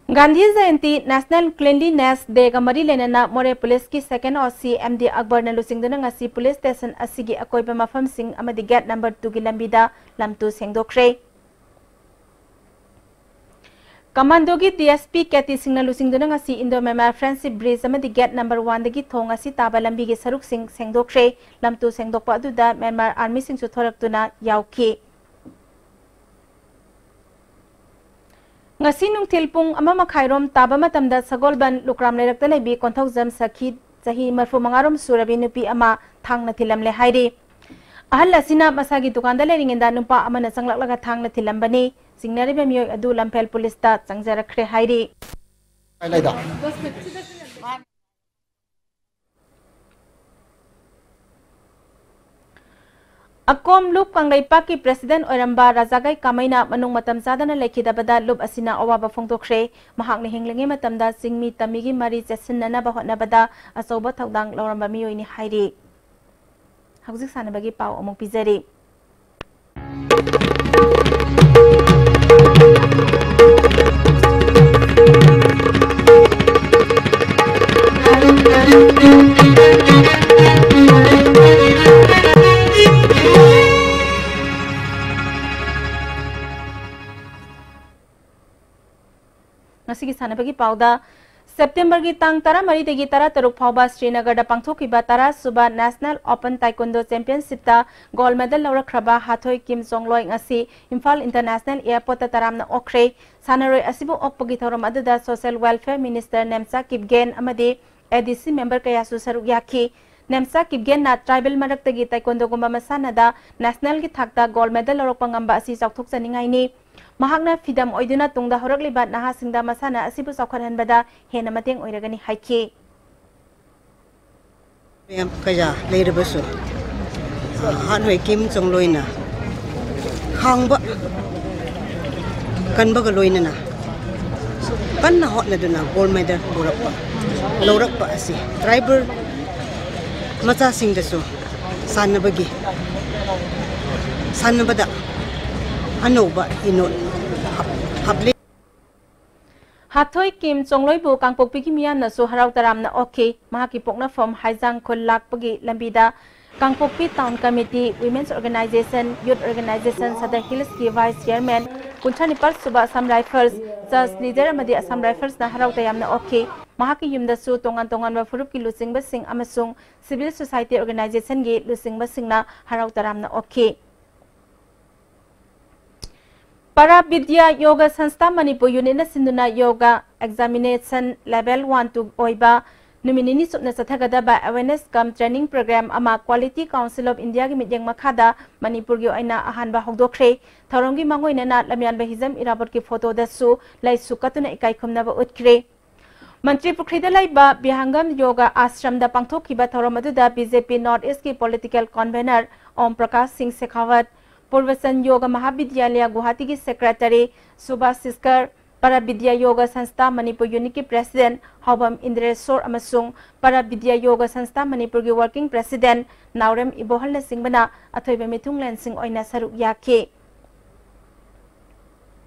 ꯒꯥꯟꯙꯤ ꯖꯌꯟꯇꯤ National Cleanliness Dayꯒ ꯃꯔꯤ ꯂꯩꯅꯅ ꯃꯣꯔꯦ Policeꯀꯤ Second OC M D ꯑꯛꯕꯔꯅ ꯂꯨꯆꯤꯡꯗꯨꯅ ꯉꯁꯤ police station ꯑꯁꯤꯒꯤ ꯑꯀꯣꯏꯕ ꯃꯐꯝꯁꯤꯡ ꯑꯃꯗꯤ gate number twoꯒꯤ ꯂꯝꯕꯤꯗ ꯂꯝꯇꯨ ꯁꯦꯡꯗꯣꯛꯈ꯭ꯔꯦ꯫ Commandoꯒꯤ D S P K T ꯁꯤꯡꯅ ꯂꯨꯆꯤꯡꯗꯨꯅ ꯉꯁꯤ Indo Myanmar Friendship Bridge ꯑꯃꯗꯤ gate number oneꯗꯒꯤ ꯊꯣꯡ ꯑꯁꯤ ꯇꯥꯕ ꯂꯝꯕꯤꯒꯤ ꯁꯔꯨꯛꯁꯤꯡ ꯁꯦꯡꯗꯣꯛꯈ꯭ꯔꯦ꯫ ꯂꯝꯇꯨ ꯁꯦꯡꯗꯣꯛꯄ ꯑꯗꯨꯗ Myanmar Armyꯁꯤꯡꯁꯨ ꯊꯣꯔꯛꯇꯨꯅ ꯌꯥꯎꯈꯤ꯫ ꯉꯁꯤ ꯅꯨꯡꯊꯤꯜ ꯄꯨꯡ ꯑꯃ ꯃꯈꯥꯏꯔꯣꯝ ꯇꯥꯕ ꯃꯇꯝꯗ ꯁꯒꯣꯜꯕꯟ ꯂꯨꯀ꯭ꯔꯥꯝ ꯂꯩꯔꯛꯇ ꯂꯩꯕꯤ ꯀꯣꯟꯊꯧꯖꯝ ꯁꯈꯤ, ꯆꯍꯤ ꯃꯔꯤꯐꯨ ꯃꯉꯥꯔꯣꯝ ꯁꯨꯔꯕꯤ ꯅꯨꯄꯤ ꯑꯃ ꯊꯥꯡꯅ ꯊꯤꯜꯂꯝꯂꯦ ꯍꯥꯏꯔꯤ꯫ ꯑꯍꯜ ꯑꯁꯤꯅ ꯃꯁꯥꯒꯤ ꯗꯨꯀꯥꯟꯗ ꯂꯩꯔꯤꯉꯩꯗ ꯅꯨꯄꯥ ꯑꯃꯅ ꯆꯪꯂꯛꯂꯒ ꯊꯥꯡꯅ ꯊꯤꯜꯂꯝꯕꯅꯤ꯫ ꯆꯤꯡꯅꯔꯤꯕ ꯃꯤꯑꯣꯏ ꯑꯗꯨ ꯂꯝꯐꯦꯜ policeꯇ ꯆꯪꯖꯔꯛꯈ꯭ꯔꯦ ꯍꯥꯏꯔꯤ꯫ ꯀꯥꯏ ꯂꯩꯗꯣ? ꯑꯀꯣꯝ ꯂꯨꯞ ꯀꯪꯂꯩꯄꯥꯛꯀꯤ president ꯑꯣꯏꯔꯝꯕ ꯔꯥꯖꯥꯒꯩ ꯀꯥꯃꯩꯅ ꯃꯅꯨꯡ ꯃꯇꯝ ꯆꯥꯗꯅ ꯂꯩꯈꯤꯗꯕꯗ ꯂꯨꯞ ꯑꯁꯤꯅ ꯑꯋꯥꯕ ꯐꯣꯡꯗꯣꯛꯈ꯭ꯔꯦ꯫ ꯃꯍꯥꯛꯅ ꯍꯤꯡꯂꯤꯉꯩ ꯃꯇꯝꯗ ꯆꯤꯡꯃꯤ ꯇꯝꯃꯤꯒꯤ ꯃꯔꯤ ꯆꯦꯠꯁꯤꯟꯅꯅꯕ ꯍꯣꯠꯅꯕꯗ ꯑꯆꯧꯕ ꯊꯧꯗꯥꯡ ꯂꯧꯔꯝꯕ ꯃꯤꯑꯣꯏꯅꯤ ꯍꯥꯏꯔꯤ꯫ ꯍꯧꯖꯤꯛ ꯁꯥꯟꯅꯕꯒꯤ ꯄꯥꯎ ꯑꯃꯨꯛ ꯄꯤꯖꯔꯤ꯫ ꯉꯁꯤꯒꯤ ꯁꯥꯟꯅꯕꯒꯤ ꯄꯥꯎꯗ, Septemberꯒꯤ ꯇꯥꯡ ꯇꯔꯥꯃꯔꯤꯗꯒꯤ ꯇꯔꯥꯇꯔꯨꯛ ꯐꯥꯎꯕ ꯁ꯭ꯔꯤꯅꯒꯔꯗ ꯄꯥꯡꯊꯣꯛꯈꯤꯕ ꯇꯔꯥꯁꯨꯕ National Open Taekwondo Championshipꯇ gold medal ꯂꯧꯔꯛꯈ꯭ꯔꯕ ꯍꯥꯊꯣꯏ ꯀꯤꯝ ꯆꯣꯡꯂꯣꯏ ꯉꯁꯤ ꯏꯝꯐꯥꯜ International Airportꯇ ꯇꯔꯥꯝꯅ ꯑꯣꯛꯈ꯭ꯔꯦ꯫ ꯁꯥꯟꯅꯔꯣꯏ ꯑꯁꯤꯕꯨ ꯑꯣꯛꯄꯒꯤ ꯊꯧꯔꯝ ꯑꯗꯨꯗ Social Welfare Minister Nemcha Kipgen ꯑꯃꯗꯤ ADC member ꯀꯌꯥꯁꯨ ꯁꯔꯨꯛ ꯌꯥꯈꯤ꯫ ꯅꯦꯝꯆꯥ ꯀꯤꯞꯒꯦꯟꯅ tribal ꯃꯔꯛꯇꯒꯤ taekwondoꯒꯨꯝꯕ ꯃꯁꯥꯟꯅꯗ nationalꯒꯤ ꯊꯥꯛꯇ gold medal ꯂꯧꯔꯛꯄ ꯉꯝꯕ ꯑꯁꯤ ꯆꯥꯎꯊꯣꯛꯆꯅꯤꯡꯉꯥꯏꯅꯤ꯫ ꯃꯍꯥꯛꯅ ꯐꯤꯗꯝ ꯑꯣꯏꯗꯨꯅ ꯇꯨꯡꯗ ꯍꯧꯔꯛꯂꯤꯕ ꯅꯍꯥꯁꯤꯡꯗ ꯃꯁꯥꯟꯅ ꯑꯁꯤꯕꯨ ꯆꯥꯎꯈꯠꯍꯟꯕꯗ ꯍꯦꯟꯅ ꯃꯇꯦꯡ ꯑꯣꯏꯔꯒꯅꯤ ꯍꯥꯏꯈꯤ꯫ ꯃꯌꯥꯝ ꯀꯌꯥ ꯂꯩꯔꯕꯁꯨ, ꯑ, ꯍꯥꯟꯍꯣꯏ ꯀꯤꯝ ꯆꯣꯡꯂꯣꯏꯅ ꯈꯥꯡꯕ ꯀꯟꯕꯒ ꯂꯣꯏꯅꯅ ꯀꯟꯅ ꯍꯣꯠꯅꯗꯨꯅ gold medal ꯄꯨꯔꯛꯄ, ꯂꯧꯔꯛꯄ ꯑꯁꯤ tribal ꯃꯆꯥꯁꯤꯡꯗꯁꯨ ꯁꯥꯟꯅꯕꯒꯤ, ꯁꯥꯟꯅꯕꯗ ꯑꯅꯧꯕ ꯏꯅꯣꯠ ꯍꯥꯞ-, ꯍꯥꯞꯂꯤ꯫ ꯍꯥꯊꯣꯏ ꯀꯤꯝ ꯆꯣꯡꯂꯣꯏꯕꯨ ꯀꯥꯡꯄꯣꯛꯄꯤꯒꯤ ꯃꯤꯌꯥꯝꯅꯁꯨ ꯍꯔꯥꯎ ꯇꯔꯥꯝꯅ ꯑꯣꯛꯈꯤ꯫ ꯃꯍꯥꯛꯀꯤ ꯄꯣꯛꯅꯐꯝ ꯍꯥꯏꯖꯥꯡ ꯈꯨꯜ ꯂꯥꯛꯄꯒꯤ ꯂꯝꯕꯤꯗ ꯀꯥꯡꯄꯣꯛꯄꯤ Town Committee, Women's Organization, Youth Organization, Sadar Hillsꯀꯤ Vice Chairman, ꯀꯨꯟꯊ꯭ꯔꯥ ꯅꯤꯄꯥꯜ ꯁꯨꯕ Assam Rifles, Church Leader ꯑꯃꯗꯤ Assam Riflesꯅ ꯍꯔꯥꯎ ꯇꯌꯥꯝꯅ ꯑꯣꯛꯈꯤ꯫ ꯃꯍꯥꯛꯀꯤ ꯌꯨꯝꯗꯁꯨ ꯇꯣꯉꯥꯟ ꯇꯣꯉꯥꯟꯕ ꯐꯨꯔꯨꯞꯀꯤ ꯂꯨꯆꯤꯡꯕꯁꯤꯡ ꯑꯃꯁꯨꯡ civil society organizationꯒꯤ ꯂꯨꯆꯤꯡꯕꯁꯤꯡꯅ ꯍꯔꯥꯎ ꯇꯔꯥꯝꯅ ꯑꯣꯛꯈꯤ꯫ ꯄꯔꯥ ꯕꯤꯗ꯭ꯌꯥ ꯌꯣꯒ ꯁꯪꯁꯊꯥ ꯃꯅꯤꯄꯨꯔ unitꯅ ꯁꯤꯟꯗꯨꯅ ꯌꯣꯒ examination level one two ꯑꯣꯏꯕ ꯅꯨꯃꯤꯠ ꯅꯤꯅꯤ ꯆꯨꯞꯅ ꯆꯠꯊꯒꯗꯕ awareness cum training program ꯑꯃ Quality Council of Indiaꯒꯤ ꯃꯤꯠꯌꯦꯡ ꯃꯈꯥꯗ ꯃꯅꯤꯄꯨꯔꯒꯤ ꯑꯣꯏꯅ ꯑꯍꯥꯟꯕ ꯍꯧꯗꯣꯛꯈ꯭ꯔꯦ꯫ ꯊꯧꯔꯝꯒꯤ ꯃꯥꯡꯑꯣꯏꯅꯅ ꯂꯝꯌꯥꯟꯕ ꯍꯤꯖꯝ ꯏꯔꯥꯕꯣꯠꯀꯤ photoꯗꯁꯨ ꯂꯩꯁꯨ ꯀꯠꯇꯨꯅ ꯏꯀꯥꯏ ꯈꯨꯝꯅꯕ ꯎꯠꯈ꯭ꯔꯦ꯫ ꯃꯟꯇ꯭ꯔꯤ ꯄꯨꯈ꯭ꯔꯤꯗ ꯂꯩꯕ ꯕꯤꯍꯥꯡꯒꯝ ꯌꯣꯒ ꯑꯥꯁ꯭ꯔꯝꯗ ꯄꯥꯡꯊꯣꯛꯈꯤꯕ ꯊꯧꯔꯝ ꯑꯗꯨꯗ BJP North East ꯀꯤ political convener ꯑꯣꯝ ꯄ꯭ꯔꯀꯥꯁ ꯁꯤꯡ ꯁꯦꯈꯥꯋꯠ, ꯄꯨꯔꯕꯆꯟ ꯌꯣꯒ ꯃꯍꯥꯕꯤꯗ꯭ꯌꯥꯂꯌ ꯒꯨꯋꯥꯍꯥꯇꯤꯒꯤ secretary ꯁꯨꯚꯥꯁ ꯁꯤꯁꯀꯔ, ꯄꯔꯥꯕꯤꯗ꯭ꯌꯥ ꯌꯣꯒ ꯁꯪꯁꯊꯥ ꯃꯅꯤꯄꯨꯔ unit ꯀꯤ president ꯍꯥꯎꯕꯝ ꯏꯟꯗ꯭ꯔꯦꯁꯣꯔ ꯑꯃꯁꯨꯡ ꯄꯔꯥꯕꯤꯗ꯭ꯌꯥ ꯌꯣꯒ ꯁꯪꯁꯊꯥ ꯃꯅꯤꯄꯨꯔꯒꯤ working president ꯅꯥꯎꯔꯦꯝ ꯏꯕꯣꯍꯜꯅꯆꯤꯡꯕꯅ ꯑꯊꯣꯏꯕ ꯃꯤꯊꯨꯡꯂꯦꯟꯁꯤꯡ ꯑꯣꯏꯅ ꯁꯔꯨꯛ ꯌꯥꯈꯤ꯫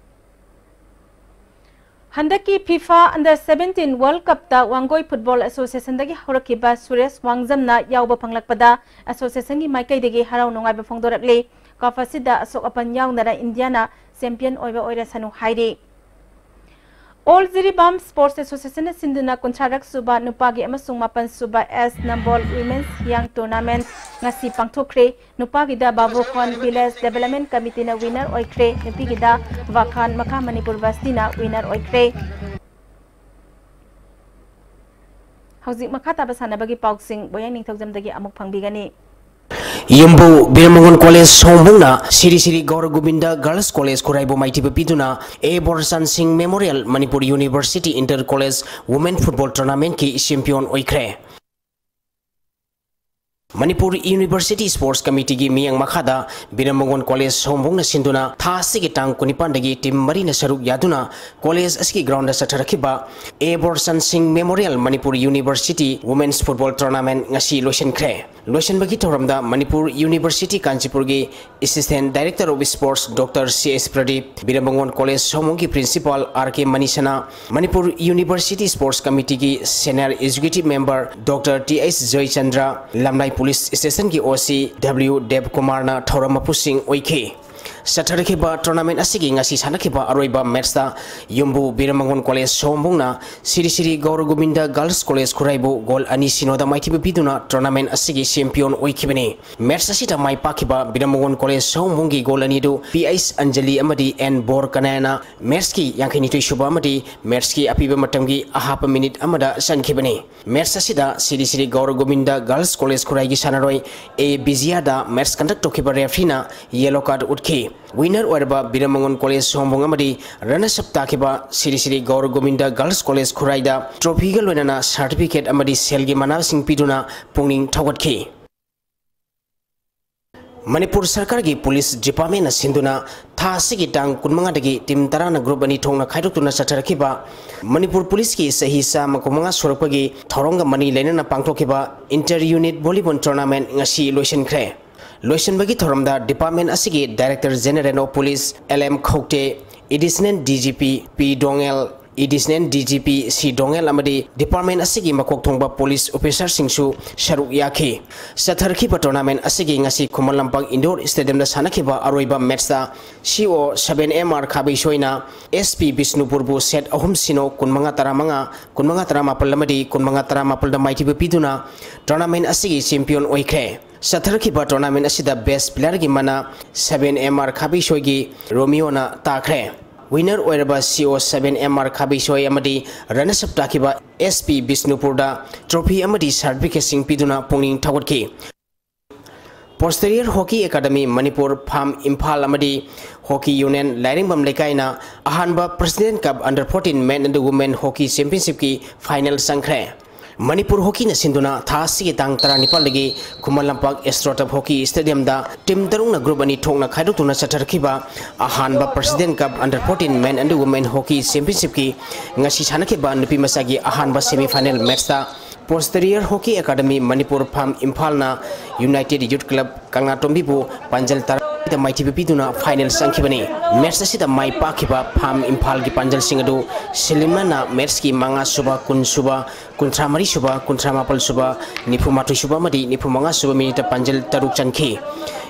ꯍꯟꯗꯛꯀꯤ FIFA Under seventeen World Cup ꯇ ꯋꯥꯡꯒꯣꯏ Football Association ꯗꯒꯤ ꯍꯧꯔꯛꯈꯤꯕ ꯁꯨꯔꯦꯁ ꯋꯥꯡꯖꯝꯅ ꯌꯥꯎꯕ ꯐꯪꯂꯛꯄꯗ association ꯒꯤ ꯃꯥꯏꯀꯩꯗꯒꯤ ꯍꯔꯥꯎ ꯅꯨꯡꯉꯥꯏꯕ ꯐꯣꯡꯗꯣꯔꯛꯂꯤ꯫ Cup ꯑꯁꯤꯗ ꯑꯁꯣꯛ ꯑꯄꯟ ꯌꯥꯎꯗꯅ ꯏꯟꯗꯤꯌꯥꯅ champion ꯑꯣꯏꯕ ꯑꯣꯏꯔꯁꯅꯨ ꯍꯥꯏꯔꯤ꯫ All ꯖꯤꯔꯤꯕꯥꯝ Sports Association ꯅ ꯁꯤꯟꯗꯨꯅ ꯀꯨꯟꯊ꯭ꯔꯥꯔꯛ ꯁꯨꯕ ꯅꯨꯄꯥꯒꯤ ꯑꯃꯁꯨꯡ ꯃꯥꯄꯟ ꯁꯨꯕ S Nambol Women's Hiang Tournament ꯉꯁꯤ ꯄꯥꯡꯊꯣꯛꯈ꯭ꯔꯦ꯫ ꯅꯨꯄꯥꯒꯤꯗ ꯕꯥꯕꯨꯈꯣꯟ Village Development Committee ꯅ winner ꯑꯣꯏꯈ꯭ꯔꯦ, ꯅꯨꯄꯤꯒꯤꯗ ꯋꯥꯈꯥꯟ ꯃꯈꯥ ꯃꯅꯤꯄꯨꯔ ꯕꯁꯇꯤꯅ winner ꯑꯣꯏꯈ꯭ꯔꯦ꯫ ꯍꯧꯖꯤꯛ ꯃꯈꯥ ꯇꯥꯕ ꯁꯥꯟꯅꯕꯒꯤ ꯄꯥꯎꯁꯤꯡ ꯕꯣꯌꯥꯏ ꯅꯤꯡꯊꯧꯖꯝꯗꯒꯤ ꯑꯃꯨꯛ ꯐꯪꯕꯤꯒꯅꯤ꯫ ꯌꯨꯝꯕꯨ ꯕꯤꯔꯃꯉꯣꯟ College ꯁꯣꯝꯕꯨꯡꯅ ꯁꯤꯔꯤ ꯁꯤꯔꯤ ꯒꯧꯔ ꯒꯣꯕꯤꯟꯗ Girls College ꯈꯨꯔꯥꯏꯕꯨ ꯃꯥꯏꯊꯤꯕ ꯄꯤꯗꯨꯅ A ꯕꯣꯔꯆꯥꯟ ꯁꯤꯡ Memorial Manipur University Inter College Women Football Tournament ꯀꯤ champion ꯑꯣꯏꯈ꯭ꯔꯦ꯫ ꯃꯅꯤꯄꯨꯔ University Sports Committee ꯒꯤ ꯃꯤꯠꯌꯦꯡ ꯃꯈꯥꯗ ꯕꯤꯔꯃꯉꯣꯟ College ꯁꯣꯝꯕꯨꯡꯅ ꯁꯤꯟꯗꯨꯅ ꯊꯥ ꯑꯁꯤꯒꯤ ꯇꯥꯡ ꯀꯨꯟꯅꯤꯄꯥꯟꯗꯒꯤ team ꯃꯔꯤꯅ ꯁꯔꯨꯛ ꯌꯥꯗꯨꯅ college ꯑꯁꯤꯒꯤ ground ꯗ ꯆꯠꯊꯔꯛꯈꯤꯕ A ꯕꯣꯔꯆꯥꯟ ꯁꯤꯡ Memorial Manipur University Women's Football Tournament ꯉꯁꯤ ꯂꯣꯏꯁꯤꯟꯈ꯭ꯔꯦ꯫ ꯂꯣꯏꯁꯤꯟꯕꯒꯤ ꯊꯧꯔꯝꯗ Manipur University ꯀꯥꯟꯆꯤꯄꯨꯔꯒꯤ Assistant Director of Sports Doctor C S Pradeep, ꯕꯤꯔꯃꯉꯣꯟ College ꯁꯣꯝꯕꯨꯡꯒꯤ Principal R K ꯃꯅꯤꯁꯅꯥ, Manipur University Sports Committee ꯒꯤ Senior Executive Member Doctor T H Joychandra, ꯂꯝꯂꯥꯏ Police Station ꯒꯤ O C W ꯗꯦꯕꯀꯨꯃꯥꯔꯅ ꯊꯧꯔꯝ ꯃꯄꯨꯁꯤꯡ ꯑꯣꯏꯈꯤ꯫ ꯆꯠꯊꯔꯛꯈꯤꯕ tournament ꯑꯁꯤꯒꯤ ꯉꯁꯤ ꯁꯥꯟꯅꯈꯤꯕ ꯑꯔꯣꯏꯕ match ꯇ ꯌꯨꯝꯕꯨ ꯕꯤꯔꯃꯉꯣꯟ College ꯁꯣꯝꯕꯨꯡꯅ ꯁꯤꯔꯤ ꯁꯤꯔꯤ ꯒꯧꯔ ꯒꯣꯕꯤꯟꯗ Girls College ꯈꯨꯔꯥꯏꯕꯨ goal ꯑꯅꯤ ꯁꯤꯅꯣꯗ ꯃꯥꯏꯊꯤꯕ ꯄꯤꯗꯨꯅ tournament ꯑꯁꯤꯒꯤ champion ꯑꯣꯏꯈꯤꯕꯅꯤ꯫ Match ꯑꯁꯤꯗ ꯃꯥꯏ ꯄꯥꯛꯈꯤꯕ ꯕꯤꯔꯃꯉꯣꯟ College ꯁꯣꯝꯕꯨꯡꯒꯤ goal ꯑꯅꯤꯗꯨ P H ꯑꯟꯖꯂꯤ ꯑꯃꯗꯤ N ꯕꯣꯔꯀꯅꯥꯌꯥꯅ match ꯀꯤ ꯌꯥꯡꯈꯩꯅꯤꯊꯣꯏ ꯁꯨꯕ ꯑꯃꯗꯤ match ꯀꯤ ꯑꯄꯤꯕ ꯃꯇꯝꯒꯤ ꯑꯍꯥꯞꯄ minute ꯑꯃꯗ ꯆꯟꯈꯤꯕꯅꯤ꯫ Match ꯑꯁꯤꯗ ꯁꯤꯔꯤ ꯁꯤꯔꯤ ꯒꯧꯔ ꯒꯣꯕꯤꯟꯗ Girls College ꯈꯨꯔꯥꯏꯒꯤ ꯁꯥꯟꯅꯔꯣꯏ A ꯕꯤꯖꯤꯌꯥꯗ match conduct ꯇꯧꯈꯤꯕ referee ꯅ yellow card ꯎꯠꯈꯤ꯫ Winner ꯑꯣꯏꯔꯕ ꯕꯤꯔꯃꯉꯣꯟ ꯀꯣꯂꯦꯖ ꯁꯣꯝꯕꯣꯡ ꯑꯃꯗꯤ runners up ꯇꯥꯈꯤꯕ ꯁ꯭ꯔꯤ ꯁ꯭ꯔꯤ ꯒꯧꯔ ꯒꯣꯕꯤꯟꯗ ꯒꯔꯜꯁ ꯀꯣꯂꯦꯖ ꯈꯨꯔꯥꯏꯗ trophy ꯒ ꯂꯣꯏꯅꯅ certificate ꯑꯃꯗꯤ ꯁꯦꯜꯒꯤ ꯃꯅꯥꯁꯤꯡ ꯄꯤꯗꯨꯅ ꯄꯨꯛꯅꯤꯡ ꯊꯧꯒꯠꯈꯤ꯫ ꯃꯅꯤꯄꯨꯔ ꯁꯔꯀꯥꯔꯒꯤ ꯄꯨꯂꯤꯁ ꯗꯤꯄꯥꯔꯠꯃꯦꯟꯅ ꯁꯤꯟꯗꯨꯅ ꯊꯥ ꯑꯁꯤꯒꯤ ꯇꯥꯡ ꯀꯨꯟꯃꯉꯥꯗꯒꯤ team ꯇꯔꯥꯅ group ꯑꯅꯤ ꯊꯣꯛꯅ ꯈꯥꯏꯗꯣꯛꯇꯨꯅ ꯆꯠꯊꯔꯛꯈꯤꯕ ꯃꯅꯤꯄꯨꯔ ꯄꯨꯂꯤꯁꯀꯤ ꯆꯍꯤ ꯆꯥꯝꯃ ꯀꯨꯟꯃꯉꯥ ꯁꯨꯔꯛꯄꯒꯤ ꯊꯧꯔꯝꯒ ꯃꯔꯤ ꯂꯩꯅꯅ ꯄꯥꯡꯊꯣꯛꯈꯤꯕ inter unit volleyball tournament ꯉꯁꯤ ꯂꯣꯏꯁꯤꯟꯈ꯭ꯔꯦ꯫ ꯂꯣꯏꯁꯤꯟꯕꯒꯤ ꯊꯧꯔꯝꯗ ꯗꯤꯄꯥꯔꯠꯃꯦꯟ ꯑꯁꯤꯒꯤ Director General of Police L M Khaute, Additional D G P P Dongel, Additional D G P C Dongel ꯑꯃꯗꯤ ꯗꯤꯄꯥꯔꯠꯃꯦꯟ ꯑꯁꯤꯒꯤ ꯃꯀꯣꯛ ꯊꯣꯡꯕ ꯄꯨꯂꯤꯁ ꯑꯣꯐꯤꯁꯥꯔꯁꯤꯡꯁꯨ ꯁꯔꯨꯛ ꯌꯥꯈꯤ꯫ ꯆꯠꯊꯔꯛꯈꯤꯕ tournament ꯑꯁꯤꯒꯤ ꯉꯁꯤ ꯈꯨꯃꯟ ꯂꯝꯄꯥꯛ indoor stadium ꯗ ꯁꯥꯟꯅꯈꯤꯕ ꯑꯔꯣꯏꯕ match ꯇ ꯁꯤ ꯑꯣ seven M R ꯈꯥꯕꯩꯁꯣꯏꯅ S P ꯕꯤꯁꯅꯨꯄꯨꯔꯕꯨ set ꯑꯍꯨꯝ ꯁꯤꯅꯣ, ꯀꯨꯟꯃꯉꯥ ꯇꯔꯥꯃꯉꯥ, ꯀꯨꯟꯃꯉꯥ ꯇꯔꯥꯃꯥꯄꯜ ꯑꯃꯗꯤ ꯀꯨꯟꯃꯉꯥ ꯇꯔꯥꯃꯥꯄꯜꯗ ꯃꯥꯏꯊꯤꯕ ꯄꯤꯗꯨꯅ tournament ꯑꯁꯤꯒꯤ champion ꯑꯣꯏꯈ꯭ꯔꯦ꯫ ꯆꯠꯊꯔꯛꯈꯤꯕ tournament ꯑꯁꯤꯗ best player ꯒꯤ ꯃꯅꯥ seven M R ꯈꯥꯕꯩꯁꯣꯏꯒꯤ ꯔꯣꯃꯤꯌꯣꯅ ꯇꯥꯈ꯭ꯔꯦ꯫ Winner ꯑꯣꯏꯔꯕ ꯁꯤ ꯑꯣ seven M R ꯈꯥꯕꯩꯁꯣꯏ ꯑꯃꯗꯤ runners up ꯇꯥꯈꯤꯕ ꯑꯦꯁ ꯄꯤ ꯕꯤꯁꯅꯨꯄꯨꯔꯗ trophy ꯑꯃꯗꯤ certificate ꯁꯤꯡ ꯄꯤꯗꯨꯅ ꯄꯨꯛꯅꯤꯡ ꯊꯧꯒꯠꯈꯤ꯫ Posterior Hockey Academy Manipur, farm Imphal ꯑꯃꯗꯤ Hockey Union ꯂꯥꯏꯔꯦꯝꯕꯝ ꯂꯩꯀꯥꯏꯅ ꯑꯍꯥꯟꯕ President Cup under fourteen Men and Women Hockey Championship ꯀꯤ final ꯆꯪꯈ꯭ꯔꯦ꯫ ꯃꯅꯤꯄꯨꯔ ꯍꯣꯀꯤꯅ ꯁꯤꯟꯗꯨꯅ ꯊꯥ ꯑꯁꯤꯒꯤ ꯇꯥꯡ ꯇꯔꯥꯅꯤꯄꯥꯜꯗꯒꯤ Khuman Lampak ꯑꯦꯁꯇ꯭ꯔꯣꯇꯞ hockey ꯁ꯭ꯇꯦꯗꯤꯌꯝꯗ team ꯇꯔꯨꯛꯅ group ꯑꯅꯤ ꯊꯣꯛꯅ ꯈꯥꯏꯗꯣꯛꯇꯨꯅ ꯆꯠꯊꯔꯛꯈꯤꯕ ꯑꯍꯥꯟꯕ President Cup under fourteen Men and Women Hockey Championship ꯀꯤ ꯉꯁꯤ ꯁꯥꯟꯅꯈꯤꯕ ꯅꯨꯄꯤ ꯃꯆꯥꯒꯤ ꯑꯍꯥꯟꯕ semi final match ꯇ Posterior Hockey Academy ꯃꯅꯤꯄꯨꯔ, ꯐꯥꯝ ꯏꯝꯐꯥꯜꯅ United Youth Club ꯀꯪꯂꯥꯇꯣꯝꯕꯤꯕꯨ ꯄꯥꯟꯖꯜ ꯇꯔꯥꯗ ꯃꯥꯏꯊꯤꯕ ꯄꯤꯗꯨꯅ final ꯆꯪꯈꯤꯕꯅꯤ꯫ Match ꯑꯁꯤꯗ ꯃꯥꯏ ꯄꯥꯛꯈꯤꯕ ꯐꯥꯝ ꯏꯝꯐꯥꯜꯒꯤ ꯄꯥꯟꯖꯜꯁꯤꯡ ꯑꯗꯨ ꯁꯤꯂꯤꯃꯥꯅ match ꯀꯤ ꯃꯉꯥ ꯁꯨꯕ, ꯀꯨꯟ ꯁꯨꯕ, ꯀꯨꯟꯊ꯭ꯔꯥ ꯃꯔꯤ ꯁꯨꯕ, ꯀꯨꯟꯊ꯭ꯔꯥ ꯃꯥꯄꯜ ꯁꯨꯕ, ꯅꯤꯐꯨ ꯃꯥꯊꯣꯏ ꯁꯨꯕ ꯑꯃꯗꯤ ꯅꯤꯐꯨ ꯃꯉꯥ ꯁꯨꯕ minute ꯇ ꯄꯥꯟꯖꯜ ꯇꯔꯨꯛ ꯆꯟꯈꯤ꯫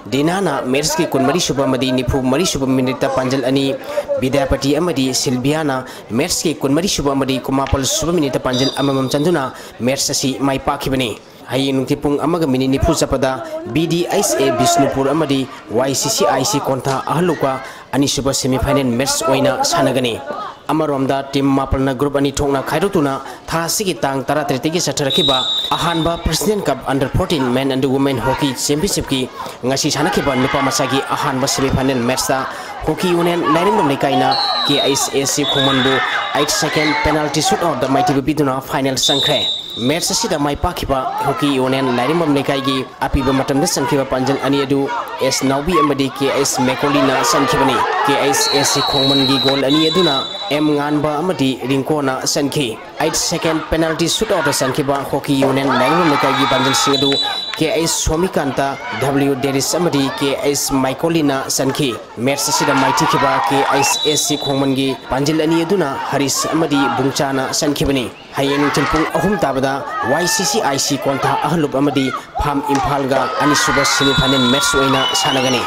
ꯗꯤꯅꯥꯅ match ꯀꯤ ꯀꯨꯟ ꯃꯔꯤ ꯁꯨꯕ ꯑꯃꯗꯤ ꯅꯤꯐꯨ ꯃꯔꯤ ꯁꯨꯕ minute ꯇ ꯄꯥꯟꯖꯜ ꯑꯅꯤ, ꯕꯤꯗ꯭ꯌꯥꯄꯇꯤ ꯑꯃꯗꯤ ꯁꯤꯜꯚꯤꯌꯥꯅ match ꯀꯤ ꯀꯨꯟ ꯃꯔꯤ ꯁꯨꯕ ꯑꯃꯗꯤ ꯀꯨꯟ ꯃꯥꯄꯜ ꯁꯨꯕ minute ꯇ ꯄꯥꯟꯖꯜ ꯑꯃꯃꯝ ꯆꯟꯗꯨꯅ match ꯑꯁꯤ ꯃꯥꯏ ꯄꯥꯛꯈꯤꯕꯅꯤ꯫ ꯍꯌꯦꯡ ꯅꯨꯡꯊꯤꯜ ꯄꯨꯡ ꯑꯃꯒ minute ꯅꯤꯐꯨ ꯆꯠꯄꯗ ꯕꯤ ꯗꯤ ꯑꯩꯆ ꯑꯦ ꯕꯤꯁꯅꯨꯄꯨꯔ ꯑꯃꯗꯤ ꯋꯥꯏ ꯁꯤ ꯁꯤ ꯑꯥꯏ ꯁꯤ ꯀꯣꯟꯊꯥ ꯑꯍꯜꯂꯨꯀꯥ ꯑꯅꯤꯁꯨꯕ semi final match ꯑꯣꯏꯅ ꯁꯥꯟꯅꯒꯅꯤ꯫ ꯑꯃꯔꯣꯝꯗ, team ꯃꯥꯄꯜꯅ group ꯑꯅꯤ ꯊꯣꯛꯅ ꯈꯥꯏꯗꯣꯛꯇꯨꯅ ꯊꯥ ꯑꯁꯤꯒꯤ ꯇꯥꯡ ꯇꯔꯥꯇꯔꯦꯠꯇꯒꯤ ꯆꯠꯊꯔꯛꯈꯤꯕ ꯑꯍꯥꯟꯕ President Cup Under fourteen Men and Women Hockey Championshipꯀꯤ ꯉꯁꯤ ꯁꯥꯟꯅꯈꯤꯕ ꯅꯨꯄꯥ ꯃꯆꯥꯒꯤ ꯑꯍꯥꯟꯕ semi final matchꯇ Hockey Union ꯂꯥꯏꯔꯦꯝꯕꯝ ꯂꯩꯀꯥꯏꯅ K H S C ꯈꯣꯡꯃꯟꯕꯨ eight second penalty shootoutꯗ ꯃꯥꯏꯊꯤꯕ ꯄꯤꯗꯨꯅ final ꯆꯪꯈ꯭ꯔꯦ꯫ Match ꯑꯁꯤꯗ ꯃꯥꯏ ꯄꯥꯛꯈꯤꯕ Hockey Union ꯂꯥꯏꯔꯦꯝꯕꯝ ꯂꯩꯀꯥꯏꯒꯤ ꯑꯄꯤꯕ ꯃꯇꯝꯗ ꯆꯟꯈꯤꯕ ꯄꯥꯟꯖꯜ ꯑꯅꯤ ꯑꯗꯨ S ꯅꯥꯎꯕꯤ ꯑꯃꯗꯤ K S ꯃꯦꯀꯣꯂꯤꯅ ꯆꯟꯈꯤꯕꯅꯤ꯫ K H S C ꯈꯣꯡꯃꯟꯒꯤ goal ꯑꯅꯤ ꯑꯗꯨꯅ M ꯉꯥꯟꯕ ꯑꯃꯗꯤ ꯔꯤꯡꯀꯣꯅ ꯆꯟꯈꯤ꯫ Eight second penalty shootoutꯇ ꯆꯟꯈꯤꯕ Hockey Union ꯂꯥꯏꯔꯦꯝꯕꯝ ꯂꯩꯀꯥꯏꯒꯤ ꯄꯥꯟꯖꯜꯁꯤꯡ ꯑꯗꯨ K H ꯁ꯭ꯋꯥꯃꯤꯀꯥꯟꯇ, W ꯗꯦꯔꯤꯁ ꯑꯃꯗꯤ K H ꯃꯥꯏꯀꯣꯂꯤꯅ ꯆꯟꯈꯤ꯫ Match ꯑꯁꯤꯗ ꯃꯥꯏꯊꯤꯈꯤꯕ K H S C ꯈꯣꯡꯃꯟꯒꯤ ꯄꯥꯟꯖꯤꯜ ꯑꯅꯤ ꯑꯗꯨꯅ ꯍꯔꯤꯁ ꯑꯃꯗꯤ ꯕꯨꯡꯆꯥꯅ ꯆꯟꯈꯤꯕꯅꯤ꯫ ꯍꯌꯦꯡ ꯅꯨꯡꯊꯤꯜ ꯄꯨꯡ ꯑꯍꯨꯝ ꯇꯥꯕꯗ Y C C I C ꯀꯣꯟꯊꯥ ꯑꯍꯜꯂꯨꯞ ꯑꯃꯗꯤ ꯐꯥꯝ ꯏꯝꯐꯥꯜꯒ ꯑꯅꯤꯁꯨꯕ semi final match ꯑꯣꯏꯅ ꯁꯥꯟꯅꯒꯅꯤ꯫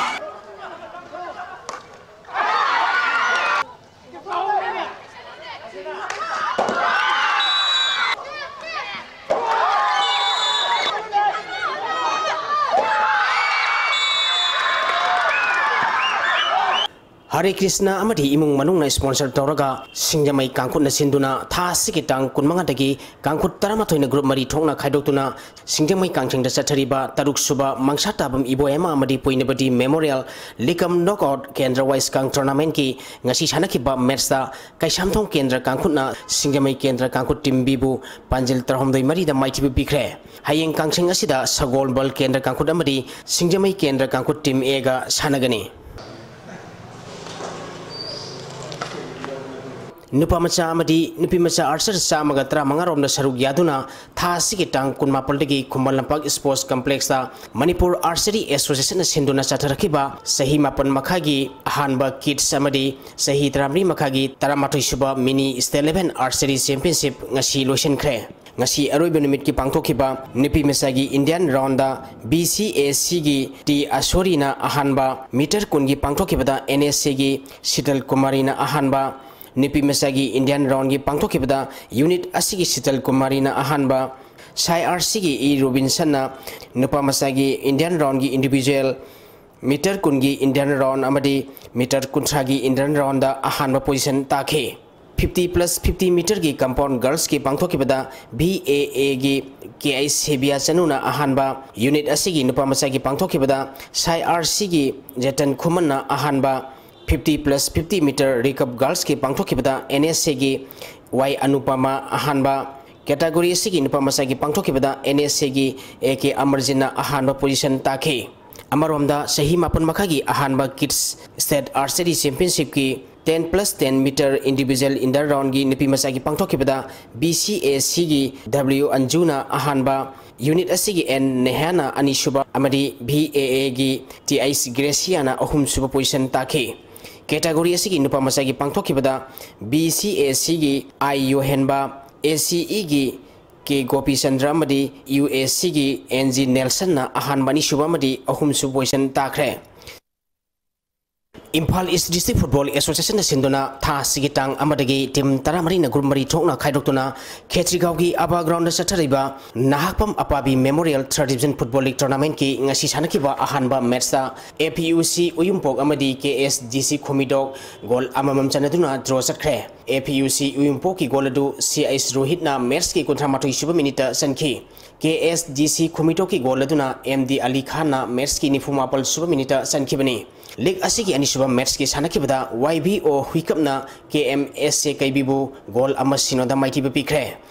ꯍꯔꯦ ꯀ꯭ꯔꯤꯁꯅ ꯑꯃꯗꯤ ꯏꯃꯨꯡ ꯃꯅꯨꯡꯅ sponsor ꯇꯧꯔꯒ ꯁꯤꯡꯖꯃꯩ ꯀꯥꯡꯈꯨꯠꯅ ꯁꯤꯟꯗꯨꯅ ꯊꯥ ꯑꯁꯤꯒꯤ ꯇꯥꯡ ꯀꯨꯟꯃꯉꯥꯗꯒꯤ ꯀꯥꯡꯈꯨꯠ ꯇꯔꯥꯃꯥꯊꯣꯏꯅ group ꯃꯔꯤ ꯊꯣꯛꯅ ꯈꯥꯏꯗꯣꯛꯇꯨꯅ ꯁꯤꯡꯖꯃꯩ ꯀꯥꯡꯊꯦꯡꯗ ꯆꯠꯊꯔꯤꯕ ꯇꯔꯨꯛ ꯁꯨꯕ ꯃꯪꯁꯥ ꯇꯥꯕꯝ ꯏꯕꯣꯌꯥꯏꯃ ꯑꯃꯗꯤ ꯄꯣꯏꯅꯕꯗꯤ Memorial League Cum Knockout Kendra Wise Kang Tournamentꯀꯤ ꯉꯁꯤ ꯁꯥꯟꯅꯈꯤꯕ matchꯇ ꯀꯩꯁꯥꯝꯊꯣꯡ ꯀꯦꯟꯗ꯭ꯔ ꯀꯥꯡꯈꯨꯠꯅ ꯁꯤꯡꯖꯃꯩ ꯀꯦꯟꯗ꯭ꯔ ꯀꯥꯡꯈꯨꯠ team Bꯕꯨ ꯄꯥꯟꯖꯤꯜ ꯇꯔꯥꯍꯨꯝꯗꯣꯏ ꯃꯔꯤꯗ ꯃꯥꯏꯊꯤꯕ ꯄꯤꯈ꯭ꯔꯦ꯫ ꯍꯌꯦꯡ ꯀꯥꯡꯁꯪ ꯑꯁꯤꯗ ꯁꯒꯣꯜꯕꯜ ꯀꯦꯟꯗ꯭ꯔ ꯀꯥꯡꯈꯨꯠ ꯑꯃꯗꯤ ꯁꯤꯡꯖꯃꯩ ꯀꯦꯟꯗ꯭ꯔ ꯀꯥꯡꯈꯨꯠ team Aꯒ ꯁꯥꯟꯅꯒꯅꯤ꯫ ꯅꯨꯄꯥ ꯃꯆꯥ ꯑꯃꯗꯤ ꯅꯨꯄꯤ ꯃꯆꯥ archer ꯆꯥꯝꯃꯒ ꯇꯔꯥꯃꯉꯥ ꯔꯣꯝꯗ ꯁꯔꯨꯛ ꯌꯥꯗꯨꯅ ꯊꯥ ꯑꯁꯤꯒꯤ ꯇꯥꯡ ꯀꯨꯟꯃꯥꯄꯜꯗꯒꯤ Khuman Lampak Sports Complexꯇ Manipur Archery Associationꯅ ꯁꯤꯟꯗꯨꯅ ꯆꯠꯊꯔꯛꯈꯤꯕ ꯆꯍꯤ ꯃꯥꯄꯟ ꯃꯈꯥꯒꯤ ꯑꯍꯥꯟꯕ kids ꯑꯃꯗꯤ ꯆꯍꯤ ꯇꯔꯥꯃꯔꯤ ꯃꯈꯥꯒꯤ ꯇꯔꯥꯃꯥꯊꯣꯏ ꯁꯨꯕ Mini State Level Archery Championship ꯉꯁꯤ ꯂꯣꯏꯁꯤꯟꯈ꯭ꯔꯦ꯫ ꯉꯁꯤ ꯑꯔꯣꯏꯕ ꯅꯨꯃꯤꯠꯀꯤ ꯄꯥꯡꯊꯣꯛꯈꯤꯕ ꯅꯨꯄꯤ ꯃꯆꯥꯒꯤ Indian roundꯗ B C A Cꯒꯤ T ꯑꯁꯣꯔꯤꯅ ꯑꯍꯥꯟꯕ, meter ꯀꯨꯟꯒꯤ ꯄꯥꯡꯊꯣꯛꯈꯤꯕꯗ N S Aꯒꯤ ꯁꯤꯇꯜ ꯀꯨꯃꯥꯔꯤꯅ ꯑꯍꯥꯟꯕ, ꯅꯨꯄꯤ ꯃꯆꯥꯒꯤ Indian roundꯒꯤ ꯄꯥꯡꯊꯣꯛꯈꯤꯕꯗ unit ꯑꯁꯤꯒꯤ ꯁꯤꯇꯜ ꯀꯨꯃꯥꯔꯤꯅ ꯑꯍꯥꯟꯕ, ꯁꯥꯏ ꯑꯥꯔ ꯁꯤꯒꯤ ꯏ ꯔꯣꯕꯤꯟꯁꯟꯅ ꯅꯨꯄꯥ ꯃꯆꯥꯒꯤ Indian roundꯒꯤ individual, meter ꯀꯨꯟꯒꯤ Indian round ꯑꯃꯗꯤ meter ꯀꯨꯟꯊ꯭ꯔꯥꯒꯤ Indian roundꯗ ꯑꯍꯥꯟꯕ position ꯇꯥꯈꯤ꯫ ꯐꯤꯐꯇꯤ ꯄ꯭ꯂꯁ ꯐꯤꯐꯇꯤ ꯃꯤꯇꯔꯒꯤ ꯀꯝꯄꯥꯎꯟ ꯒꯔꯜꯁꯀꯤ ꯄꯥꯡꯊꯣꯛꯈꯤꯕꯗ ꯚꯤ ꯑꯦ ꯑꯦꯒꯤ ꯀꯦ ꯑꯥꯏ ꯁꯦꯕꯤꯌꯥ ꯆꯅꯨꯅ ꯑꯍꯥꯟꯕ, ꯌꯨꯅꯤꯠ ꯑꯁꯤꯒꯤ ꯅꯨꯄꯥ ꯃꯆꯥꯒꯤ ꯄꯥꯡꯊꯣꯛꯈꯤꯕꯗ ꯁꯥꯏ ꯑꯥꯔ ꯁꯤꯒꯤ ꯖꯦꯇꯟ ꯈꯨꯃꯟꯅ ꯑꯍꯥꯟꯕ, fifty plus fifty metre recurve ꯒꯔꯜꯁꯀꯤ ꯄꯥꯡꯊꯣꯛꯈꯤꯕꯗ ꯑꯦꯟ ꯑꯦꯁ ꯑꯦꯒꯤ ꯋꯥꯏ ꯑꯅꯨꯄꯃꯥ ꯑꯍꯥꯟꯕ, ꯀꯦꯇꯥꯒꯣꯔꯤ ꯑꯁꯤꯒꯤ ꯅꯨꯄꯥ ꯃꯆꯥꯒꯤ ꯄꯥꯡꯊꯣꯛꯈꯤꯕꯗ ꯑꯦꯟ ꯑꯦꯁ ꯑꯦꯒꯤ ꯑꯦ ꯀꯦ ꯑꯃꯔꯖꯤꯠꯅ ꯑꯍꯥꯟꯕ ꯄꯣꯖꯤꯁꯟ ꯇꯥꯈꯤ꯫ ꯑꯃꯔꯣꯝꯗ, ꯆꯍꯤ ꯃꯥꯄꯟ ꯃꯈꯥꯒꯤ ꯑꯍꯥꯟꯕ ꯀꯤꯗꯁ ꯁ꯭ꯇꯦꯠ ꯑꯥꯔꯆꯔꯤ ꯆꯦꯝꯄꯤꯌꯟꯁꯤꯞꯀꯤ ten plus ten metre individual under ꯔꯥꯎꯟꯒꯤ ꯅꯨꯄꯤ ꯃꯆꯥꯒꯤ ꯄꯥꯡꯊꯣꯛꯈꯤꯕꯗ ꯕꯤ ꯁꯤ ꯑꯦ ꯁꯤꯒꯤ ꯗꯕ꯭ꯂꯤꯎ ꯑꯟꯖꯨꯅ ꯑꯍꯥꯟꯕ, ꯌꯨꯅꯤꯠ ꯑꯁꯤꯒꯤ ꯑꯦꯟ ꯅꯦꯍꯥꯅ ꯑꯅꯤꯁꯨꯕ ꯑꯃꯗꯤ ꯚꯤ ꯑꯦ ꯑꯦꯒꯤ ꯇꯤ ꯑꯩꯆ ꯒ꯭ꯔꯦꯁꯤꯌꯥꯅ ꯑꯍꯨꯝꯁꯨꯕ ꯄꯣꯖꯤꯁꯟ ꯇꯥꯈꯤ꯫ ꯀꯦꯇꯥꯒꯣꯔꯤ ꯑꯁꯤꯒꯤ ꯅꯨꯄꯥ ꯃꯆꯥꯒꯤ ꯄꯥꯡꯊꯣꯛꯈꯤꯕꯗ ꯕꯤ ꯁꯤ ꯑꯦ ꯁꯤꯒꯤ ꯑꯥꯏ ꯌꯣꯍꯦꯟꯕ, ꯑꯦ ꯁꯤ ꯏꯒꯤ ꯀꯦ ꯒꯣꯄꯤꯆꯟꯗ꯭ꯔ ꯑꯃꯗꯤ ꯌꯨ ꯑꯦ ꯁꯤꯒꯤ ꯑꯦꯟ ꯖꯤ ꯅꯦꯜꯁꯟꯅ ꯑꯍꯥꯟꯕ, ꯑꯅꯤꯁꯨꯕ ꯑꯃꯗꯤ ꯑꯍꯨꯝꯁꯨꯕ ꯄꯣꯖꯤꯁꯟ ꯇꯥꯈ꯭ꯔꯦ꯫ ꯏꯝꯐꯥꯜ ꯏꯁ ꯗꯤꯁꯇ꯭ꯔꯤꯛ ꯐꯨꯠꯕꯣꯜ ꯑꯦꯁꯣꯁꯤꯌꯦꯁꯟꯅ ꯁꯤꯟꯗꯨꯅ ꯊꯥ ꯑꯁꯤꯒꯤ ꯇꯥꯡ ꯑꯃꯗꯒꯤ ꯇꯤꯝ ꯇꯔꯥꯃꯔꯤꯅ ꯒ꯭ꯔꯨꯞ ꯃꯔꯤ ꯊꯣꯛꯅ ꯈꯥꯏꯗꯣꯛꯇꯨꯅ ꯈꯦꯇ꯭ꯔꯤꯒꯥꯎꯒꯤ ꯑꯕꯥ ꯒ꯭ꯔꯥꯎꯟꯗ ꯆꯠꯊꯔꯤꯕ Nahakpam Apabi memorial third division football league ꯇꯣꯔꯅꯥꯃꯦꯟꯠꯀꯤ ꯉꯁꯤ ꯁꯥꯟꯅꯈꯤꯕ ꯑꯍꯥꯟꯕ ꯃꯦꯠꯆꯇ ꯑꯦ ꯄꯤ ꯌꯨ ꯁꯤ ꯎꯌꯨꯝꯄꯣꯛ ꯑꯃꯗꯤ ꯀꯦ ꯑꯦꯁ ꯗꯤ ꯁꯤ ꯈꯨꯃꯤꯗꯣꯛ ꯒꯣꯜ ꯑꯃꯃꯝ ꯆꯟꯅꯗꯨꯅ ꯗ꯭ꯔꯣ ꯆꯠꯈ꯭ꯔꯦ꯫ ꯑꯦ ꯄꯤ ꯌꯨ ꯁꯤ ꯎꯌꯨꯝꯄꯣꯛꯀꯤ ꯒꯣꯜ ꯑꯗꯨ ꯁꯤ ꯑꯩꯆ ꯔꯣꯍꯤꯠꯅ ꯃꯦꯠꯆꯀꯤ ꯀꯨꯟꯊ꯭ꯔꯥ ꯃꯥꯊꯣꯏ ꯁꯨꯕ ꯃꯤꯅꯤꯠꯇ ꯆꯟꯈꯤ꯫ ꯀꯦ ꯑꯦꯁ ꯗꯤ ꯁꯤ ꯈꯨꯃꯤꯇꯣꯛꯀꯤ ꯒꯣꯜ ꯑꯗꯨꯅ ꯑꯦꯝ ꯗꯤ ꯑꯂꯤ ꯈꯥꯟꯅ ꯃꯦꯠꯆꯀꯤ ꯅꯤꯐꯨ ꯃꯥꯄꯜ ꯁꯨꯕ ꯃꯤꯅꯤꯠꯇ ꯆꯟꯈꯤꯕꯅꯤ꯫ ꯂꯤꯒ ꯑꯁꯤꯒꯤ ꯑꯅꯤꯁꯨꯕ ꯃꯦꯠꯆꯀꯤ ꯁꯥꯟꯅꯈꯤꯕꯗ ꯋꯥꯏ ꯕꯤ ꯑꯣ ꯍꯨꯏꯀꯞꯅ ꯀꯦ ꯑꯦꯝ ꯑꯦꯁ ꯑꯦ ꯀꯩꯕꯤꯕꯨ ꯒꯣꯜ ꯑꯃ ꯁꯤꯅꯣꯗ ꯃꯥꯏꯊꯤꯕ ꯄꯤꯈ꯭ꯔꯦ꯫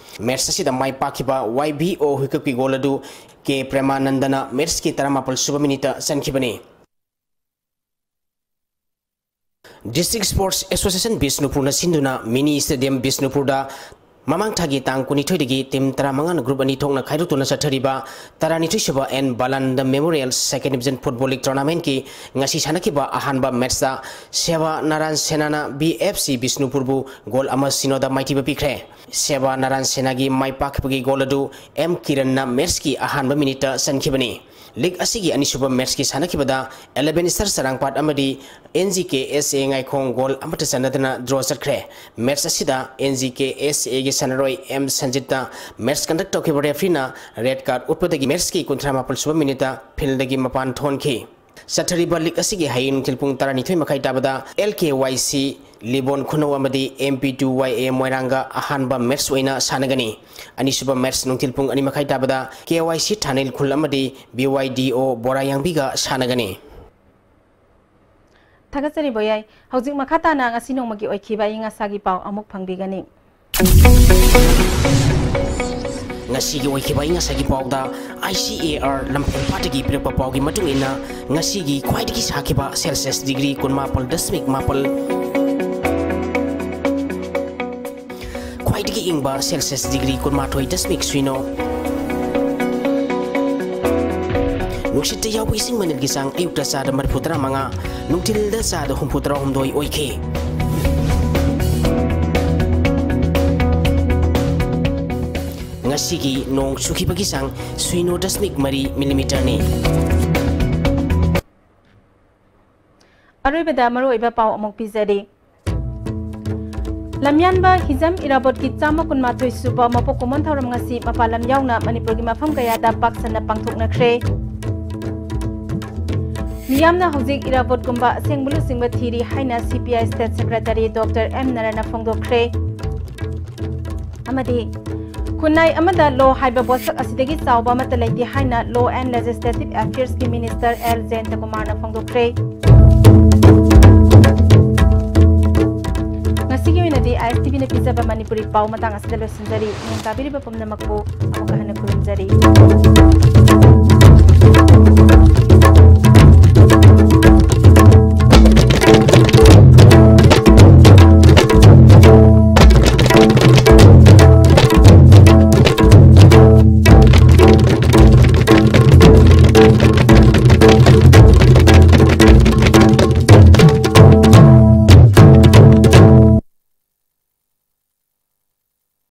ꯃꯦꯠꯆ ꯑꯁꯤꯗ ꯃꯥꯏ ꯄꯥꯛꯈꯤꯕ ꯋꯥꯏ ꯕꯤ ꯑꯣ ꯍꯨꯏꯀꯞꯀꯤ ꯒꯣꯜ ꯑꯗꯨ ꯀꯦ ꯄ꯭ꯔꯦꯃꯥꯅꯟꯗꯅ ꯃꯦꯠꯆꯀꯤ ꯇꯔꯥꯃꯥꯄꯜ ꯁꯨꯕ ꯃꯤꯅꯤꯠꯇ ꯆꯟꯈꯤꯕꯅꯤ꯫ ꯗꯤꯁꯇ꯭ꯔꯤꯛ ꯁ꯭ꯄꯣꯔꯠꯁ ꯑꯦꯁꯣꯁꯤꯌꯦꯁꯟ ꯕꯤꯁꯅꯨꯄꯨꯔꯅ ꯁꯤꯟꯗꯨꯅ ꯃꯤꯅꯤ ꯁ꯭ꯇꯦꯗꯤꯌꯝ ꯕꯤꯁꯅꯨꯄꯨꯔꯗ ꯃꯃꯥꯡ ꯊꯥꯒꯤ ꯇꯥꯡ ꯀꯨꯟꯅꯤꯊꯣꯏꯗꯒꯤ ꯇꯤꯝ ꯇꯔꯥꯃꯉꯥꯅ ꯒ꯭ꯔꯨꯞ ꯑꯅꯤ ꯊꯣꯛꯅ ꯈꯥꯏꯗꯣꯛꯇꯨꯅ ꯆꯠꯊꯔꯤꯕ ꯇꯔꯥꯅꯤꯊꯣꯏꯁꯨꯕ N Balananda memorial second division football league ꯇꯣꯔꯅꯥꯃꯦꯟꯠꯀꯤ ꯉꯁꯤ ꯁꯥꯟꯅꯈꯤꯕ ꯑꯍꯥꯟꯕ ꯃꯦꯠꯆꯇ ꯁꯦꯕꯥ ꯅꯥꯔꯥꯟ ꯁꯦꯅꯥꯅ ꯕꯤ ꯑꯦꯐ ꯁꯤ ꯕꯤꯁꯅꯨꯄꯨꯔꯕꯨ ꯒꯣꯜ ꯑꯃ ꯁꯤꯅꯣꯗ ꯃꯥꯏꯊꯤꯕ ꯄꯤꯈ꯭ꯔꯦ꯫ ꯁꯦꯕꯥ ꯅꯥꯔꯥꯟ ꯁꯦꯅꯥꯒꯤ ꯃꯥꯏ ꯄꯥꯛꯈꯤꯕꯒꯤ ꯒꯣꯜ ꯑꯗꯨ ꯑꯦꯝ ꯀꯤꯔꯟꯅ ꯃꯦꯠꯆꯀꯤ ꯑꯍꯥꯟꯕ ꯃꯤꯅꯤꯠꯇ ꯆꯟꯈꯤꯕꯅꯤ꯫ ꯂꯤꯒ ꯑꯁꯤꯒꯤ ꯑꯅꯤꯁꯨꯕ ꯃꯦꯠꯆꯀꯤ ꯁꯥꯟꯅꯈꯤꯕꯗ ꯏꯂꯦꯚꯦꯟ ꯁ꯭ꯇꯥꯔ ꯆꯔꯥꯡꯄꯥꯠ ꯑꯃꯗꯤ N G K S A ꯉꯥꯏꯈꯣꯡ ꯒꯣꯜ ꯑꯃꯠꯇ ꯆꯟꯅꯗꯅ ꯗ꯭ꯔꯣ ꯆꯠꯈ꯭ꯔꯦ꯫ ꯃꯦꯠꯆ ꯑꯁꯤꯗ ꯑꯦꯟ ꯖꯤ ꯀꯦ ꯑꯦꯁ ꯑꯦꯒꯤ ꯁꯥꯟꯅꯔꯣꯏ ꯑꯦꯝ ꯁꯟꯖꯤꯠꯇ ꯃꯦꯠꯆ ꯀꯟꯗꯛ ꯇꯧꯈꯤꯕ ꯔꯦꯐ꯭ꯔꯤꯅ ꯔꯦꯗ ꯀꯥꯔꯗ ꯎꯠꯄꯗꯒꯤ ꯃꯦꯠꯆꯀꯤ ꯀꯨꯟꯊ꯭ꯔꯥ ꯃꯥꯄꯜ ꯁꯨꯕ ꯃꯤꯅꯤꯠꯇ ꯐꯤꯜꯗꯒꯤ ꯃꯄꯥꯟ ꯊꯣꯟꯈꯤ꯫ ꯆꯠꯊꯔꯤꯕ ꯂꯤꯒ ꯑꯁꯤꯒꯤ ꯍꯌꯦꯡ ꯅꯨꯡꯊꯤꯜ ꯄꯨꯡ ꯇꯔꯥꯅꯤꯊꯣꯏ ꯃꯈꯥꯏ ꯇꯥꯕꯗ ꯑꯦꯜ ꯀꯦ ꯋꯥꯏ ꯁꯤ ꯂꯤꯕꯣꯟ ꯈꯨꯅꯧ ꯑꯃꯗꯤ ꯑꯦꯝ ꯄꯤ ꯇꯨ ꯋꯥꯏ ꯑꯦ ꯃꯣꯏꯔꯥꯡꯒ ꯑꯍꯥꯟꯕ ꯃꯦꯠꯆ ꯑꯣꯏꯅ ꯁꯥꯟꯅꯒꯅꯤ꯫ ꯑꯅꯤꯁꯨꯕ ꯃꯦꯠꯆ ꯅꯨꯡꯊꯤꯜ ꯄꯨꯡ ꯑꯅꯤ ꯃꯈꯥꯏ ꯇꯥꯕꯗ ꯀꯦ ꯋꯥꯏ ꯁꯤ ꯊꯥꯅꯤꯜ ꯈꯨꯜ ꯑꯃꯗꯤ ꯕꯤ ꯋꯥꯏ ꯗꯤ ꯑꯣ ꯕꯣꯔꯥꯌꯥꯡꯕꯤꯒ ꯁꯥꯟꯅꯒꯅꯤ꯫ ꯊꯥꯒꯠꯆꯔꯤ ꯕꯣꯌꯥꯏ꯫ ꯍꯧꯖꯤꯛ ꯃꯈꯥ ꯇꯥꯅ ꯉꯁꯤ ꯅꯣꯡꯃꯒꯤ ꯑꯣꯏꯈꯤꯕ ꯑꯏꯪ ꯑꯁꯥꯒꯤ ꯄꯥꯎ ꯑꯃꯨꯛ ꯐꯪꯕꯤꯒꯅꯤ꯫ ꯉꯁꯤꯒꯤ ꯑꯣꯏꯈꯤꯕ ꯑꯏꯪ ꯑꯁꯥꯒꯤ ꯄꯥꯎꯗ ꯑꯥꯏ ꯁꯤ ꯑꯦ ꯑꯥꯔ ꯂꯝꯐꯦꯜꯄꯥꯠꯇꯒꯤ ꯄꯤꯔꯛꯄ ꯄꯥꯎꯒꯤ ꯃꯇꯨꯡ ꯏꯟꯅ, ꯉꯁꯤꯒꯤ ꯈ꯭ꯋꯥꯏꯗꯒꯤ ꯁꯥꯈꯤꯕ ꯁꯦꯜꯁꯤꯌꯁ ꯗꯤꯒ꯭ꯔꯤ ꯀꯨꯟꯃꯥꯄꯜ ꯗꯁꯃꯤꯛ ꯃꯥꯄꯜ, ꯈ꯭ꯋꯥꯏꯗꯒꯤ ꯏꯪꯕ ꯁꯦꯜꯁꯤꯌꯁ ꯗꯤꯒ꯭ꯔꯤ ꯀꯨꯟꯃꯥꯊꯣꯏ ꯗꯁꯃꯤꯛ ꯁꯤꯅꯣ꯫ ꯅꯨꯡꯁꯤꯠꯇ ꯌꯥꯎꯕ ꯏꯁꯤꯡ ꯃꯅꯤꯜꯒꯤ ꯆꯥꯡ ꯑꯌꯨꯛꯇ ꯆꯥꯗ ꯃꯔꯤꯐꯨ ꯇꯔꯥ ꯃꯉꯥ, ꯅꯨꯡꯊꯤꯜꯗ ꯆꯥꯗ ꯍꯨꯝꯐꯨ ꯇꯔꯥ ꯍꯨꯝꯗꯣꯏ ꯑꯣꯏꯈꯤ꯫ ꯉꯁꯤꯒꯤ ꯅꯣꯡ ꯆꯨꯈꯤꯕꯒꯤ ꯆꯥꯡ ꯁꯤꯅꯣ ꯗꯁꯃꯤꯛ ꯃꯔꯤ ꯃꯤꯂꯤꯃꯤꯇꯔꯅꯤ꯫ ꯑꯔꯣꯏꯕꯗ ꯃꯔꯨꯑꯣꯏꯕ ꯄꯥꯎ ꯑꯃꯨꯛ ꯄꯤꯖꯔꯤ꯫ ꯂꯝꯌꯥꯟꯕ ꯍꯤꯖꯝ ꯏꯔꯥꯕꯣꯠꯀꯤ ꯆꯥꯝꯃ ꯀꯨꯟꯃꯥꯊꯣꯏ ꯁꯨꯕ ꯃꯄꯣꯛ ꯀꯨꯝꯑꯣꯟ ꯊꯧꯔꯝ ꯉꯁꯤ ꯃꯄꯥꯟ ꯂꯝ ꯌꯥꯎꯅ ꯃꯅꯤꯄꯨꯔꯒꯤ ꯃꯐꯝ ꯀꯌꯥꯗ ꯄꯥꯛ ꯁꯟꯅ ꯄꯥꯡꯊꯣꯛꯅꯈ꯭ꯔꯦ꯫ ꯃꯤꯌꯥꯝꯅ ꯍꯧꯖꯤꯛ ꯏꯔꯥꯕꯣꯠꯀꯨꯝꯕ ꯑꯁꯦꯡꯕ ꯂꯨꯆꯤꯡꯕ ꯊꯤꯔꯤ ꯍꯥꯏꯅ C P I state secretary doctor M ꯅꯔꯥꯅ ꯐꯣꯡꯗꯣꯛꯈ꯭ꯔꯦ꯫ ꯑꯃꯗꯤ ꯈꯨꯟꯅꯥꯏ ꯑꯃꯗ law ꯍꯥꯏꯕ ꯄꯣꯠꯁꯛ ꯑꯁꯤꯗꯒꯤ ꯆꯥꯎꯕ ꯑꯃꯠꯇ ꯂꯩꯇꯦ ꯍꯥꯏꯅ Law and Legislative Affairs ꯀꯤ minister ꯑꯦꯜ ꯖꯌꯟꯇ ꯀꯨꯃꯥꯔꯅ ꯐꯣꯡꯗꯣꯛꯈ꯭ꯔꯦ꯫ ꯉꯁꯤꯒꯤ ꯑꯣꯏꯅꯗꯤ ꯑꯥꯏ ꯑꯦꯁ ꯇꯤ ꯚꯤꯅ ꯄꯤꯖꯕ ꯃꯅꯤꯄꯨꯔꯤ ꯄꯥꯎ ꯃꯇꯥꯡ ꯑꯁꯤꯗ ꯂꯣꯏꯁꯤꯟꯖꯔꯤ꯫ ꯅꯤꯡ ꯇꯥꯕꯤꯔꯤꯕ ꯄꯨꯝꯅꯃꯛꯄꯨ ꯑꯃꯨꯛꯀ ꯍꯟꯅ ꯈꯨꯔꯨꯝꯖꯔꯤ꯫